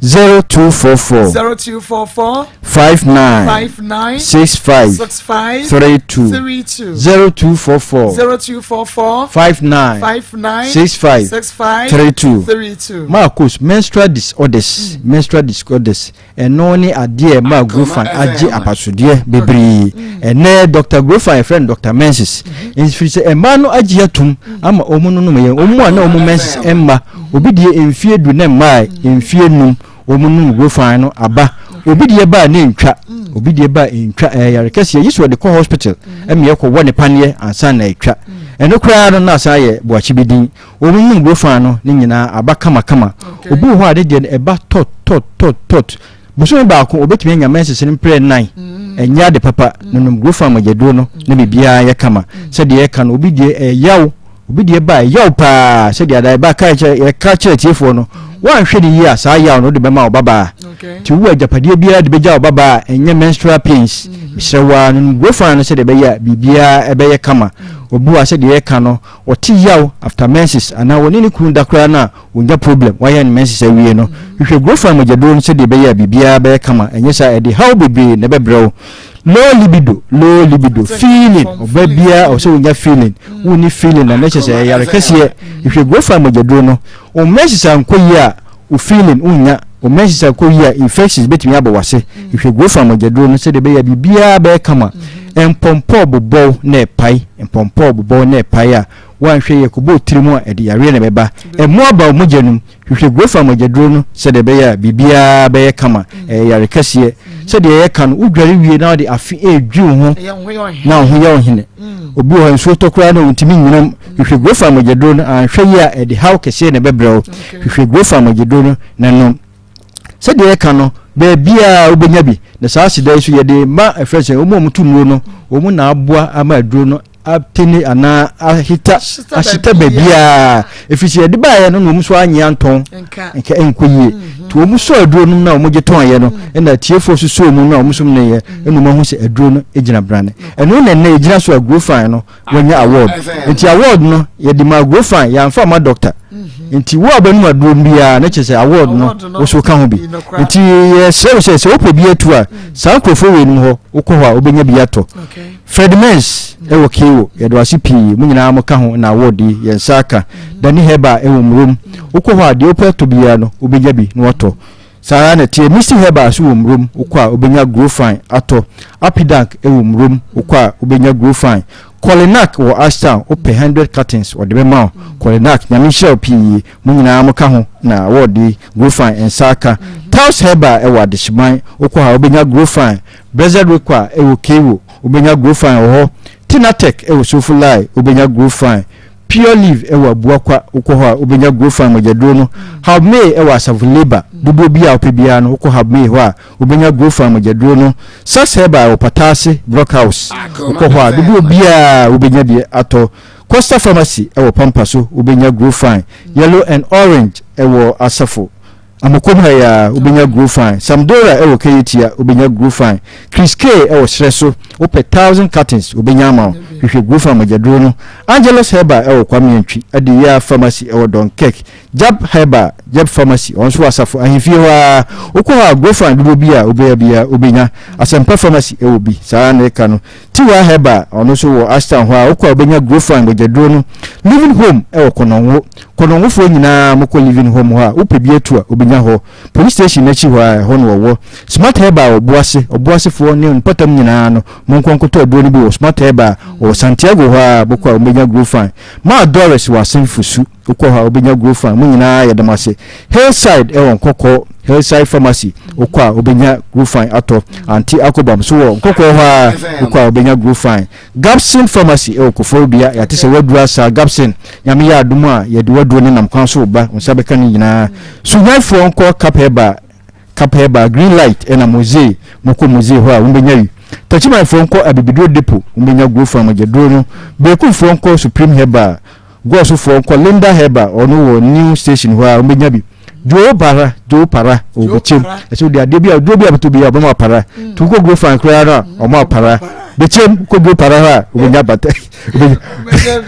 0244 0244 59 59 65 65 32 32 0244 0244 59 59 65 65 32 32 Marcus menstrual disorders mm. menstrual disorders ɛno ne adeɛ ɛma Grofan agye apasodeɛ bebree mm. ɛnɛ Dr. Grofan yɛfrɛ no Dr. Menses mm-hmm. mfiri sɛ mmaa no agye atum mm. ama wɔn no nom yɛn wɔn mu a na wɔn menses mma obi deɛ mfie du na mmaa mfie num wɔn nom Grofan no aba obi deɛ ba a ne ntwa obi deɛ ba a ntwa ɛyɛ yare kɛseɛ yi so wɔde kɔ hospital ɛma yɛkɔ wɔ ne paneɛ ansa na atwa ɛno koraa no na asan yɛ boakye bi din wɔn nom Grofan no ne nyinaa aba kamakama obi wɔ hɔ a ne deɛ no ɛba tɔt tɔt tɔt tɔt bosome baako obetumi anya menses no mprɛ nan ɛnyɛ ade papa no nom Grofan mogyaduro no na biribiara yɛ kama sɛdeɛ ɛka no obi deɛ ɛyaw Obi deɛ ba a, ɛyaw paa sɛdeɛ ada ɛba ka kyerɛ yɛka kyerɛ tiefoɔ no, woanhwɛ no yie a saa yaw no wode bɛma wo babaa. Nti wowɔ agyapadeɛ biara de bɛgya wo babaa a ɛnyɛ menstrual pains. Mm. Mesrɛ wo ara no guo fan no sɛdeɛ ɛbɛyɛ a biribiara ɛbɛyɛ kama. Mm. Obi wɔ a sɛdeɛ yɛka no ɔte yaw after menses anaa wɔne ne kunu da koraa no a wɔnya problem wayɛ no menses awie no. Mm. Hwehwɛ guo fan mogyaduro no sɛdeɛ ɛbɛyɛ a biribiara bɛyɛ kama ɛnyɛ saa ɛde haw bebree na ɛbɛbrɛ wo. Low libido, low libido, feeling, ɔba biara ɔsɛ wonya feeling, wonni feeling na ne kyɛ sɛ ɛyare kɛseɛ. Hwɛ grofa mogyaduro no, wo menses ankɔ yie a, wo feeling wonnya, wo menses ankɔ yie a, infections bɛtumi abɔ w'ase. Hwɛ grofa mogyaduro no sɛdeɛ ɛbɛyɛ a biribiara bɛyɛ kama. Mpɔmpɔ bobɔw na ɛpae, mpɔmpɔ bobɔw na ɛpae a, woanhwɛ yie kɔbɔ wo tiri mu a, ɛde yareɛ na ɛbɛba. Ɛmmoa ba wo mogya no mu. Hwehwɛ Gurofa mogyaduro no sɛdeɛ ɛbɛyɛ a biribiara bɛyɛ kama. Ɛyɛ yare kɛseɛ. Sɛdeɛ yɛka no, wodware wie na wode afe redwi wo ho na wo ho yɛ wo hene. Obi wɔ hɔ nsuo tɔ koraa na ɔntumi nnyina mu. Hwehwɛ Gurofa mogyaduro no, anhwɛ yie a ɛde haw kɛseɛ na ɛbɛbrɛ wo. Hwehwɛ Gurofa mogyaduro no na nom. Sɛdeɛ yɛka no, baabiara wobɛnya bi. Na saa aseda yi nso yɛde ma ɛfrɛ sɛ wɔn a wɔtu nnuro no, wɔn na aboa ama aduro no atene anaa ahita ahyeta baabiara ɛfiri sɛ yɛde baeɛ no na wɔn nso anye antɔn nka ɛnkɔ yie mhm. nti wɔn sɔ aduro no na wɔn gye tɔnyɛ no mhm. ɛna atiefoɔ nso sɔɔ mu na wɔn nso mene yɛ mhm. ɛna wɔn ahu sɛ aduro no gyina brane ɛno na ɛnɛ ɛgyina so a Grofine no wɔanya award nti award no yɛde ma Grofine yɛamfa ma doctor nti wo a bɛnum aduro no biara ne kyerɛ sɛ award no wo so ka ho bi nti yɛsrɛ wo sɛ sɛ wopɛ bi atu a saa nkurɔfoɔ wei nom hɔ wokɔ hɔ a wobɛnya bi atɔ Fred Mens wɔ Kewo, yɛda wo ase pii, mo nyinaa mo ka ho na award yi yɛn nsa aka. Danny Herbal wɔ Murom, wokɔ hɔ a deɛ wopɛ tɔ biara no wobɛnya bi na watɔ. Saa ara na ɛteɛ Misty Herbal nso wɔ Murom, wokɔ a wobɛnya Growfine atɔ. Apidank wɔ Murom, wokɔ a wobɛnya Growfine. Kolinak wɔ Ashtown, wopɛ 100 cartons wɔde bɛma wo. Kolinak, Nyame nhyira wo pii, mo nyinaa mo ka ho na award yi Growfine nsa aka. Taos Herbal wɔ Adehyeman, wokɔ hɔ a wobɛnya Growfine. Blessed Rekwa wɔ Kewo, wobɛnya Grofine wɔ hɔ. Tinatech wɔ Sofolai, wobɛnya Grofine. Pure Leaf wɔ Abuakwa, wokɔ hɔ a wobɛnya Grofine mogyaduro no. Habmay wɔ Asafo Labour, dodoɔ bi a wopɛ biara no, wokɔ Habmay hɔ a wobɛnya Grofine mogyaduro no. Sax Herbal wɔ Pataase Block House, wokɔ hɔ a dodoɔ biara wobɛnya bi atɔ. Costa Pharmacy wɔ Pampa so, wobɛnya Grofine. Yellow and Orange wɔ Asafo. Amokom ha yi ara, wobɛnya Grofine. Samdora wɔ Keyetia, wobɛnya Grofine. Chris K wɔ serɛ so, wopɛ 1000 cartons, wobɛnya ama wo. Hwehwɛ Grofine mogyaduro no. Angelus Herbal wɔ Kwame Antwi, Adiyia Pharmacy wɔ Dunkirk. Jab Herbal, Jab Pharmacy, ɔno nso wɔ Asafo Ahemfie hɔ ara. Wokɔ hɔ a, Grofine dodoɔ bi a wobɛnya biara, wobɛnya. Asɛmpa Pharmacy wɔ bi, saa ara na ɛka no. Tiwa Herbal, ɔno nso wɔ Ashtown hɔ a, wokɔ a wobɛnya Grofine mogyaduro no. Living Home wɔ Kɔnɔngo. Kɔnɔngofoɔ nyinaa mokɔ Living Home hɔ a, wopɛ bi atu a, wobɛnya hɔ. Police station no akyi hɔ ara, ɛhɔ na wɔwɔ. Smart Herbal wɔ Boase. Ɔboasefoɔ ne mpɔtam nyinaa no, monkɔ nkɔtɔ aduro no bi wɔ Smart Herbal. Wɔwɔ Santiago hɔ ara, mokɔ a wobɛnya Grofine. Maa Doris wɔ Asenfosu. Wokɔ hɔ a wobɛnya Grofine. Mo nyinaa yɛda mo ase. Hillside wɔ Nkɔkɔɔ, Hillside Pharmacy, wokɔ a wobɛnya Grofine atɔ. Auntie Akobam nso wɔ Nkɔkɔɔ hɔ ara, wokɔ a wobɛnya Grofine. Gabson Pharmacy wɔ Koforidua, yɛate sɛ woaduru asa. Gabson, Nyame yɛ adom a, yɛde w'aduro no nam kwan so reba, wo nsa bɛka ne nyinaa. Suhwanfoɔ nkɔ Cap Herbal, Cap Herbal, Green Light ɛna Mosee, mokɔ Mosee hɔ a wobɛnya wi. Takyimanfoɔ nkɔ Abibiduro Depot, wobɛnya Grofan mogyaduro no. Berekumfoɔ nkɔ Supreme Herbal, Goɔsofoɔ nkɔ Linda Herbal, ɔno wɔ New Station hɔ a wobɛnya bi. Joe para, Joe para, ɔwɔ bɛkyɛm. Ɛsɛ wode adeɛ bi a, duro bi a bɛtɔ bi a, ɔbɛma para. Nti wokɔ Grofan koraa no a, ɔma para. Bɛkyɛm kɔduro para hɔ a wobɛnya bata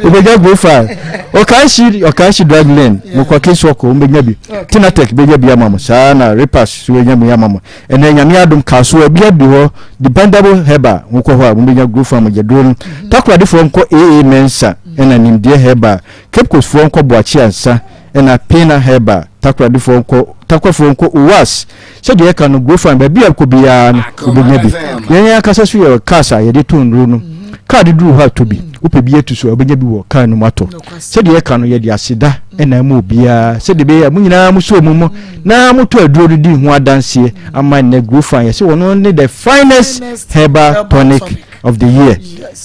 wobɛnya grofa ɔkanhyi ɔkanhyi drug lane mokɔ kinsɔkɔ wobɛnya bi tinatec bɛnya bi ama mo saa na repas so bɛnya bi ama mo ɛnɛ nyame adom kasoa bi abi hɔ dependable herbal mokɔ hɔ a mobɛnya grofa mogyaduro no mhm. takoradefoɔ nkɔ aa mensa ɛna nimdeɛ herbal cape coast foɔ nkɔ boakye ansa ɛna pena herbal takoradefoɔ nkɔ takwafoɔ nkɔ owas Sɛdeɛ yɛka no, Grofan, baabi a wokɔ biara no, wobɛnya bi. Yɛn yɛn ankasa so yɛwɔ cars a yɛde tɔ nnuro no. Kaa de duru hɔ a tɔ bi. Wopɛ bi atu so a, wobɛnya bi wɔ kaa no mu atɔ. Sɛdeɛ yɛka no, yɛde aseda na ɛma obiara sɛdeɛ ɛbɛyɛ a mo nyinaa mosɔ mu mu na motɔ aduro no di ho adanseɛ ama nnɛ Grofan yɛsɛ wɔn ne the finest herbal tonic of the year.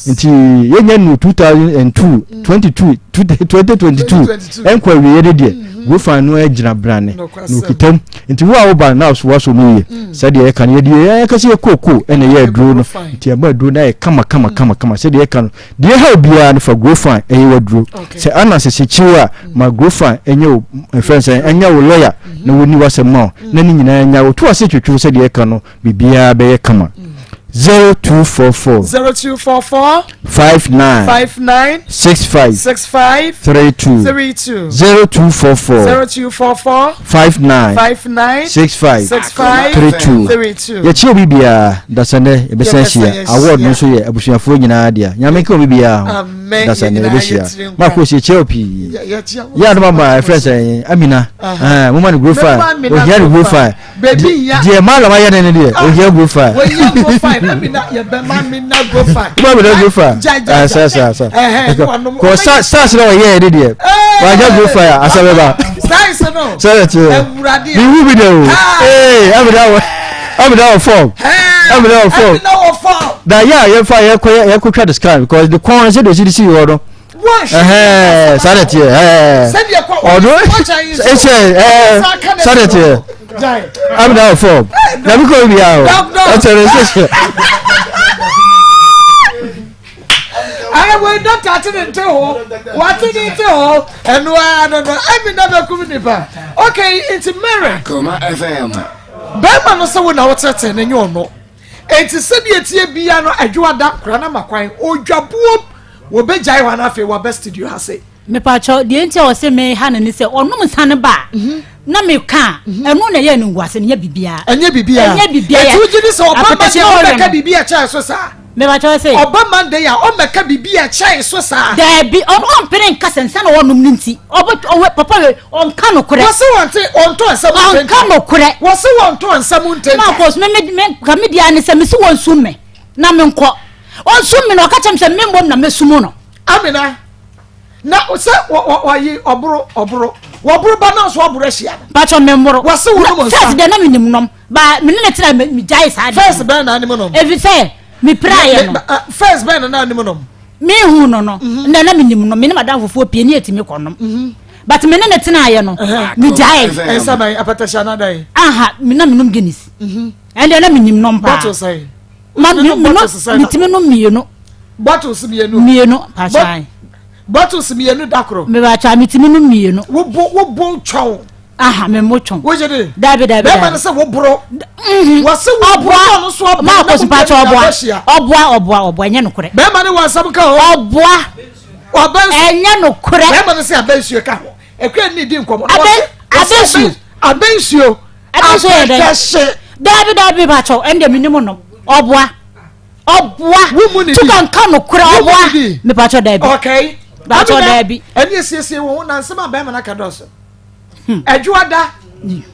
Nti yɛnya nu 2002 22 2022 ɛnkɔ awieɛ no deɛ Grofan no agyina brane na ɔkita mu. Nti wo a woba no na woasɔ mu yie. Sɛdeɛ yɛka no yɛde yɛn ankasa yɛ kookoo ɛna ɛyɛ aduro no. Nti ɛma aduro no ayɛ kama kama kama kama. Sɛdeɛ yɛka no deɛ ɛha obiara no fa Grofan ɛyɛ w'aduro. Sɛ ananse sekyiw a ma Grofan ɛnyɛ wo ɛfrɛ sɛ ɛnyɛ wo lɔya na wɔni w'asɛm ma wo na ne nyinaa nya wo to ase twetwe sɛdeɛ yɛka no biribiara bɛyɛ kama. 0244 0244 59 59 65 65 32 32 0244 0244 59 59 65 65 32 32 yɛkyia obi biara dasɛnɛ yɛbɛsan Yɛbɛsan ahyia award no ahyia. nso yɛ abusuafoɔ nyinaa dea nyame nka obi biara ho Amen. dasɛnɛ Yɛn nyinaa yɛbɛhyia yɛtiri nkwa. maako si yɛkyia wo pii Yɛ- yɛkyia wo. yɛ adom ama ɛfrɛ sɛ amina Aha. Eh, moma no grofa Mɛma Amina ohia no Grofa. grofa Baby hia. Deɛ malam ayɛ ne ne deɛ ah, ohia go far. Ohia go far na mi na yɛ bɛ ma mi na go far. Ma mi na go far. Gya gya gya. Sa sa sa. Kɔ sa stars na ɔyɛ yɛ ne deɛ. Wagya go far asa bɛ ba. Stars no. Sɛ yɛ ti yɛ. Ewurade. Mi hu bi de o. Ee ɛmi da wɔ ɛmi da wɔ fɔm. Ɛmi da wɔ fɔm. Ɛmi da wɔ fɔm. Da yɛ a yɛ fa yɛ kɔ yɛ kɔ twa the scan because the kɔn sɛ de osi de si hɔ no saa na teɛ ɔno ɛsɛ saa na teɛ amina wɔ fɔm na bi kɔ bi a o ɛsɛ ɛsɛ sɛ. Ayi dɔkta ati ne nte hɔ wate ne nte hɔ ɛnu ara no no ɛmi na bɛ kum nipa okay nti Mary bɛrima no sɛ wo na wɔtɛtɛ ne nye ɔno eti sɛdeɛ tie bia no adwoada kora na ma kwan odwa buom. Wɔbɛgyae hɔ ana afei waba studio ha sei. Mepakyɛw, deɛ nti a ɔse me ha no ne sɛ ɔnom nsa no ba a mhm. na meka a mhm. ɛno na ɛyɛ animguase no nyɛ biribiara. Ɛnyɛ biribiara. Ɛnyɛ biribiara. Eti wogye di sɛ ɔba Monday a ɔbɛka biribi a ɛkyɛn so saa? Mepakyɛw sɛ. Ɔba Monday a ɔmmɛka biribi a ɛkyɛn so saa? Daabi, ɔmpene nka sɛ nsa na ɔnom no nti ɔbɛ ɔwɛ papa wɛ ɔnka nokorɛ. Wɔse wɔnte ɔntɔ nsa mu ntenta. Ɔnka nokorɛ. Wɔse wɔntɔ nsa mu ntenta. Marcus me me me ka me deɛ ne sɛ me si wɔn sum me na me nkɔ. Ɔnsum me na ɔka kyerɛ me sɛ me mmom na mɛsum no. Amina, na sɛ wɔyi ɔboro ɔboro wɔboro ba na nso ɔboro ahyia no. Bàtɔ mi mboro. Wɔsi wo nom nsa. Fɛs deɛ na mi nim nom ba mi ne ne tena mi gyae saa deɛ. Fɛs bɛn na anim nom. Efi sɛ mi pira yɛ no. Fɛs bɛn na anim nom. Mi hu no no mhm. na na mi nim nom mi ne madam fufuo pie ne etimi kɔ nom. Mhm. But mi ne ne tena yɛ no mi gyae. Nsa bɛn apɛtɛhyɛ anadan. Aha mi na mi nom Guinness. Mhm. Ɛnna na mi nim nom paa. Bottle sɛn. Ma mi mi no mi timi no mmienu. Bottles mmienu. Mmienu paakyɛw. Bottles mmienu da koro. Mi paakyɛw mi timi no mmienu. Wo bo wo bo twɔn. Aha mi mo twɔn. Wo yɛ de. Dabi dabi dabi. Bɛɛma no sɛ wo boro. Mhm. Wɔsi wo boro náà no so ɔboa. Maa kò si paakyɛw ɔboa ɔboa ɔboa ɔboa ɛnyɛ nokorɛ. Bɛɛma no wɔ asɛm ka hɔ. Ɔboa. Ɔbɛ nsu. Ɛnyɛ nokorɛ. Bɛɛma no sɛ abɛ nsuo ka ho. Ekura ni di nkɔmɔ. Abɛ abɛ nsuo. Abɛ nsuo. Ɛno nso yɛ dɛn? Apɛtɛhye. Daabi daabi bakyɛw ɛnde me nim no ɔboa ɔboa tuka nka no korɛ ɔboa mepakyɛw daabi. Okay. Bakyɛw daabi. Ɛne esiesie wɔn ho na nsɛm a bɛrima no aka dɔɔso. Ɛdwoada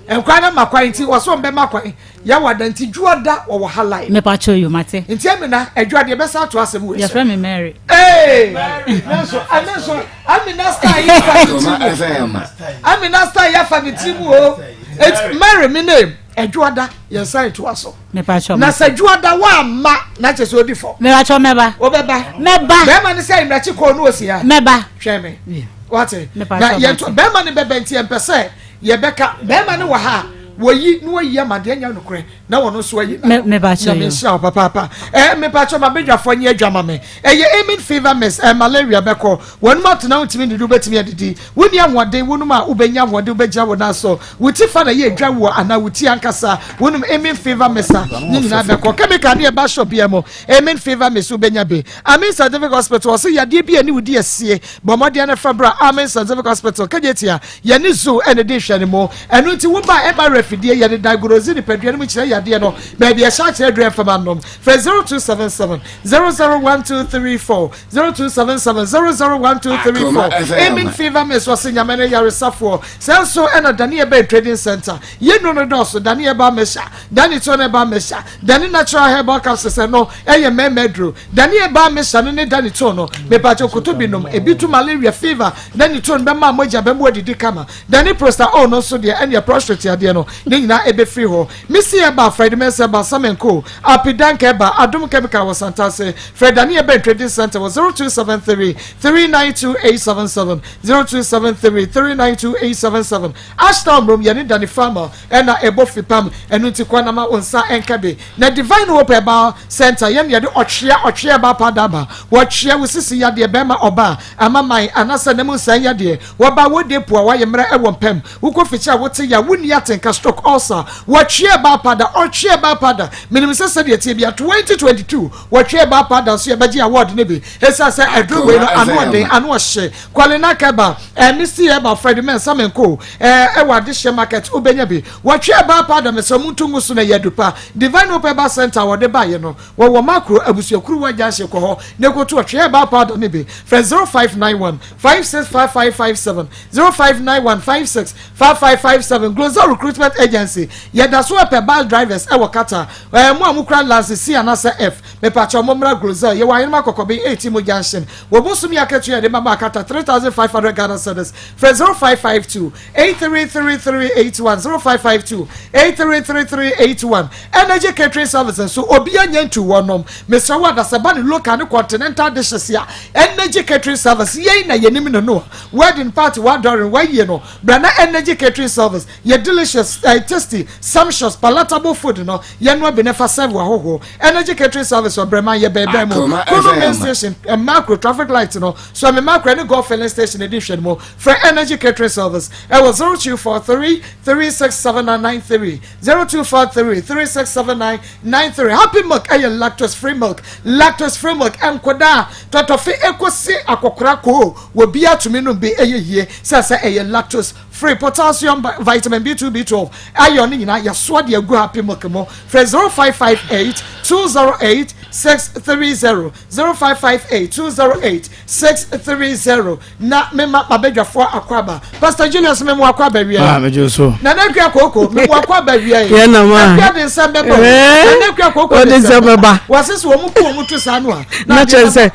nkwa no ma kwan nti wɔsɔ mbɛma kwan yɛwɔ da nti dwoada wɔwɔ ha live. Mepakyɛw yo mate. Nti Amina ɛdwoada yɛbɛsa ato asɛm wei so. Yɛfrɛ me Mary. Ee nanso ɛne nso Amina star yi fa ne tiri mu Amina star yi afa ne tiri mu o eti Mary mi name ɛdwoada yɛn san to aso. Mepakyɛw na sɛ dwoada wa ma na kyɛ sɛ odi fɔ. Mepakyɛw mɛba. Wobɛba. Mɛba. Bɛrima ne sɛ mmerɛkyi kɔɔ no osi ha. Mɛba. Hwɛ me. Wate. Na yɛn to bɛrima ne bɛbɛ nti yɛn pɛ sɛ yɛbɛka bɛrima ne wɔ ha. Wɔyi na wɔyi ama deɛ nyɛ nokorɛ na wɔn nso ayi na Nyame nhyira wo papaapa. Ɛɛ mepakyɛ ma badwafoɔ nyɛ adwa ma me. Ɛyɛ amen fever miss ɛɛ malaria bɛkɔ. Wɔnom atena wontumi nnidi wobɛtumi adidi. Wonni ahoɔden wonom a wobɛnya ahoɔden wobɛgyina wo nan so. Wo ti fa na ɛyɛ adwa woɔ anaa wo ti ankasa wonom amen fever miss a ne nyinaa bɛkɔ. Chemical ne ɛba shop biara mu amen fever miss wobɛnya bi. Amen Scientific Hospital ɔse yadeɛ bi a ɛne wo di asie bɔ mmɔden na fa bra Amen Scientific Hospital Kejetia yɛne zoo ɛne di nhwɛ no mu. Ɛno nti wo ba a ɛba werɛ fidie yɛde diagnosi nipadua no mu kyerɛ yadeɛ no baabi ɛhyɛ akyerɛ aduro ɛmfa ma nom. Frɛ 0277 001234 0277 001234 Amen Fever Mist ɔse Nyame ne yaresafoɔ. Sɛ nso ɛna Dani Ɛbɛn Trading Center yɛ nnuro no dɔɔso Dani Herbal Mixture, Dani Tone Herbal Mixture, Dani Natural Herbal Capsules ɛno ɛyɛ mmarima aduro. Dani Herbal Mixture no ne Dani Tone no mepakyɛ koto bi nom ebi tu malaria fever Dani Tone bɛma mogya bɛmu adidi kama. Dani prosta oh no nso deɛ ɛneɛ prostrate yadeɛ no ne nyinaa ɛbɛfiri hɔ. Missy ɛba, Fred Mensah ɛba, Sam and Co, Api Danka ɛba, Adom Chemical wɔ Santase. Frɛ Dani Ɛbɛn Trading Centre wɔ 0273 392 877, 0273 392 877. Ashtown mmrom yɛne Dani Farmer ɛna ɛbɔ fipam, ɛno nti kɔ na ma wo nsa ɛnka bi. Na Divine Hope Herbal Centre yɛne yɛde ɔtwea ɔtwea herbal powder aba. Wɔtwea wo sisi yadeɛ, bɛrima, ɔbaa, amaman anasɛ nna mu nsan yadeɛ. Wɔba wo de po a wayɛ mmerɛ wɔ mpam, wokɔ fikyiri a wote yaw, wonni atenka, stroke, ulcer, wɔtwe ɛbaa pada, ɔtwe ɛbaa pada, menim sɛ sɛdeɛ ɛteɛ bia 2022 wɔtwe ɛbaa pada nso yɛbɛgye award no bi, ɛsiane sɛ aduro wei no ano ɔden, ano ɔhye, Kwalena Keba, ɛɛ Misty Herbal, Freddy Mensah Menko, ɛɛ ɛwɔ Adehyeɛ Market wobɛnya bi, wɔtwe ɛbaa pada mesrɛ monto ngu so na ɛyɛ adu pa, Divine Hope Herbal Center a wɔde baeɛ no wɔwɔ Makro Abusuakuruwa Junction kɔ hɔ na ɛkɔtu ɔtwe herbal powder no bi, frɛ 0591 565557 0591 565557 Glozal Recruitment Agency Yɛda so ɛpɛ bus drivers ɛwɔ Qatar ɛɛ mo a mo kura license C anaasɛ F mepakyɛw mo mmra Glozal yɛwɔ Ahenema Kɔkɔben 18 mo junction wɔ bosome akatua yɛde ma maa Qatar 3500 Ghana cedis frɛ 0552 833381 0552 833381 Energy Catering Service nso obiara nya ntu wɔnom mesrɛ wo adasɛ ba ne local ne continental dishes a Energy Catering Service yɛn na yɛnim no no wedding party wadɔre wayie no bra na Energy Catering Service yɛ delicious tasty sumptuous palatable food no yɛnoa bi na fa serve w'ahɔhoɔ Energy Catering Service ɔbrɛman yɛ bɛɛbɛn mu Krono main station Makro traffic light no so ɛme Makro ɛne Golf filling station ɛdi nhwɛ no mu frɛ Energy Catering Service ɛwɔ 0243 367993 0243 367993 Happy Milk ɛyɛ lactose free milk lactose free milk nkɔdaa tɔtɔfe ekosi akɔkora koo wɔ bi atumi nom bi ɛyɛ yie sɛ sɛ ɛyɛ lactose free potassium vitamin B2 B12 iron ne nyinaa yɛsoa de agu Happy Milk mu frɛ 0558 208 630 0558 208 630 na mema mabadwafoɔ akɔ aba Pastor Julius memu akɔ aba wie ah, megye so Nana Akua Kooko memu akɔ aba wie yɛ na ma Akua de nsɛm bɛba o Nana Akua Kooko de nsɛm bɛba wɔse sɛ wɔn pu wɔn to saa no a na kyerɛ sɛ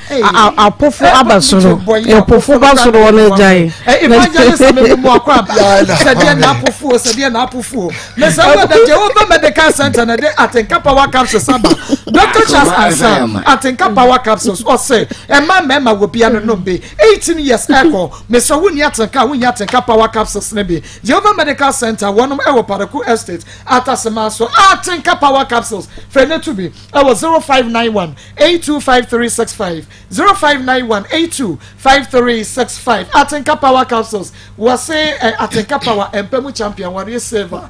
apofo aba soro apofo ba soro wɔn agyae evangelist memu akɔ aba sɛdeɛ na apofoɔ sɛdeɛ na apofoɔ mesɛ wɔ da Jehovah Medical Center na de Atenka Power Capsules aba Dr. Charles Ansa Atenka Power Capsules ɔse ɛma mmarima wɔ bia no nom bi 18 years ɛkɔ mesɛ wonni atenka a wonni Atenka Power Capsules no bi Jehovah Medical Center wɔnom ɛwɔ Paraku Estate Atasema so Atenka Power Capsules frɛ no to bi ɛwɔ 0591 825365 0591 825365 Atenka Power Capsules wɔse eh, Atenka Power ɛmpɛ mu champion wɔre silver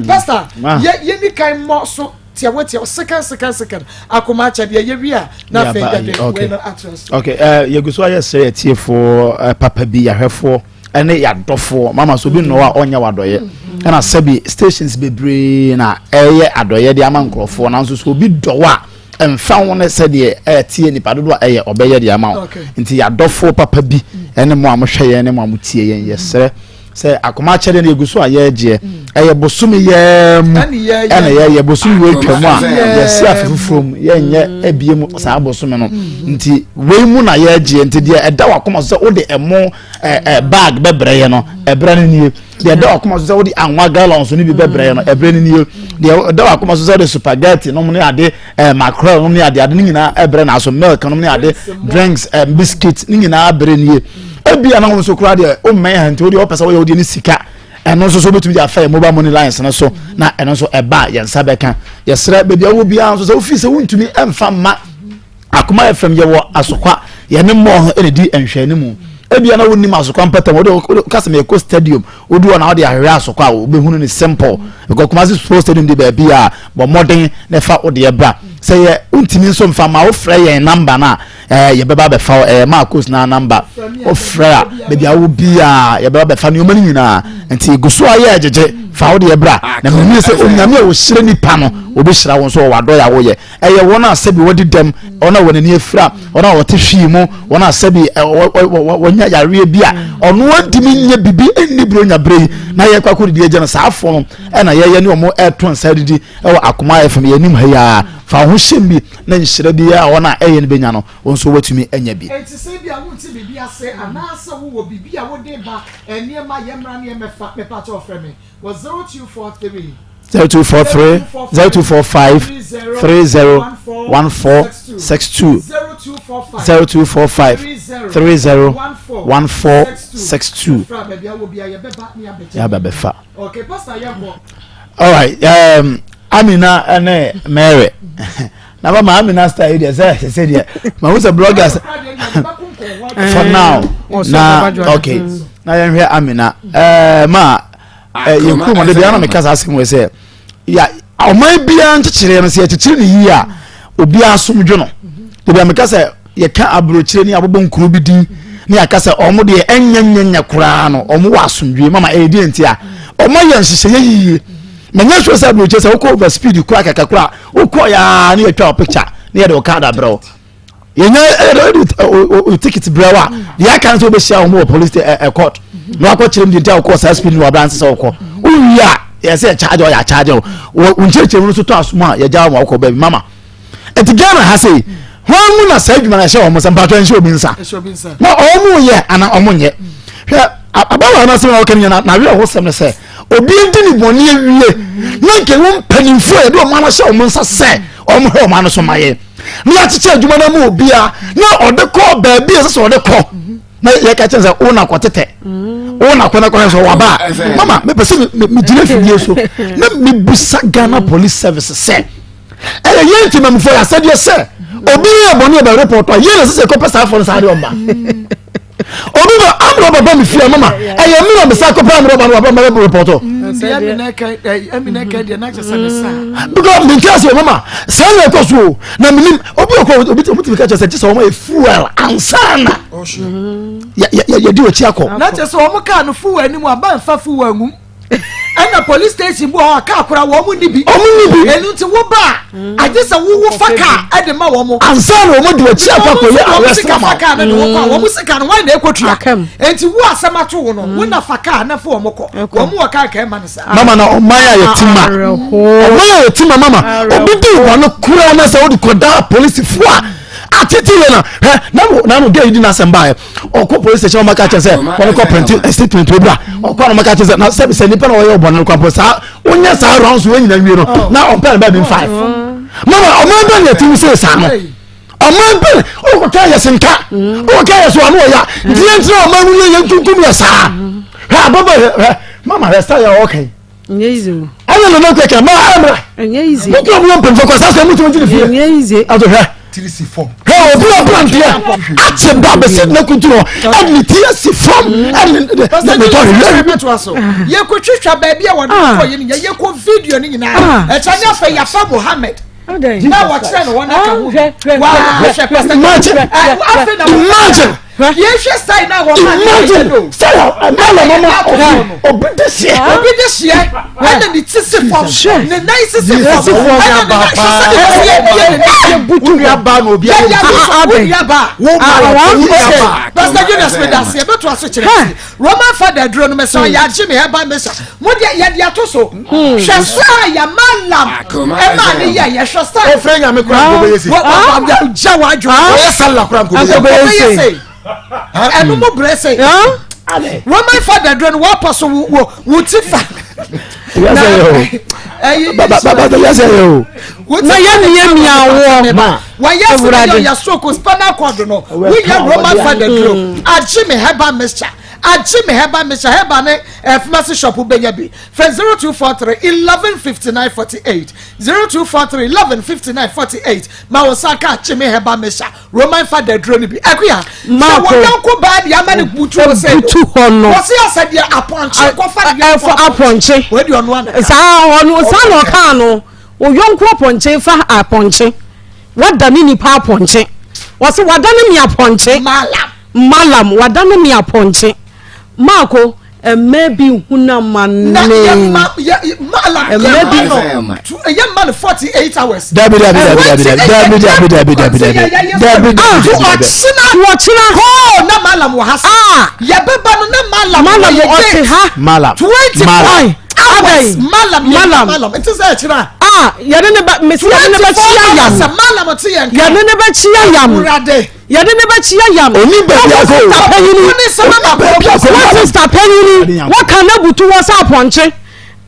pastor yɛni kan mmɔ so tiawa tiawa second second second akoma akyɛdeɛ yɛwie a na afei yɛde wei no ato so. Okay, yɛgu so ayɛ sɛ yɛtiefoɔ papa bi yɛahwɛfoɔ ɛne yɛadɔfoɔ mama so obi nnɔ a ɔnyɛ w'adɔyɛ ɛna sɛbi stations bebree na ɛyɛ adɔyɛ de ama nkurɔfoɔ nanso so obi dɔ wo a ɛmfa ho ne sɛdeɛ ɛteɛ nipa dodoɔ a ɛyɛ ɔbɛyɛ de ama wo nti yɛadɔfoɔ papa bi ɛne mo a mohwɛ yɛn ne mo a motie yɛn yɛsrɛ sɛ akoma akyɛdeɛ no yɛgu so a yɛregyeɛ ɛyɛ bosome yɛɛ mu ɛna yɛyɛ bosome wei atwa mu a yɛsi afe foforɔ mu yɛnyɛ abie mu saa bosome no nti wei mu na yɛregyeɛ nti deɛ ɛda wakoma so sɛ wode ɛmo ɛɛ bag bɛbrɛ yɛ no ɛbrɛ no nie deɛ ɛda wakoma so sɛ wode anwa gallons no bi bɛbrɛ yɛ no ɛbrɛ no nie deɛ ɛda wakoma so sɛ wode spaghetti nom ne ade ɛɛ mackerel nom ne ade ade ne nyinaa ɛbrɛ na aso milk nom ne ade drinks ɛɛ biscuit ne nyinaa brɛ nie ebia na wɔn nso koraa deɛ ɔmmɛn ha nti wodeɛ ɔpɛ sɛ wɔyɛ wodeɛ ne sika. Ɛno nso so wobɛtumi de afa yɛn mobile money lines no so na ɛno nso ɛba a yɛn nsa bɛka. Yɛsrɛ baabi a wowɔ biara nso sɛ wofii sɛ wontumi mfa mma Akoma FM yɛwɔ Asokwa yɛne mmɔɔ ho ɛna di nhwɛanimu. Ebia na wonim Asokwa mpɛtɛm wode woka sɛ mekɔ stadium wodu hɔ na wode ahwehwɛ Asokwa a wobɛhunu ne simple because Kumasi Sports Stadium de baabi a bɔ mmɔden na ɛfa wodeɛ bra sɛ yɛ wontumi nso mfa ma wofrɛ yɛn namba no a ɛɛ yɛbɛba abɛfa wo ɛyɛ Marcos na namba wofrɛ a baabi a wo biara yɛbɛba abɛfa nneɛma no nyinaa nti gu so a yɛ gyegye fa wo deɛ bra na menim sɛ onyame a wɔhyira nipa no wɔbɛhyira wo nso wɔ wadɔ yɛ a woyɛ ɛyɛ wɔn a sɛbi wɔdi dɛm wɔn a wɔn ani afira wɔn a wɔte hwii mu wɔn a sɛbi wɔnya yareɛ bi a ɔno ntumi nyɛ bibi nni buro nya bere yi na yɛkɔ akɔ didi agya no saa afɔ no ɛna yɛyɛ ne wɔn ɛto nsa didi ɛwɔ akoma fm yɛn anim ha yi a fa ho hyɛm bi na nhyira bi a wɔn a ɛyɛ no bɛnya no wɔn nso wɔatumi anya bi. Enti sɛ ebia wonte biribi ase anaasɛ wowɔ biribi a wode ba nneɛma yɛmmra ne yɛmmɛfa, mepakyɛw frɛ me wɔ 0243 0243 0245 30 1462 0245 30 1462 yɛaba bɛfa. Okay, Pastor yɛnkɔ. All right, um, Amina ne Mary. Na ba ma Amina style yi deɛ sɛ sɛ deɛ ma wo sɛ bloggers for now na okay na yɛnhwɛ Amina ɛɛ ma ɛɛ yɛn kurom de bia na meka saa asɛm wɔ sɛ ya ɔman biara nkyekyere no sɛ yɛkyekyere ne yie a obiara som dwo no de bia meka sɛ yɛka aburokyire ne abobɔ nkuro bi din ne yɛaka sɛ ɔmo deɛ ɛnyɛ nyɛ nyɛ koraa no ɔmo wɔ asomdwie mama ɛyɛ deɛ nti a ɔmo ayɛ nhyehyɛeɛ yie manyɛ sure sɛ aburokyire sɛ wokɔ over speed koraa kɛkɛ koraa wokɔ yaa ne yɛtwa wo picture ne yɛde wo card abrɛ wo yɛnyɛ ɛyɛ o ticket brɛ wo a deɛ aka no sɛ wobɛhyia wɔn wɔ police ɛ court na wakɔ kyerɛ mu deɛ nti a wokɔ saa speed no wɔ aberante sɛ wokɔ wowie a yɛ sɛ yɛkyagye wo yɛakyagye wo wo nkyerɛkyerɛ mu no so tɔ asom a yɛgya wo ma wokɔ baabi mama nti Ghana ha sei wɔn mu na saa adwuma no ɛhyɛ wɔn nsa mpatwa nhyɛ obi nsa na wɔn yɛ ana wɔn nyɛ hwɛ abawa no asɛm a wɔka no nyɛ na awerɛ ho sɛm no sɛ obi di ne bɔne awie na nka wɔn mpanimfoɔ a yɛde wɔn ano hyɛ wɔn nsa sɛ wɔn hwɛ wɔn ano so ma yɛ na yɛakyekyɛ adwuma no ama obiara na ɔde kɔ baabi a ɛsɛ sɛ ɔde kɔ na yɛka kyɛn sɛ wo na kɔtetɛ wo na kɔ na kɔhɛ sɛ waba a mama mepɛ sɛ megyina fidie so na mebusa Ghana Police Service sɛ ɛyɛ yɛn ntimamufoɔ yɛ asɛdeɛ sɛ obi yɛ bɔne yɛ bɛ report a yɛn na sɛ sɛ kɔpɛ saa afɔ no saa deɛ ɔmba obi bɛ amurɔba ba mi fie mama ɛyɛ mi na mi sa kɔpɛ amurɔba no waba mɛ bɛ report o. because mi n kí ase mama saa na ɛkɔ so o na mi nim obi ɔkɔ obi obi tumi ka kyerɛ sɛ kyesɛ wɔn yɛ fuel ansana yɛ yɛ yɛ di okyi akɔ. na kyerɛ sɛ wɔn kaa no fuel anim aba nfa fuel ngum. ɛna police station bi wɔ hɔ a kaa koraa wɔn mu ni bi. Wɔn ni bi. Ɛnu nti wo ba a agye sɛ wowo fa kaa ɛde ma wɔn. Ansa na wɔn de wɔkyi akɔ akɔ yɛ arrest ma. Wɔn fa kaa no de wɔn kɔ a wɔn sika no wɔn na ekɔ tua. Nti wo asɛm ato wo no wo na fa kaa na fa wɔn kɔ wɔn wɔ kaa kɛn ma no saa. Mama na ɔman a yɛte ma ɔman a yɛte ma mama obi di wɔn koraa na sɛ wɔde kɔ daa polisifoɔ a atete yɛ na hɛ na na gɛyi di n'asɛm baayɛ. Ɔkɔ police station ɔmo aka kyerɛ sɛ wɔn kɔ print statement wɔ bra ɔkɔ na ɔmo aka kyerɛ sɛ na sɛbi sɛ nipa na ɔyɛ ɔbɔne no kwan saa wonyɛ saa rounds wɔn nyinaa wie no oh. na ɔmpɛ ne baabi nfa mama ɔmo bɛ ne ti sɛ saa no ɔmo bɛ ɔkɔ kɛ yɛ senka ɔkɔ kɛ yɛ so ano ɔya nti yɛn ti na ɔmo yɛ yɛn tuntum yɛ saa hɛ ababa hɛ mama hɛ sa yɛ ɔkɛ. Ɛnyɛ easy o. Ɛna nana kɛkɛ ma ɛmra. Ɛnyɛ easy. Mo kura mo yɛ mpanyinfoɔ kɔ sase mo tuma gyina fie. Ɛnyɛ easy. Ato hwɛ. Tiri si fam. Hwɛ obi aberanteɛ akye ba bɛsi ne kutu hɔ ɛde ne ti asi fam ɛde ne ne tɔ hwehwɛ. Yɛkɔ twitwa baabi a wɔde kɔ yɛ ne nyinaa yɛkɔ video ne nyinaa ɛkyɛ ne afɛ yafa Mohammed na wɔkyerɛ no wɔn aka ho wahwɛ pastor imagine imagine yɛhwɛ style na wɔn ma imagine style ɛma na mama obi obi de seɛ obi de seɛ ɛna ne ti si fam ne nan si si fam ɛna ne nan hwɛ sɛ ne ti yɛ bie ne nan butu nua ba na obi ayɛ wo nua ba wo ma wo nua ba pastor Jonas mi da seɛ bɛto aso kyerɛ ti Roman father aduro no mɛsɛ ɔyɛ agye me herbal mixture mo deɛ yɛde ato so hwɛ sɛ yɛ ma lam ɛma ne yɛ yɛ hwɛ sɛ ofrɛ nyame kora nko bɛyɛ se gya wadwo ɔyɛ sala kora nko bɛyɛ se ɛno mo brɛ se Roman father aduro no wɔpɔ so wo wo ti fa na yɛ mia mia wɔ wɔyɛ sɛ yɛ stroke spinal cord no woyɛ Roman father aduro agye me herbal mixture. Agye me herbal mixture, herbal ne eh, pharmacy shop wobɛnya bi. Frɛ 0243 11 59 48, 0243 11 59 48 ma wo nsa ka Agye me herbal mixture, Roman fada aduro no bi. Akuya, sɛ wo yɔnko baa deɛ ama ne butu hɔ sɛ butu hɔ no. Wɔsi asɛ deɛ apɔnkye kɔfa ne yɔnko apɔnkye. Wei deɛ ɔno ana. Saa ɔno saa na ɔkaa no. Wo yɔnko apɔnkye fa apɔnkye. Wadane nipa apɔnkye. Wɔsi wadane me apɔnkye. Malam. Malam wadane me apɔnkye. Maako mmaa bi hunu amane. Na yɛ ma yɛ malam yɛ ma no to yɛ ma no 48 hours. Dabi dabi dabi dabi dabi dabi dabi dabi dabi dabi dabi dabi. To ɔkyena. To ɔkyena. Hoo na malam wɔ ha sa. Ah. Yɛ bɛ ba no na malam. Malam ɔte ha. Malam. 24 hours. Malam yɛ malam nti sɛ ɛkyena. Ah yɛne ne ba mesi yɛne ne bɛ kyia yam. Sɛ malam te yɛn kan. Yɛne ne bɛ kyia yam. Awurade. Yɛde ne bɛkyia yam. Oni baabi akɔ o. Sista panyini. Wo sista panyini. Wɔka na butu wɔ sɛ apɔnkye.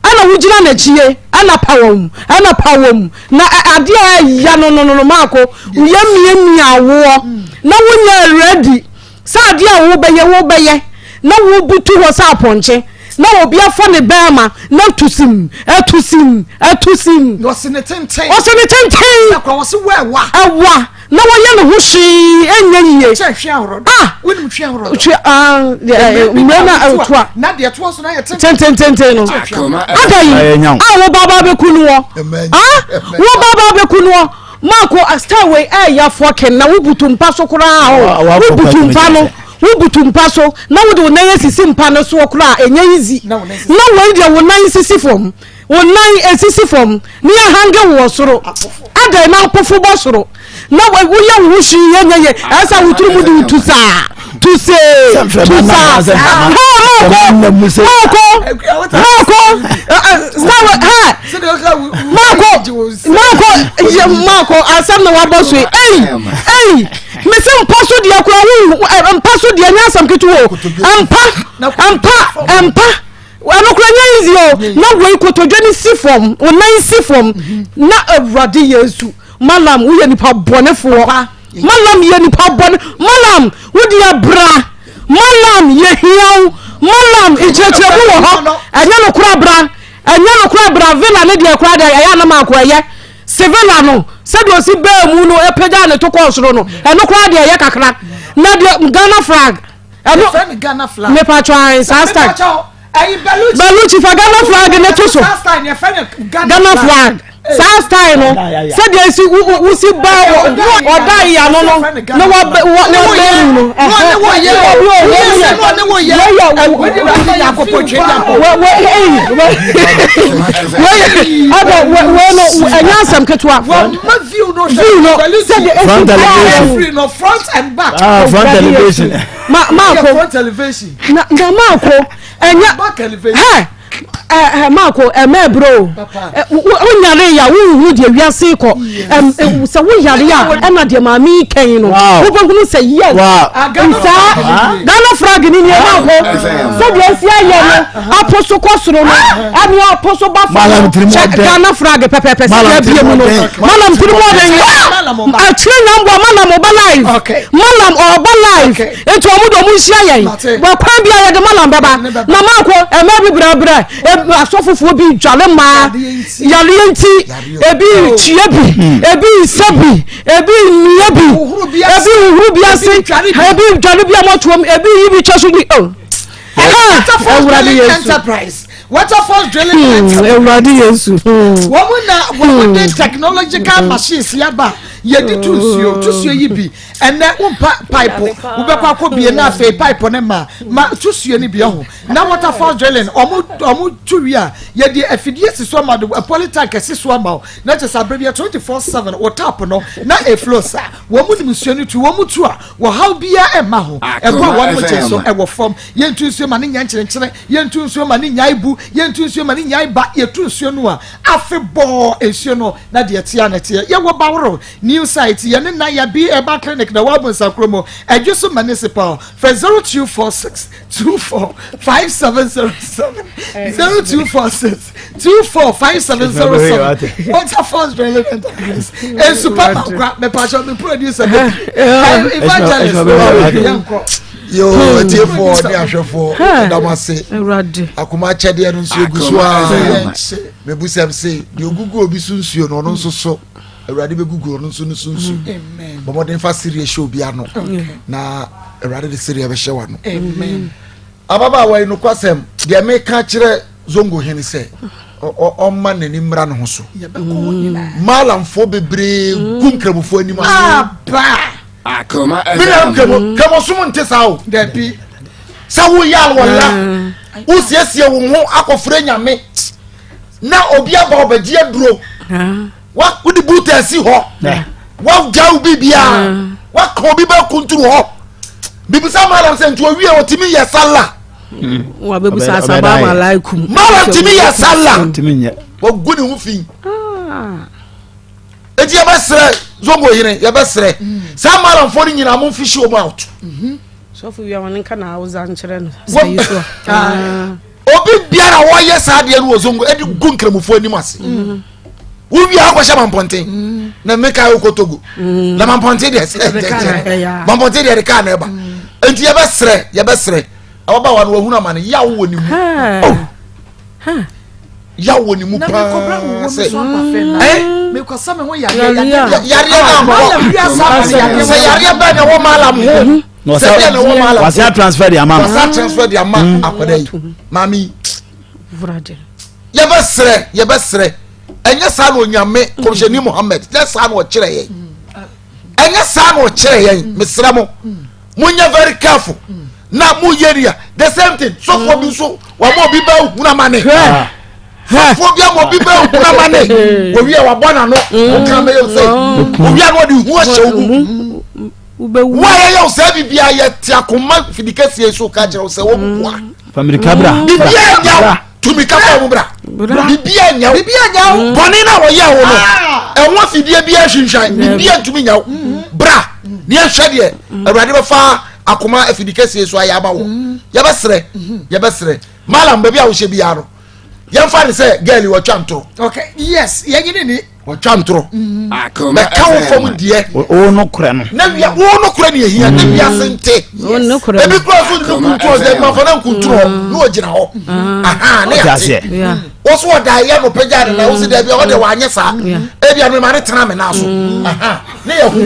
Ɛna wogyina n'akyie. Ɛna pa wɔm. Ɛna pa wɔm. Na adeɛ a ɛya no no no no maako. Yɛ miamia woɔ. Na wonyɛ ready. Sɛ adeɛ a wobɛyɛ wobɛyɛ. Na wobutu hɔ sɛ apɔnkye. Na obi afa ne bɛɛma na tu sim, atu sim, atu sim. Na ɔsi ne tenten. Ɔsi ne tenten. Na kora ɔsi wɔ ɛwa. Ɛwa. Na wɔyɛ ne ho hwee ɛnyɛ yie. Kyɛ hwe ahorɔ. Ah. Wonim hwe ahorɔ. Hwe ah mmerɛ na ɛtoa. Na deɛ toa so na yɛ tenten. Tenten no. Ada yi a wo ba ba bɛku no wɔ. Ah wo ba ba bɛku no wɔ. Maako style wei ɛyɛ fɔkin na wo butu mpa so koraa o. Wo butu mpa no. Wo butu mpa so na wode wo nan asisi mpa no soɔ koraa a, ɛnyɛ easy. Na wei deɛ wo nan sisi fam, wo nan esisi fam ne yɛahange wo wɔ soro. Adɛn na apofo bɔ soro na woyɛ wo ho hwee ɛnyɛ yie. Ɛsɛ sɛ wo tiri mu de wo tu saa, tu see, tu saa. Hɛ maako, maako, maako, sɛ hɛ maako, maako, maako asɛm na wabɔ so yi. Ei, ei. Mese mpa so deɛ kura wo mpa so deɛ nyɛ asɛm ketewa o mpa mpa mpa ɛno kura nyɛ easy o na wei kotodwe ne si fam wo nan si fam na awurade yesu malam woyɛ nipa bɔnefoɔ malam yɛ nipa bɔne malam wodi abra malam yɛ hia wo malam nkyerɛkyerɛmu wɔ hɔ ɛnyɛ no kora bra ɛnyɛ no kora bra villa ne deɛ kora deɛ ɛyɛ anam akɔ ɛyɛ Sevilla no, sɛdeɛ ɔsi baa mu no pagyaa ne to kɔɔ soro no, ɛno koraa deɛ ɛyɛ kakra. Na deɛ Ghana flag, ɛno mepatwɔ ae saa style. Baluchi fa Ghana flag ne to so. Ghana flag. Saa style no, sɛdeɛ esi wosi ba ɔda yi ano no, na wabɛ mu no. Ɛbɛ wei no ɛnyɛ asɛm ketewa. View no sɛdeɛ esi baa no front and back. Ah, front elevation. Ma maako na na maako ɛnyɛ hɛ ɛɛ maako ɛmɛ eburo o wonyare ya wohunu deɛ wiase kɔ sɛ woyare a ɛna deɛ maame yi kɛn no wobɛhunu sɛ yes nsaa Ghana flag ni nie maako sɛdeɛ esi ayɛ no apo so kɔ soro no ɛne apo so ba fam no kyɛ Ghana flag pɛpɛpɛ sɛdeɛ abie mu no malam tiri mu ɔden akyerɛ nyamboa malam ɔba live malam ɔba live nti ɔmo de ɔmo nhyia yɛn wɔ kwan bia yɛde malam bɛba na maako ɛmɛ bi brɛbrɛ asɔfofoɔ bi dwale maa yareɛ nti ebi kyia bi ebi nsa bi ebi nnua bi ebi huhuru bi ase ebi dwale bi a moatoam ebi yi bi kyɛ so bi oh. Awurade Yesu. Waterfalls drilling enterprise. Awurade Yesu. Wɔn na wɔn de technological machines yaba yɛde tu nsuo tu nsuo yi bi ɛnɛ wompa pipe wobɛkɔ akɔ bie na afei pipe ne ma ma tu nsuo no bi ɛho na waterfalls drilling wɔn wɔn tu wie a yɛde afidie si so ama de polytank ɛsi so ama wo na kyɛ sɛ abere bi 24/7 wɔ tap no na eflo sa wɔn mu nim nsuo no tu wɔn mu tu a wɔhaw biara ɛma ho ɛbɔ a wɔn mo gye so ɛwɔ fam yɛntu nsuo ma ne nyɛ nkyerenkyere Yɛntu nsuo ma ne nyae bu, yɛntu nsuo ma ne nyae ba, yɛtu nsuo no a, afe bɔɔ nsuo no na deɛ ɛteɛ a na ɛteɛ. Yɛwɔ Baworo new site, yɛne Naya B Herbal Clinic na ɛwɔ Abonsa mu, Adwoso Municipal. Frɛ 0246 24 5707, 0246 24 5707. Waterfalls Drilling Enterprise. Nsupa Mankwa, mepakyɛ me producer, evangelist, yɛnkɔ. Yoo, atiefoɔ ne ahwɛfoɔ, ɛda mo ase. Akoma akyɛdeɛ no nso egu so a. Mebusɛm se, deɛ ogugu obi so nsuo no, ɔno nso so. Awurade bɛgugu ɔno nso no so nsuo. Bɔ mmɔden fa sereɛ hyɛ obi ano, na Awurade de sereɛ bɛhyɛ w'ano. Ababaawa yi, nokwasɛm, deɛ meka kyerɛ Zongo hene sɛ ɔmma n'ani mmra ne ho so. Malamfoɔ bebree gu nkramofoɔ anim ase. Mena nkramo nkramosom nte saa o. Sɛ woyɛ alwala, wosiesie wo ho akɔfrɛ Nyame na obi aba ɔbɛgye aduro, wode buta asi hɔ, wagya wo biribiaa, waka obi bɛkunturu hɔ. Bibisa malam sɛ nti owie ɔtumi yɛ sala. Wabɛbusa asabaamu alaikum. Malam tumi yɛ sala. Wagu ne ho fi. Eti yɛbɛsrɛ Zongo hene, yɛbɛsrɛ saa malamfoɔ no nyinaa, mo mfishi wɔn out. Sɔfo wia wɔn nka na awuza nkyerɛ no sɛ yi so a. Obi biara a wɔyɛ saa adeɛ no wɔ Zongo ɛde gu nkramofoɔ anim ase. Wowie akɔhyɛ mampɔnten na mmeka wokɔ Togo na mampɔnten deɛ sɛ mampɔnten deɛ de kaa na ɛba. Nti yɛbɛsrɛ yɛbɛsrɛ ababaawa no, wahunu amane, yaw wɔ ne mu, yaw wɔ ne mu paa sɛ yareɛ no ankɔ sɛ yareɛ bɛɛ na ɛwɔ maalam ho, sɛ deɛ na ɛwɔ maalam. Wasa transfer de ama no. Wasa transfer de ama akwadaa yi, maame yi. Yɛbɛsrɛ yɛbɛsrɛ, ɛnyɛ saa na Onyame kɔmhyɛni Muhammed, nyɛ saa na ɔkyerɛ yɛn, ɛnyɛ saa na ɔkyerɛ yɛn. Mesrɛ mo, monyɛ very careful na moyɛ nia. The same thing, sɔfoɔ bi nso wama obi bɛ hunu amane, sɔfoɔ bi ama obi bɛ hunu amane, owie a wabɔ n'ano, ɔka mɛyɛ sɛ owie a na ɔde hu ahyɛ wo mu. Wo a yɛyɛ wo saa biribiara, yɛte akoma fidikɛseɛ so ka kyerɛ wo sɛ wɔn boa. Famirika bra. Biribiara nya wo tumi ka fa wɔn bra, biribiara nya wo, bɔne no a wɔyɛ wo no, ɛho afidie biara hwinhwan, biribiara ntumi nya wo. Bra ne yɛhwɛ deɛ Awurade bɛfa akoma afidikɛseɛ so ayɛ ama wɔ. Yɛbɛserɛ yɛbɛserɛ malam, baabi a wohyɛ biara no, yɛmfa ne sɛ girl wɔtwa ntorɔ. Okay, yes, yɛnyine ni. Wɔtwa ntorɔ bɛka wo fam deɛ. Wo no korɛ no. Na wia wo no korɛ ne ehia na wiase nte. Ebi kura so ne kunturo sɛ mafa na nkunturo na ɔgyina hɔ aha ne yate wọ́n so ɔda yɛ no pagya ne na wosi dɛbi ɔde wanyɛ saa ebi ano ma ne tena me nan so aha ne yɛ ho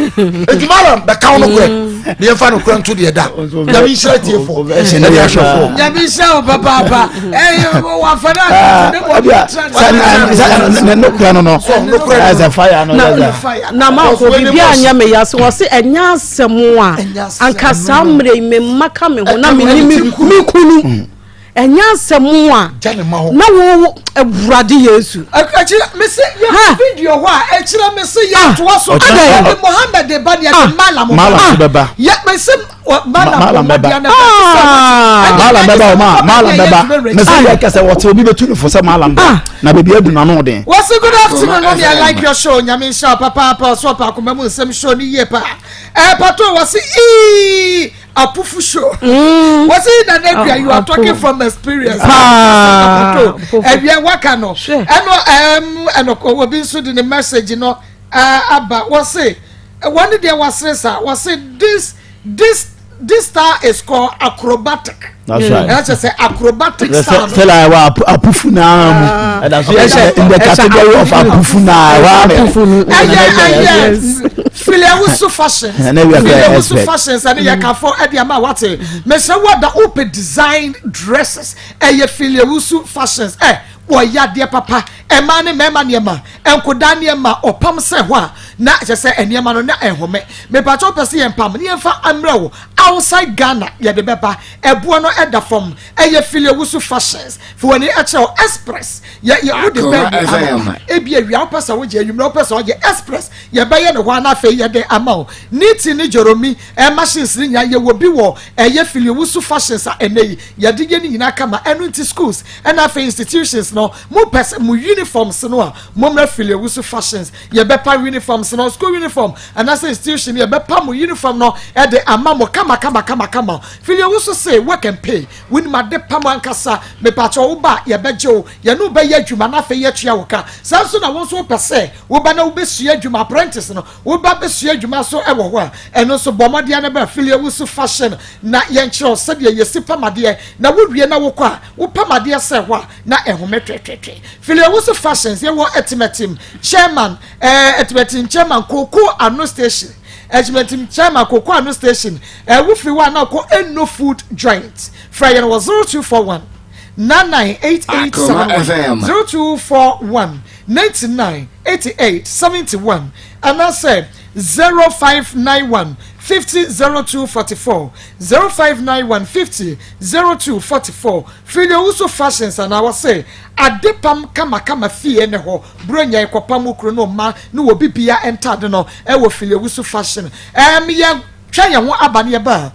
edwuma la bɛka wo no korɛ ne yɛn fa no korɛ nto deɛ da. Nyame nhyira tie fo ɛne ahwɛfoɔ. Nyame nhyira wo papaapa. Ɛyɛ wafa no akɔto ne bɔ ne ne nokorɛ no ɛsɛ fire no. Na ma kɔ biribi anyɛ me yase wɔ se ɛnyɛ asɛm a anka saa mmerɛ yi me mma ka me ho na me ne me kunu, ɛnyɛ asɛm a na wo Awurade Yesu. Ɛkyerɛ me se yɛ video hɔ a, ɛkyerɛ me se yɛ toa so ɛde Mohammed ba deɛ de Malam bɛba. Yɛ me se Malam bɛba, Malam bɛba, ɔma Malam bɛba. Mɛ sɛ yɛ kɛsɛ wɔte obi bɛtu ne fo sɛ Malam bɛba na baabi adu n'ano den. Wɔsi good afternoon, mommy, I like your show. Nyame nhyira papaapa. Ɔso ɔpa akoma mu nsɛm show ni yie paa. Pato wɔsi ii apufu show. Wɔsi Nana Akua, you are talking from experience. Pato ɛwia waka no ɛno ɛno obi nso de ne message no aba, wɔsi wɔn deɛ wɔasere sa, wɔsi this style is called acrobatic. That's right. Ɛkyɛ sɛ acrobatic style. Sɛ la wa apufu naa mu. Ɛda so yɛ in the category of apufu naa wa mɛ. Ɛyɛ Filiawusu fashion. Filiawusu fashions ɛne yɛ kafo ɛde ama wate. Mɛsɛ wada wopɛ design dresses, ɛyɛ Filiawusu fashions, ɛ wɔyɛ adeɛ papa, ɛmaa ne mmarima nneɛma, nkodaa nneɛma, ɔpam sɛ hɔ a na kyɛ sɛ nneɛma no na ɛhome. Mepatwa wopɛ sɛ yɛn pam ne yɛmfa mmerɛ wo outside Ghana, yɛde bɛba, ɛboɔ no ɛda fam. Ɛyɛ Filiawusu fashions. Fi w'ani ɛkyerɛ wo express, yɛ yɛ wode bɛɛ bi ama ebi awia wopɛ sɛ wogye, anwummerɛ wopɛ sɛ wogye express, yɛbɛyɛ ne hɔ ana afei yɛde ama wo niti ne Jeromi ɛ machines ne nyinaa yɛwɔ bi wɔ ɛyɛ Filiawusu fashions a ɛnɛ yi yɛde yɛ ne nyinaa kama. Ɛno nti schools ɛna afei institutions no, mo pɛ sɛ mo uniforms no a, mommrɛ Filiawusu fashions, yɛbɛpa uniforms no, school uniform anaasɛ institution, yɛbɛpa mo uniform no ɛde ama mo kama. kama kama kama kama. Fili owu so se work and pay. Wonim ade pam ankasa. Mepakyɛw wo ba a, yɛbɛgye wo. Yɛne wo bɛyɛ adwuma na afei yɛatua wo ka. Saa nso na wo nso wopɛ sɛ woba na wobɛsua adwuma, apprentice no, woba bɛsua adwuma nso wɔ hɔ a, ɛno nso bɔ mmɔden ara bra Fili Owusu Fashion na yɛnkyerɛ wo sɛdeɛ yɛsi pam adeɛ na wowie na wokɔ a, wopam adeɛ sɛ hɔ a na ɛhome twetwetwe. Fili Owusu Fashions, yɛwɔ Atimatim Chairman, eh, Atimatim Chairman, Kookoo Ano Station. Atimatim Chairman, Kookoo Ano Station. Eh, wofiri hɔ a na wokɔ Eno Food Joint. Frɛ yɛn wɔ 0241 998871, 0241 99 88 71 anaasɛ 0591 50 02 44, 0591 50 02 44. Firi Owusu Fashions anaa wɔse adepam kamakama fie ne hɔ. Buronya yi kɔpam wo kunu ne wo mma ne wɔ bibia ntade no wɔ Fili Owusu Fashion. Ɛɛm yɛ twa yɛn ho aba ne yɛba a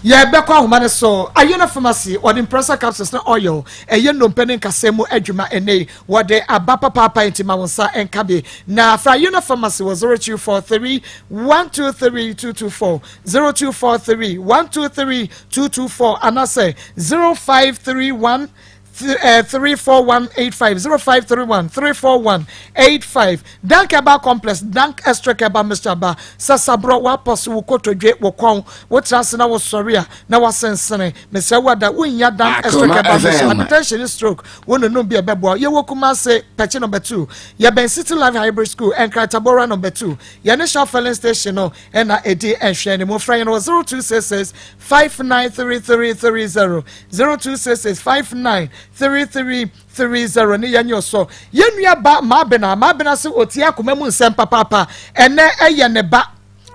yɛbɛkɔ ahoma no so. Ayona Pharmacy wɔde Mpresa capsules ne oil ɛyɛ nnompe ne nkasɛɛ mu adwuma ɛnɛ yi wɔde aba papaapa nti ma wo nsa nka bi na fra Ayona Pharmacy wɔ 0243 123 224 0243 123 224 anasɛ 0531 34185 0531 34185 Dank Herbal Complex Dank Extra Herbal Mixture ba sasaborɔ w'apɔ so wo kotodwe wo kɔn wo tra ase na wo sɔre a na wasensene mesrɛ wo ada wonnya Dank Extra Herbal Mixture hypertension ne stroke wo nonom bi ɛbɛboa yɛwɔ Kumase Pɛkye number 2 yɛbɛn City Life Hybrid School Nkratabora number 2 yɛne Shell filling station no ɛna ɛdi nhwɛne mu frɛ yɛn wɔ 0266 593330 0266 593330 ne yɛn ɔsɔ yɛn nua ba Maabena. Maabena se ɔtie akoma mu nsɛm papaapa. Ɛnɛ ɛyɛ ne ba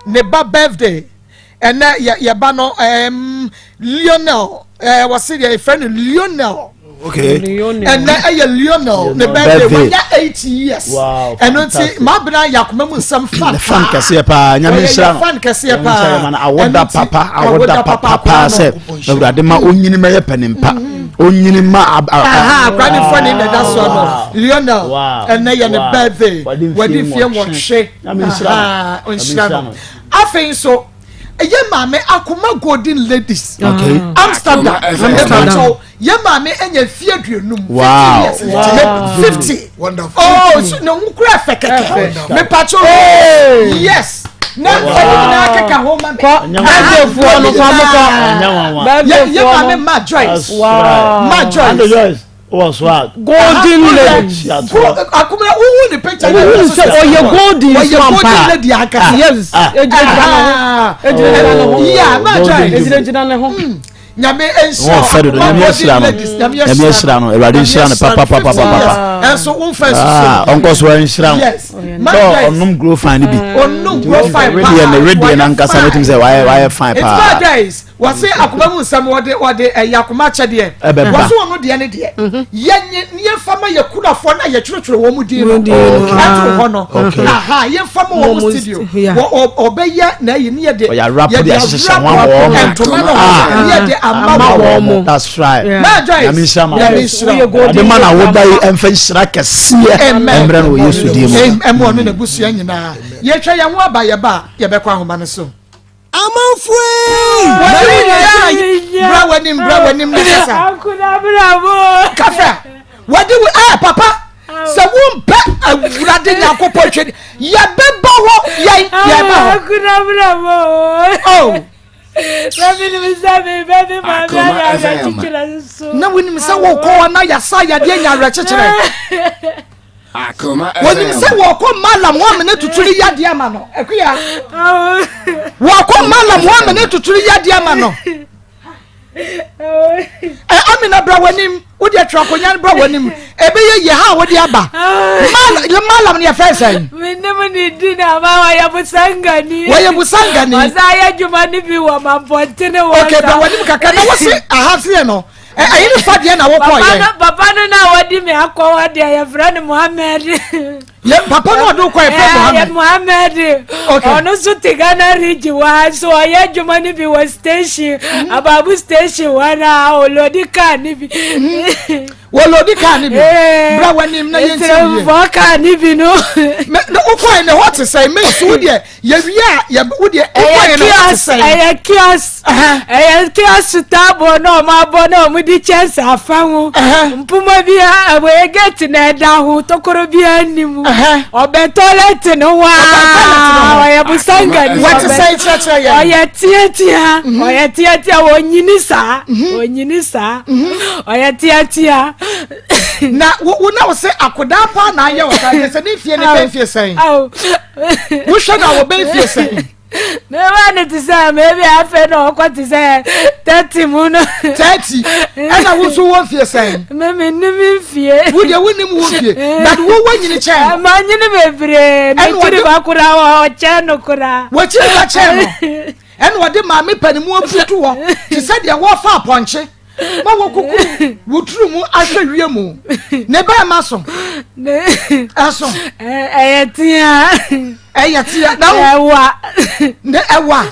ne ba birthday. Ɛnɛ yɛ yɛ ba no ɛɛm Lionel ɛɛ wɔsi deɛ efrɛ no Lionel. Okay. Ɛnɛ ɛyɛ Lionel ne birthday wanya 8 years. Ɛno nti Maabena yɛ akoma mu nsɛm fan ne fan kɛseɛ paa. Nyame nhyira no. Fan kɛseɛ paa. Awoda papa, awoda papa paa sɛ Awurade ma onyini mɛyɛ panimpa, onyini ma akora ne fɔ ne na ɛda soɔ no. Lionel, ɛnɛ yɛ ne birthday, wadi fie 8. Nhyira no. Afei nso yɛ maame Akoma Golden Ladies Amsterdam ɛbɛkyɛw yɛ maame anya fie 50. 50 years, 50. Oh, so ne ho kura fɛ kɛkɛ. Mepatro, yes, na ɛne nyinaa keka ho ma me. Birthdayfoɔ no kɔ mo kɔ. Yɛ maame Ma Joyce, Ma Joyce. Wɔ so a golden lady. Akoma wohu ne picture. Wohu sɛ ɔyɛ golden. Ɔyɛ golden lady ankasa. Yes, egyinagyina ne ho, egyinagyina ne ho. Yeah, Ma Joyce. Egyinagyina ne ho. Nyame nhyira. Wɔn fɛ dodo. Nyame ahyira no, Nyame ahyira no, Awurade nhyira no papapapapa. Ɛnso womfa nsusu. Ɔnkɔ so nhyira no. Yes, Ma sɛ Joyce. Ɔnom grow fine no bi. Ɔnom grow fine paa. Wedeɛ ne wedeɛ nankasa no tim sɛ wayɛ fine It's Ma paa. Joyce wɔse akoma mu nsɛm wɔde ɛyɛ akoma akyɛdeɛ. Ɛbɛba. Wɔse ɔno deɛ ne deɛ yɛnye yɛmfa ma yɛ kunafoɔ no a yɛtwerɛtwerɛ wɔn mu din no ɛto hɔ no. Aha, yɛmfa ma wɔn studio. Ɔbɛyɛ na ɛyi ne yɛde Ɔyɛ awrap de ahyehyɛ ho ama wɔn mo. Ntoma no ne yɛde ama wɔn mo. That's right. Ma Joyce. Nyame nhyira ma. Nyame nhyira wo. Ade ma na woda yi ɛmfa nhyira kɛseɛ Amen. ɛmmerɛ no wɔ Yesu din mu. Ɛmu ɔno n'abusua nyinaa yɛtwa yɛn ho aba, yɛba a yɛbɛkɔ ahoma no so. Amanfoe. Bra w'anim, bra w'anim ne kasa. Kafra wɔde wo ɛ papa sɛ wompɛ Awurade Nyankopɔn twɛ yɛbɛba hɔ, yɛn yɛba hɔ. Oh. Akoma FM. Na wonim sɛ wokɔ hɔ na yɛsa yadeɛ nya awerɛkyekyerɛ. Akoma Wɔnim FM. sɛ wɔkɔ malam hɔ amene tuturu yadeɛ ama no. Akuya, wɔkɔ malam hɔ amene tuturu yadeɛ ama no. Ɛ Amina, bra w'anim. Wode atwerɛ akonnwa no, bra w'anim. Ɛbɛyɛ yie ha a wode aba. Malam no yɛfrɛ sɛn? Menim ne din ama wɔyɛ busangani. Wɔyɛ busangani. Ɔsan yɛ adwuma no bi wɔ mampɔntene wɔ. Ok, bra w'anim kakra na wose aha seɛ no ɛyi ne fa deɛ na wokɔɔ Papa yɛ no, papa no na wɔde me akɔ hɔ deɛ yɛfrɛ no Mohammed. Yɛ papa no ɔde wokɔ yɛfrɛ Mohammed. Mohammed. Mohammed. Okay. Ɔno nso te Ghana region wɔ ha nso ɔyɛ adwuma no bi wɔ station, Ababu station hɔ na ɔlodi kaa no bi. Wɔlodi kaa ne bi. Bra w'anim na yɛntie yie. Ntirimfoɔ kaa ne bi no. Na wokɔɛ ne hɔ te sɛn? Mesi wo deɛ yɛwie a yɛ wo deɛ wokɔɛ ne hɔ te sɛn? Ɛyɛ kiosk. Ɛyɛ kiosk taabo na ɔmo abɔ na ɔmo de kyɛnse afa ho. Mpoma bi a ɛwɔ gate na ɛda ho tokoro bi ani mu. Ɔbɛn toilet no waa ɔyɛ busanga ni. Wɔte sɛn kyerɛkyerɛ yɛn. Ɔyɛ teatea ɔyɛ teatea ɔnyini saa ɔnyini saa. Ɔyɛ teatea. Na wo wo na wo se akodaa paa na ayɛ wo saa sɛ ne mfie ne bɛn fie sɛn? Wohwɛ na wɔ bɛn fie sɛn? Mɛma ne te sɛ maybe afei na ɔkɔ te sɛ 30 mu no. 30 ɛna wo nso wɔ mfie sɛn? Mɛmi nim mfie. Wo deɛ wo nim wo mfie but wo wɔ nyini kyɛn. Ma nyini bebree m'akyiri ba koraa ɔkyɛn no koraa. Wɔkyiri ba kyɛn no ɛna ɔde maame panimu abutu hɔ te sɛ deɛ wɔfa apɔnkye. Ma wɔkukuru wo tiri mu ahwɛ wie mu. Ne bɛrima so. Ɛso. Ɛyɛ tea. Ɛyɛ tea. Na ɛwa. Ne ɛwa.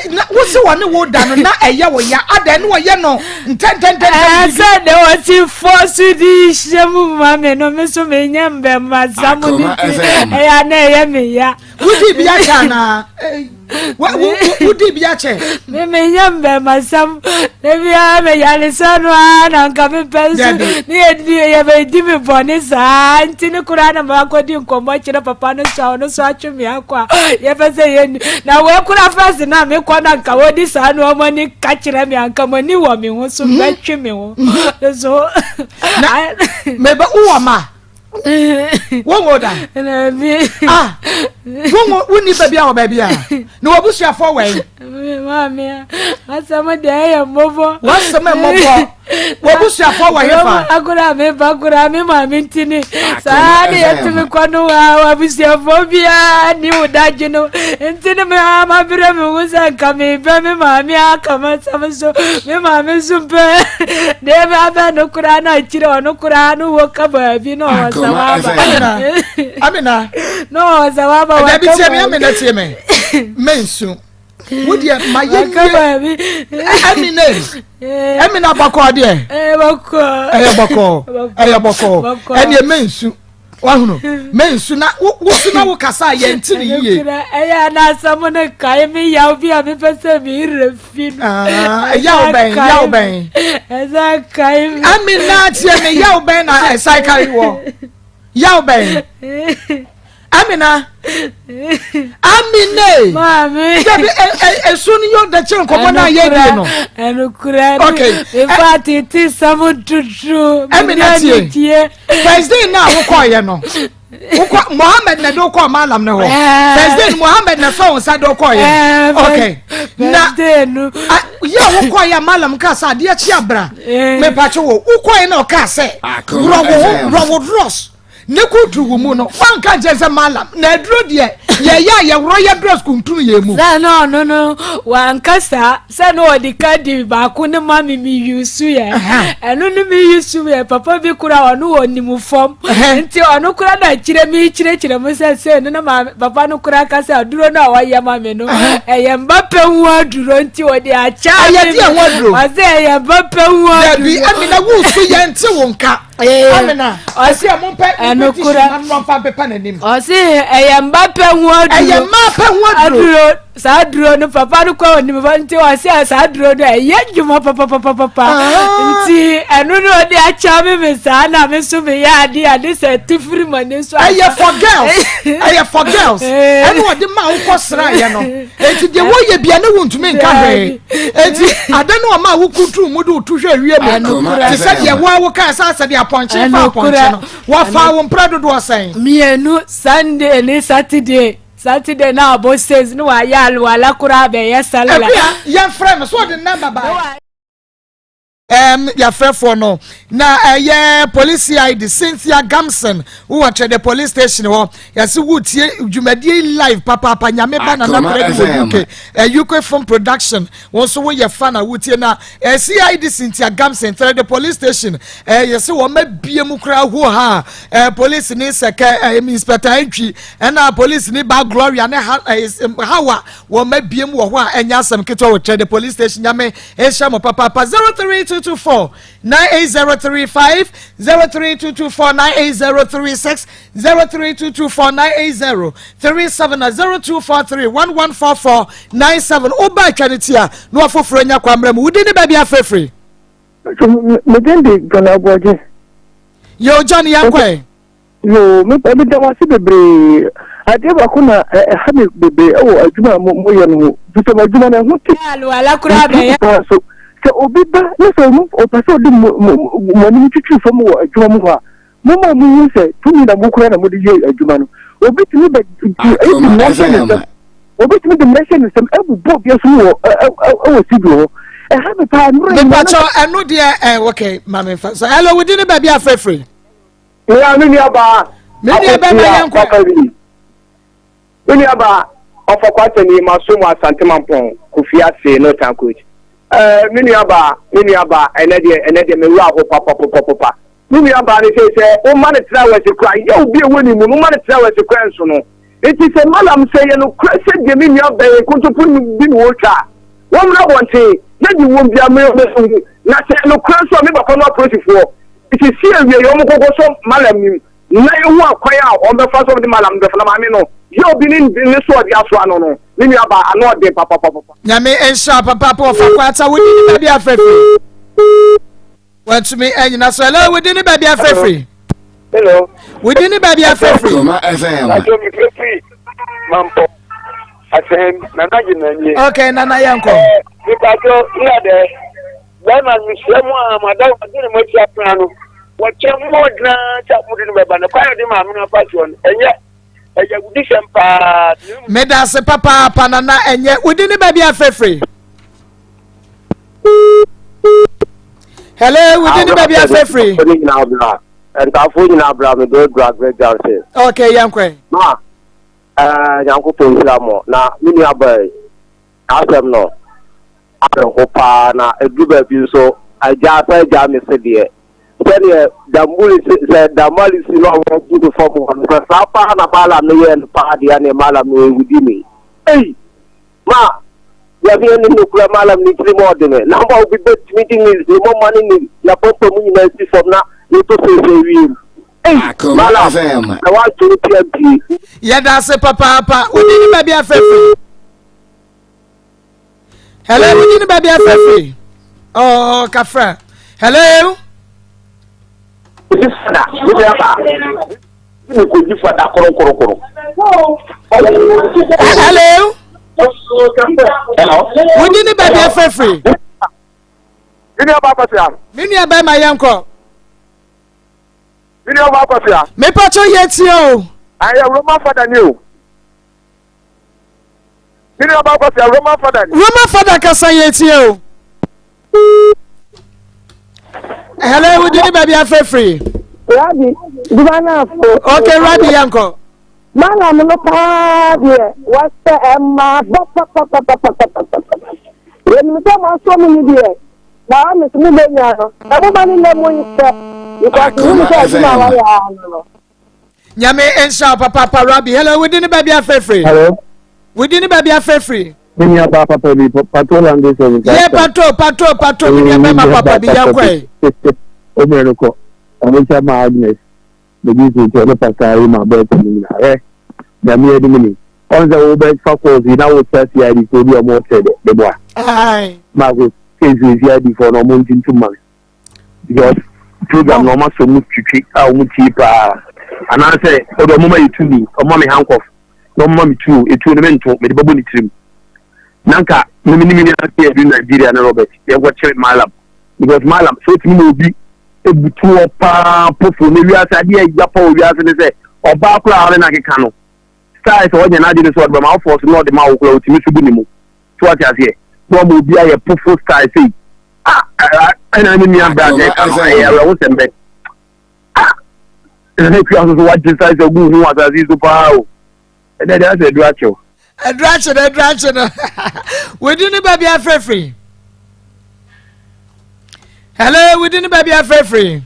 Na wosi wɔ ne wo da no na ɛyɛ wo ya adɛn ne wɔyɛ no ntɛntɛntɛntɛm. Ɛsɛ de wɔsi fɔ so di hyɛ mu ma me no me so me nyɛ mbɛma sa mu ne ti ɛyɛ ana ɛyɛ me ya. Wodi bi akyɛ anaa? Wodi bi akyɛ? Me menyɛ mbɛmasɛm. Da biara me yaresa no ara na nka mepɛ nso ne yɛdi yɛbɛdi me bɔne saa nti ne koraa na makɔdi nkɔmmɔ kyerɛ papa no so a ɔno so atwe me akɔ a yɛpɛ sɛ yɛni na wei kora fɛs no a mekɔ no anka wɔdi saa no ɔmo ani ka kyerɛ me anka mo ani wɔ me ho so bɛtwe me ho so. Na mebɛ wowɔ ma? Wonwo da? Ah, wonwo wonni baabi a wɔ baabi a na w'abusuafoɔ wɔ yi. Maame, asɛm deɛ ɛyɛ mmɔbɔ. W'asɛm mmɔbɔ. W'abusuafoɔ wɔ hefa? Akora me ba kora me maame nti ne saa ne yɛtumi kɔ no wa w'abusuafoɔ biara ni wo dadwe no nti ne me ama berɛ me ho sɛ nka mebɛ me maame aka m'asɛm so me maame nso mpɛ deɛ bɛabɛ no koraa na akyire ɔno koraa no wɔ ka baabi na ɔwɔ sɛ waba Amina na ɔwɔ sɛ waba waka baabi tie me Amina tie me mensu wo deɛ ma yɛ nie Amina Amina bɔkɔɔ deɛ ɛyɛ bɔkɔɔ ɛyɛ bɔkɔɔ ɛdeɛ mensu wahunu mensu na wosu na wo kasa a yɛnte ne yie. Ɛyɛ anasɛm no kae me yaw bi a mepɛ sɛ meyerɛ fi no. Ah, yaw bɛn yaw bɛn. Ɛsan kae me. Ami na tie me yaw bɛn na ɛsan kae wɔ yaw bɛn. Amina Amine. Maame. Dabi esu no yɛ ɔdɛ kyerɛ nkɔmɔ na yɛ die no. Ɛnukura. Okay. Nfa tete sɛm tutu. Amina tie. First day na wokɔ yɛ no. Wokɔ Mohammed na de wokɔ Malam ne hɔ. First day no Mohammed na sɔ wɔn nsa de wokɔ yɛ. Okay. Na yɛ a wokɔ yɛ Malam ka sɛ adeɛ kyi abira. Mepatwo wo wokɔ yɛ na ɔka sɛ worɔ wo ho worɔ wo drɔs. Ne kunturu wo mu no wanka nkyɛn sɛ malam na aduro deɛ yɛyɛ a yɛworɔ yɛ dress kunturu yɛn mu. Sɛ na ɔno no wanka saa sɛ na ɔde ka di baako ne ma me me yusu yɛ ɛno ne me yusu yɛ papa bi kora ɔno wɔ nim fam nti ɔno kora na kyerɛ me kyerɛkyerɛ mu sɛ sɛ no na ma papa no kora ka sɛ aduro no a ɔyɛ ma me no ɛyɛ mba pɛ ho aduro nti ɔde akyɛ me ɛyɛ deɛ ho aduro ɔsɛ ɛyɛ mba pɛ ho aduro dabi ɛmi na wusu yɛn ti wo nka. Amina, ɔsi ɛmo mpɛ ɛnukura nfa mpepa n'anim. Ɔsi ɛyɛ mba pɛ ho aduro. Ɛyɛ mmaa pɛ ho aduro. Aduro saa aduro no papa no kɔ onim fa nti ɔsi saa aduro no ɛyɛ adwuma papapapapa. Ah. Nti ɛno no ɔde akyɛ mi mi saa na mi nso mi yɛ ade ade sɛ tifiri ma ne nso. Ɛyɛ for girls ɛyɛ for girls ɛna ɔde maa wokɔ sra yɛ no eti deɛ wɔyɛ bia ne wuntumi nka hwee. Eti ade no ɔma wo kuntun mu de wotu hwɛ wie mu te sɛ deɛ wo a wokaa sɛ asɛ deɛ apɔnkye fa apɔnkye no wɔfaa wo mprɛ dodoɔ sɛn? Mmienu, Sunday ne Saturday. Saturday na abɔ six ne wayɛ alwala koraa bɛyɛ sallah. Akua, yɛmfrɛ no so ɔde namba baa. Um, yɛafrɛfoɔ no na ɛyɛ police CID Cynthia Gamson wowɔ Twɛde police station hɔ yɛse wotie dwumadie live papaapa nyame ba nana korɛ de wɔ UK eh, UK film production wo nso woyɛ fa na wotie na eh, CID Cynthia Gamson Twɛde police station eh, yɛse wɔn abie mu koraa ho ha eh, police ne sɛkɛ eh, inspector Antwi ɛna police ne ba Gloria ne ha, eh, Hawa wɔn abie mu wɔ hɔ a ɛnyɛ asɛm ketewa wɔ Twɛde police station nyame Nhyira mo papaapa 0322. 224 98035 03224 98036 03224 98037 na 0243 114497 woba atwa ne ti a na wafoforɔ anya kwammerɛ mu wodi ne baabi afrɛfiri. Me din de John Aboagye. Yo John yɛnkɔ ɛ. Yoo, me meda mo ase bebree. Adeɛ baako na ɛha me bebree ɛwɔ adwuma a moyɛ no ho. Fisɛ mo adwuma no ɛho te. Alwala koraa bɛyɛ. Paa so sɛ obi ba na sɛ ɔmo ɔpɛ sɛ ɔde mo mo mo anim twitwi fam wɔ adwuma mu hɔ a, momma ɔmo hu sɛ tumi na mokura na mode yɛ adwuma no. Obi tumi bɛ di mmara hyɛ ne nsam. Obi tumi de mmara hyɛ ne nsam ɛbobɔ obi asom wɔ ɛwɔ studio hɔ. Ɛha me paa nnora nyinaa. Mepakyɛw ɛno deɛ ɛ okay maame nfa so. Hello, wodi ne baabi afrɛfrɛ. Mea me nua baa. Me nua bɛma yɛn kɔ. Papa bi. Me nua baa ɔfɔ kwata ni ma so mu Asante Mampɔn Kofi ase no tan coach. Eh me nua baa me nua baa ɛnɛ deɛ ɛnɛ deɛ me wura ho papa papa papa. Me nua baa ne sɛ sɛ wo ma ne tra wɛse kura yɛ obi ɛwɔ ne mu no ma ne tra wɛse kura nso no. Nti sɛ malam sɛ yɛ no kura sɛ deɛ me nua bɛyɛ nkontopo bi na wɔtwa a wɔn mmra abɔnten na de wɔn bia me hu na sɛ no kura nso a me papa no apolisifoɔ Sisi awiei wɔn kɔkɔ sɔ Malam nim na yɛhu akwan a wɔn bɛfa so wɔn de Malam no bɛfa na maame no yɛ obi ne ne so ɔde asoa no no ne nua baa ano ɔden papapapa. Nyame nhyira wo papaapa ɔfa kwata wo din ne baabi afrɛfiri wantumi anyina so hello wo din ne baabi afrɛfiri hello wo din ne baabi afrɛfiri Pacho mi frɛfiri mampɔ asɛm nana gyina nie ok nana yɛnkɔ mi pacho nna dɛ Bɛrima no, mesrɛ mo a, mo adamfo de ne mo akyi apena no, wɔkyɛ mo ɔdena sɛ mode no bɛba no, kwan a ɔde maame no afa soɔ no, ɛnyɛ, ɛyɛ awudisɛm paa. Meda ase papaapa nana ɛnyɛ wodi ne baabi afrɛfrɛ. Hello, wodi ne baabi afrɛfrɛ. Ntafoɔ nyinaa bra me do dura Great Junction. Okay, yɛn kɔ. Ma, ɛɛ Nyankopɔn nhyira mo na me nua baa yi. Asɛm no awerɛho paa na ɛduru baabi nso agya san gyaa me sedeɛ. Sɛdeɛ Dambuli se sɛ Damali si no a wɔabu no fam hɔ no, sɛ saa paa na Malam no yɛɛ no paa deɛ neɛ Malam no ɛwudi me. Ei! Ma! Nyame anim nokorɛ Malam no tirim ɔɔdene na ama obi bɛtumi de ne ne mɔma ne ne n'apampam nyinaa si fam na ne to seesei wiem. Ei! Malam! Na woantwe wo ti ampie. Yɛda ase papaapa. Wodi ne baabi afɛfɛ. Hello, wodi ne baabi afɛfɛ. Oh, kafra. Hello. Fada, wodi aba. Ne koji fada korokorokoro. Hello. Hello. Wodi ne baabi afɛfɛ. Me nua ba Kwasi. Me nua bɛrima yɛn kɔ. Me nua ba Kwasi. Mepatro yɛ tie o. Ayɛ Roman fada ni o. Me nua ba Kwasi Roman fada ni. Roman fada kasa yɛ tie o. Hello, wodi ne baabi afɛfiri. Rabi, Dubanafo. Okay, Rabi yɛnkɔ. Malam no paa deɛ wasɛ ɛma bɔ papapapapapapa. Yɛnim sɛ moasɔ mu no deɛ na me so mobɛnya no na moma no nna mu nkyɛ because wonim sɛ adwuma a wayɛ ano no. Nyame nhyira wo papaapa Rabbi. Hello, wodi ne baabi afrɛfiri? Hello. Wodi ne baabi afrɛfiri? Me nua baa papa bi, patrol landing service. Yɛ patrol, patrol, patrol, me nua bɛma papa bi yɛn kɔɛ. O mmerɛ no kɔ, ɔmo nhyɛ ma Agnes, megye si nti ɔne pastor ayi ma bɛɛta mu nyinaa. Hwɛ, nyame anim ni. Ɔn sɛ wo bɛ fa calls yi na wo kyerɛ CID foɔ bi a ɔmo kyerɛ de, de boa. Maako, case wei CID foɔ no ɔmo ntintim ma me. Because program na ɔmo asɔ mu twitwi a ɔmo tie paa. Anaasɛ ɔde ɔmo ma yɛ tumi, ɔmo ma me handcuff, na ɔmo ma me tuo, etuo no mento, mede bɛbɔ ne tirim. Na nka me ne me nua sɛ yɛdu Nigeria ne Robert, yɛnkɔ kyere Mallam. Because Mallam, sɛ otumi ma obi ebutu hɔ paa pofo na wiase adeɛ ɛya pa wɔ wiase ne sɛ ɔbaa koraa a ɔne no akeka no, style sɛ ɔnyɛ n'adwene sɛ ɔde bɛma wo force na ɔde ma wo koraa otumi so bu ne mu. So wate aseɛ? Na ɔma obi ayɛ pofo style sei. Ah, ɛna ne nua bra sɛ ɛka no, ɛyɛ awerɛhosɛm bɛ. Ah, ɛna akua nso so wagye style sɛ gu ho asase yi so paa o. Ɛnɛ deɛ asɛ aduru akyew. Aduru akye no, aduru akye no. Wodi ne baabi afrɛfrɛ. Hello, wodi ne baabi afrɛfrɛ.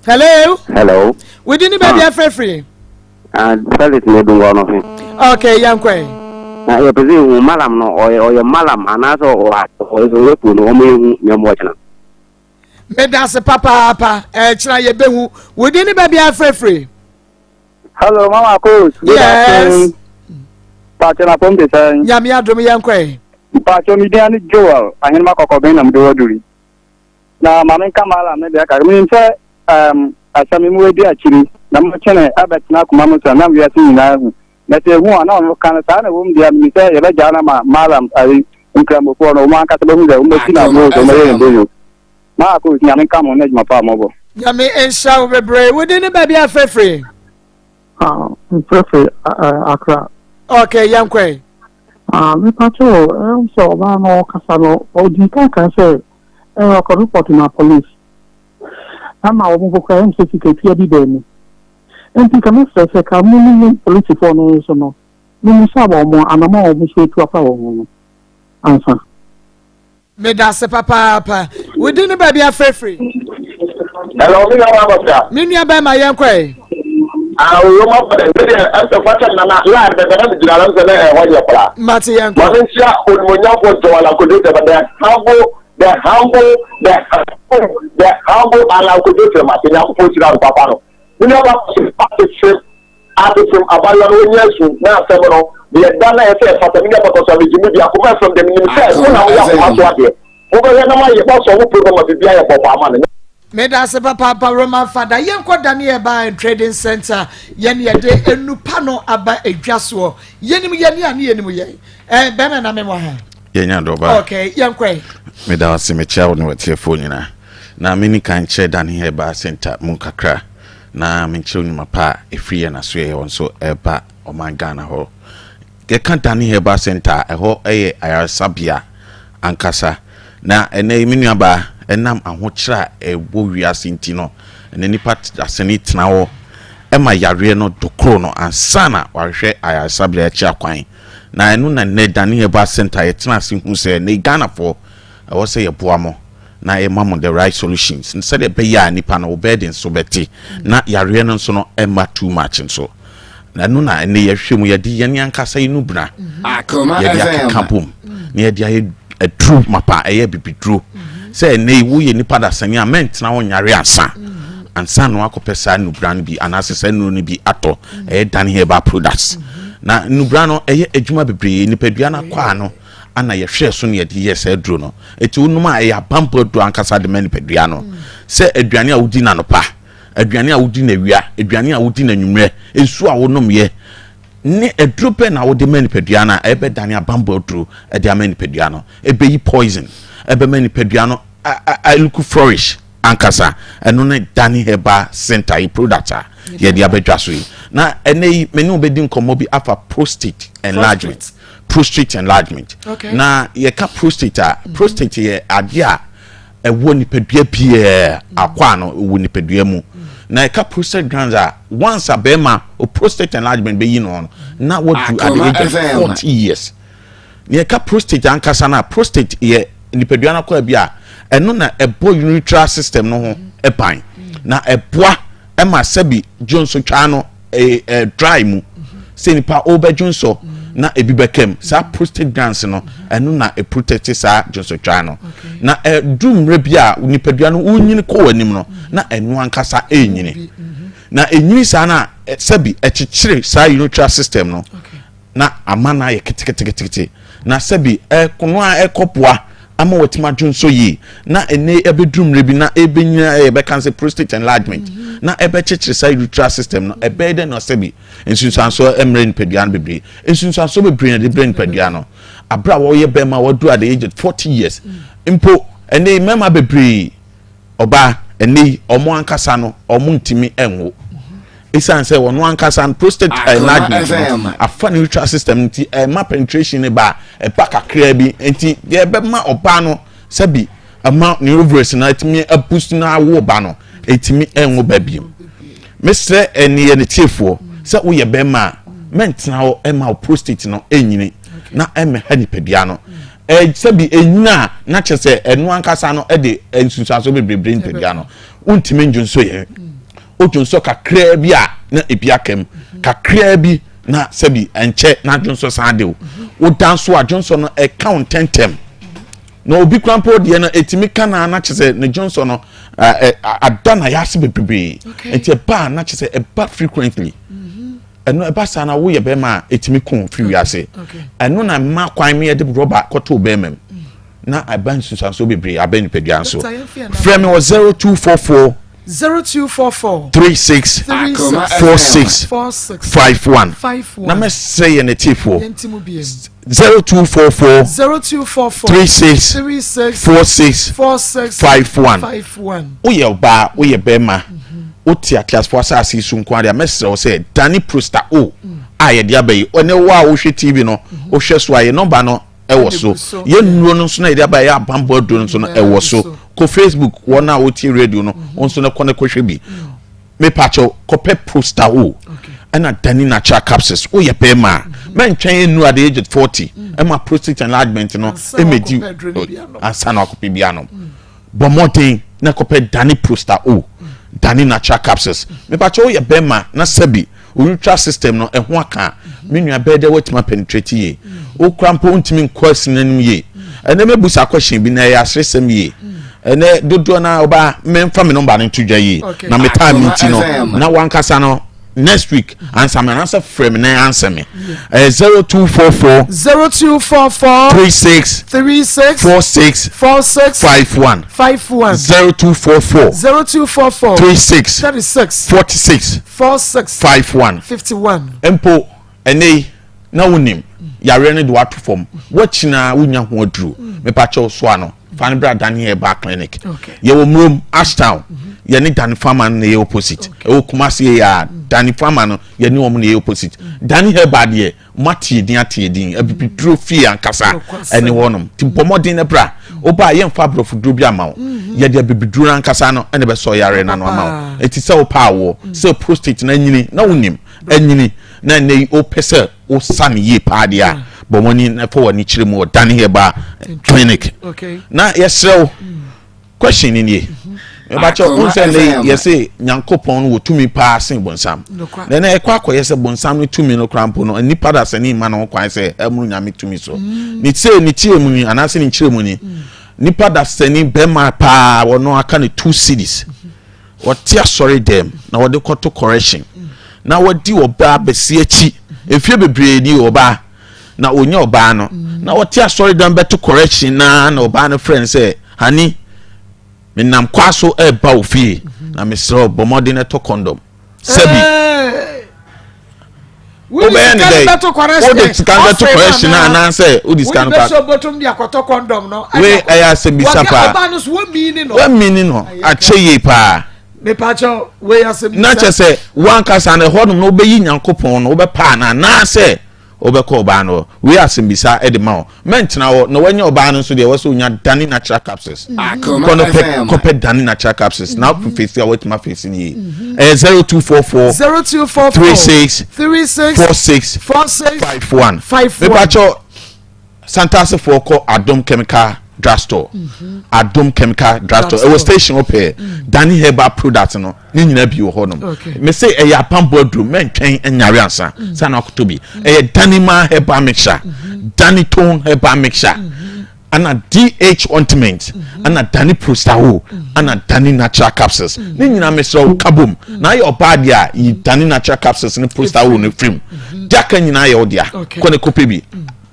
Hello. Hello. Wodi ne baabi ah. afrɛfrɛ. Ah, Felix na edu ngɔ no he. Okay, yankɔ. Na yɛpɛ sɛ yɛhu malam no ɔyɛ ɔyɛ malam anaasɛ ɔyɛ ɔyɛ kuo no wɔn yɛhu nneɛma ɔkyena. Medase papaapa ɛkyena yɛbɛhu wo din ne baabi afrɛfrɛ. Hello mama coach. Good yes. afternoon. Pacho na pom te sɛn. Nyame adom yɛn kɔ ɛ. Pacho mi din ne Joel ahenema kɔkɔbɛn na mede waduri. Na maame nka malam ne deɛ kakra menim sɛ um, asɛm yi mu adi akyiri na mokyene abɛtena akoma mu sɛ nam wiase nyinaa ahu. Na sɛ ehu a na ɔno ka no saa na ɛwɔ mu deɛ menim sɛ yɛbɛgyaa no ama malam ayi nkramofoɔ no wɔn ankasa bɛhu sɛ wɔbɛsi no aboɔ sɛ wɔbɛyɛ ne boyo. Maa coach nyame nka mo ne adwuma pa a mobɔ. Nyame nhyira wo bebree. Wo din ne baabi a frɛfrɛ? Ah, mfrɛfrɛ Accra. Okay, yɛn kɔ yi. Ah, mepa kyɛw, ɛm sɛ ɔbaa no ɔkasa no, ɔdi kan kan sɛ ɛɛ ɔkɔ report na police. Ama wɔn mpo koraa ɛm sɛ sikatua bi baa mu. Nti ka mɛsrɛ sɛ ka mo ne mo polisifoɔ no nso no, mumisa wɔn anamɔ a wɔn nso atu afa wɔn ho no ansa. Medase papaapa. Wo din ne baabi afrɛfiri? Hello, me nua baa bɔfra. Me nua bɛrima yɛn kɔ ɛ. Ah, oyo ma fɔ dɛ, ne deɛ ɛsɛ fakyɛ nana line bɛbɛ na me gyina na mesɛ na ɛhɔ nyɛ koraa. Mate yɛn kɔ. Ma me nkyia onimonyamfoɔ Joel Akodwo Kyerema, the humble, the humble, the humble, the humble Alan Kojo Kyerema, sɛ Nyankopɔn hyira no papa no. Me nua baa bɔfra, asekyerem. Asetem, abaayewa no ɔnyɛ asu na asɛm no deɛ ɛda na ɛsɛ ɛfata me nua papa so a megye mudi akoma fam deɛ menim sɛ mo na moyɛ akoma so adeɛ mobɛhwɛ na moayɛ moasɔ mo program ma biribi ayɛ bɔkɔ ama no. Medase papaapa Roman fada yɛnkɔ Daniel Bar and Trading Center yɛne yɛde enupa no aba edwa soɔ yɛnim yɛne a ne yɛnim yɛn eh, bɛrima na mewɔ ha yɛnya dɔba okay yɛnkɔ yi meda ase mekyia wo ne watiefoɔ nyinaa na meni kan kyerɛ Daniel Bar Center mu kakra Na menkyerɛ nnwuma pa a ɛfiri yɛn asoɛeɛ hɔ nso reba ɔman Ghana hɔ. Yɛka Dani Herbal Centre a, ɛhɔ yɛ ayaresabea ankasa. Na ɛnnɛ yi me nuabaa, ɛnam ahokyerɛ a ɛwɔ wiase nti no, ɛnnɛ nnipa asani tena hɔ ma yareɛ no dokoro no ansa na wahwehwɛ ayaresabea akyi akwan. Na ɛno na nnɛ Dani Herbal Centre yɛtena ase hu sɛ ɛnnɛ yi Ghanafoɔ ɛwɔ sɛ yɛboa mo na yɛma mo the right solutions sɛdeɛ ɛbɛyɛ a nipa no wo burden so bɛte na yareɛ no nso no ɛmma too much nso na ɛno na ɛnɛ yɛhwɛ mu yɛde yɛn ankasa yi no bena yɛde akeka bom na yɛde ayɛ aduro mapa ɛyɛ bibiduro sɛ ɛnɛ yi woyɛ nipa dasani a mɛntena hɔ nyare ansa ansa na wakɔpɛ saa nubra no bi anaasɛ saa nnuro no bi atɔ ɛyɛ dan herbal products na nubra no ɛyɛ adwuma bebree nipadua no akɔ ano ana yɛhwɛɛ so na yɛde yɛɛ saa aduro no. Eti wonom a ɛyɛ abampɔ aduro ankasa de ma nipadua no. Sɛ aduane a wodi no anɔpa, aduane a wodi no awia, aduane a wodi no anwummerɛ, nsuo a wonom yɛ, ne aduro bɛn na wode ma nipadua no a ɛbɛdane abampɔ aduro de ama nipadua no. Ɛbɛyi poison, ɛbɛma nipadua no a look flourish ankasa. Ɛno ne Dani Herbal Center yi product a yɛde abɛdwa so yi. Na ɛnɛ yi me ne wo bɛdi nkɔmmɔ bi afa prostate enlargement. Prostate enlargement. Okay. Na yɛka prostate a, mm -hmm. prostate yɛ adeɛ a ɛwɔ nipadua biara mm. akɔ ano wɔ nipadua mu. Mm. Na yɛka prostate glands a once a bɛrima o prostate enlargement bɛyi no no na wadu at the age of 40 years. Na yɛka prostate ankasa no a prostate yɛ nipadua no akɔ bi a ɛno na ɛbɔ urethral system no ho ban na ɛboa ɛma sɛbi dwonsotwaa no ɛɛ dry mu sɛ nipa ɔbɛdwonsɔ na ebi bɛka mu saa prostate glands no ɛno na ɛprotect saa dwonsotwaa no na ɛdu mmerɛ bi a nipadua no wonyini kɔ w'anim no na ɛno ankasa ɛnyini na ɛnyini saa na sɛbi ɛkyekyere saa urethral system no na ama no ayɛ keteketekete na sɛbi ɛkono a ɛkɔboa ama watumi adwonsɔ yie na ɛnɛ ɛbɛduru mmerɛ bi na ɛbɛnyina yɛbɛka sɛ prostate enlargement mm-hmm. na ɛbɛkyekyere saa urethral system no ɛbɛyɛ dɛ na sɛbi nsunsuansoɔ mmerɛ nipadua no bebree nsunsuansoɔ bebree na ɛde brɛ nipadua no abere a wɔyɛ bɛrima wɔduru at the age of 40 years mm. mpo ɛnɛ mmarima bebree Ɔbaa, ɛnnɛ yi, wɔn ankasa no, wɔntumi nwo. Esiane sɛ wɔn ankasa no prostate enlargement no afa ne uterine system nti, ɛma penetration no ba a, ɛba kakraa bi. Nti deɛ ɛbɛma ɔbaa no sɛbi ɛma ne ovaries no atumi abusu na awo ba no, ɛtumi nwo ba bio. Mesrɛ ɛne yɛ ne tiefoɔ sɛ woyɛ bɛrima a, mɛntena hɔ ɛma wo prostate no ɛnyini na ɛmɛha nipadua no. Sɛbi enyin a na kyerɛ sɛ ɛno ankasa no de nsunsuanso bebree brɛ nipadua no. Wontumi ndwonsɔ yɛ. Wodwonsɔ kakraa bi a na ebi aka mu. Kakraa bi. Na sɛbi ɛnkyɛ na dwonsɔ san de wo. Woda nso a dwonsɔ no ɛka wo ntɛntɛm. Na obi kura mpo deɛ no ɛtumi ka na na kyerɛ sɛ ne dwonsɔ no ada na yɛase bebree. Nti ɛba a na kyerɛ sɛ ɛba frequently. Ɛno ɛba saa na woyɛ bɛrima a ɛtumi ko firi wiase. Ɛno na mma kwan mi yɛde rɔba kɔto bɛrima mu. Na ɛba nsunsuansoɔ bebree abɛ nipadua nso. Frɛ me wɔ 0244 0244 36 36 46 46 51 51 na mɛsrɛ yɛn atiefoɔ Yɛnti mu biem. 0244 0244 36 36 46 46 51 51 woyɛ ɔbaa woyɛ bɛrima wote ateasefoɔ asase yi so nko adeɛ a mɛsrɛ wo sɛ dane prosta o a yɛde aba yi ɔne wo a wohwɛ tv no wohwɛ so a yɛ nɔmba no ɛwɔ so yɛn nnuro no nso na yɛde aba yɛ abanbɔ aduro no nso no ɛwɔ so kɔ facebook wɔn a wotie radio no wɔn nso no kɔ no kɔhwɛ bi mepakyɛw kɔpɛ prosta o ɛna dani natural capsules woyɛ bɛrima a mɛntwɛn nnuro at the age of 40 ɛma prostate enlargement no ɛmɛdi ansa na wakɔpɛ bi anom bɔ mmɔden na kɔpɛ dani prosta o dani natural capsules mepakyɛw woyɛ bɛrima na sɛbi urethral system no ɛho aka a me nua bɛyɛ dɛ woatumi apenetrate yie wokura mpo wontumi nkɔ asini anim yie ɛnɛ mɛbusa question bi na ɛyɛ aseresɛm yie ɛnɛ dodoɔ no a ɔba memfa me nɔmba no nto dwa yie na me time nti no na wankasa no next week ansa me anaasɛ frɛ me na answer me ɛyɛ 0244 0244 36 36 46 46 51 51 0244 0244 36 36 46 46 51 51 mpo ɛnɛ yi na wonim yareɛ no de wato fam woakyina wonya ho aduro mepakyɛw soa no fa no bra Dani Herbal Clinic yɛwɔ Murom Ashtown yɛne Dani Farmer no na ɛyɛ opposite ɛwɔ Kumasi yɛ a Dani Farmer no yɛne wɔn na ɛyɛ opposite Dani Herbal deɛ moate yɛ din ate yɛ din abibiduro fie ankasa ɛne hɔnom nti bɔ mmɔden no bra woba a yɛmfa aborɔfo duro bi ama wo yɛde abibiduro no ankasa no ɛna bɛsɔ yareɛ no ano ama wo ɛti sɛ wopɛ awoɔ sɛ prostate no anyini na wonim anyini na ɛnɛ yi wopɛ sɛ wosa no yie paa deɛ a bɔ mmɔden na fa w'ani kyerɛ mu wɔ Dani Herbal Clinic na yɛsrɛ wo question ni nie mebakyɛ wo sɛ nnɛ yɛse nyankopɔn no wɔ tumi paa sen bonsam na ɛnɛ ɛkɔ akɔyɛ sɛ bonsam no tumi no koraa mpo no nnipa da sɛ ne mma no ho kwan sɛ ɛmoro nyame tumi so mm. ne tie ne tie mu ni anaasɛ ne nkyerɛ mu ni mm. nipa da sɛni bɛrima paa wɔno aka ne two cities wɔte asɔre dɛm na wɔde kɔto correction na wɔdi ɔbaa bɛsi akyi mfie bebree ni ɔbaa na ɔnya ɔbaa no na ɔte asɔredan bɛto correction na na ɔbaa no frɛ no sɛ hani menam kwa so ɛreba wo fie na mesrɛ bɔ mmɔden ɛtɔ condom sɛbi wobɛyɛ ne dɛ wode sika no bɛto correction na anaasɛ wode sika no pa wei ɛyɛ asɛm bisa paa wamini no akyɛ yie paa na kyɛ sɛ wankasa no ɛhɔnom no wobɛyi nyankopɔn no wobɛpaa no anaasɛ Wobɛkɔ ɔbaa no hɔ. Wei asɛmbisa de ma wo. Mɛntena hɔ na wanya ɔbaa no nso deɛ ɛwɔ sɛ onya Dani natural capsules. Kɔ no pɛ kɔpɛ Dani natural capsules na afeesi a watumi afeesi no yie. Ɛyɛ 0244 0244 36 36 46 46 51. 51. Mepakyɛw Santasefoɔ kɔ Adom Chemical Drugstore. Adom Chemical Drugstore ɛwɔ station hɔ pɛɛ. Dani herbal product no ne nyinaa bi wɔ hɔ nom. Mese ɛyɛ apambo aduro mɛntwɛn nyare ansa sɛ na akɔtɔ bi. Ɛyɛ Danima herbal mixture, Danitone herbal mixture, ana DH ointment, ana Dani Prostaho, ana Dani natural capsules. Ne nyinaa mesrɛ wo ka bom. Na ayɛ ɔbaa deɛ a yi Dani natural capsules ne Prostaho no firim. Deɛ aka nyinaa yɛ wo dea. Kɔ ne kɔpɛ bi.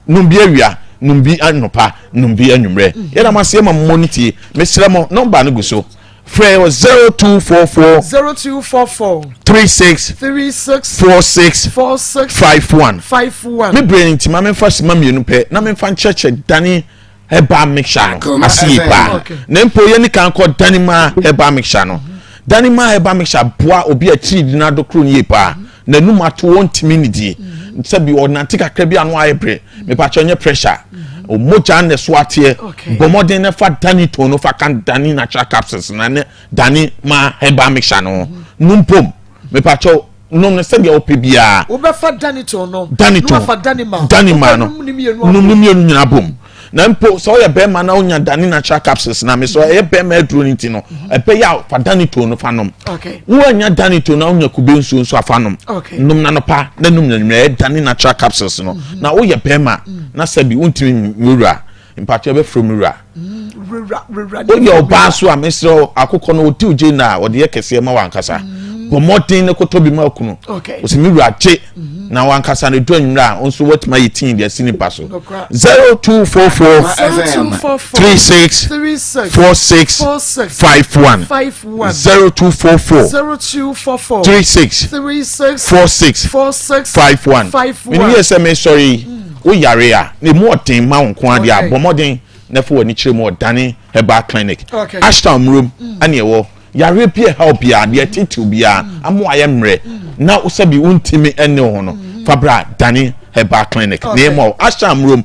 Nom bi awia, nom bi anɔpa, nom bi anwummerɛ. Yɛda mo ase yɛma mo mmɔ ne tie. Mesrɛ mo nɔmba no gu so. Frɛ wɔ 0244 0244 36 36 46 46 51. 51. Me berɛ no nti ma memfa sima mmienu pɛ na memfa nkyerɛkyerɛ Dani herbal mixture no ase yie paa. Na mpo yɛne kan kɔ Dani ma herbal mixture no. Dani ma herbal mixture boa obi a akyiri di n'adokoro no yie paa. N'anum ato ɔntumi nnidie. Sɛbi ɔnante kakra bi ano ayɛ bere. Mepakyɛ nyɛ pressure. Mogya na ɛso ateɛ. Bɔ mmɔden na fa Dani tone no fa ka Dani natural capsules na ne Dani ma herbal mixture no ho. Nom pom. Mepakyɛ nom no sɛdeɛ wopɛ biara. Wobɛfa Dani tone no. Dani tone. Na wafa Dani ma. Dani ma no. Nom ne mmienu Nom ne mmienu nyinaa bom. Na mpo sɛ woyɛ bɛrima na wonya Dane Natural Capsules na mesɛ ɛyɛ bɛrima aduro no nti no, ɛbɛyɛ a fa Dane to no fa nom. Woanya Dane to na wonya kube nsuo nso afa nom. Nom na nɔpa na nom na nwummerɛ, ɛyɛ Dane Natural Capsules no. Na woyɛ bɛrima na sɛbi wontumi nwura mpakyɛ bɛfrɛ mu wura. Woyɛ ɔbaa so a, mesrɛ wo, akokɔ no ɔti ogye na ɔde yɛ kɛseɛ ma wankasa. Bɔ mmɔden ne kɔtɔ bi ma kunu. Ɔsɛ me wura gye na wankasa no du anwummerɛ a, nso watumi ayɛ tii de asi nipa so. 0244 36 46 51, 0244 36 46 51. Menim yɛ sɛ mesɔre yi, woyare a na ɛmu ɔden ma wo nko adeɛ a, bɔ mmɔden na fa w'ani kyerɛ mu Ɔdane Herbal Clinic, Ashtown Murom. Ɛne ɛwɔ yareɛ bi a ɛhaw biara deɛ ɛtetew biara ama wayɛ mmerɛ na sɛbi wontumi ɛne wo ho no, fa bra Dane Herbal Clinic na ɛma wo. Ashtown Murom,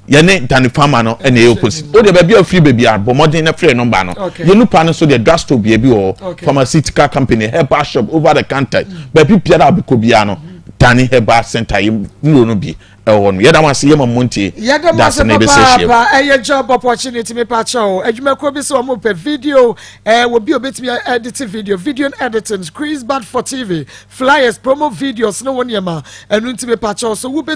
yɛne Dane Farmer no ɛna ɛyɛ opposite. O deɛ, baabi a ofiri baabi a, bɔ mmɔden na frɛ nɔmba no. Yɛn nupa no so deɛ, drugstore bia bi wɔ hɔ, pharmaceutical company, herbal shop, over the counter, baabi biara a bɛkɔ biara no, Dane Herbal Center yɛ nnuro no bi ɛwɔ hɔ no. Yɛda mo ase, yɛ ma mo ntie. Yɛda mo ase Daase na ebɛsɛ ahyia mu. papaapa. Ɛyɛ job opportunity, mepa kyɛw. Adwumakuo bi sɛ wɔn pɛ video wɔ bi a obetumi edit video, video editing, Chris Bad for TV, flyers, promo videos ne wɔn nneɛma. Ɛno nti mepa kyɛw so wobɛtumi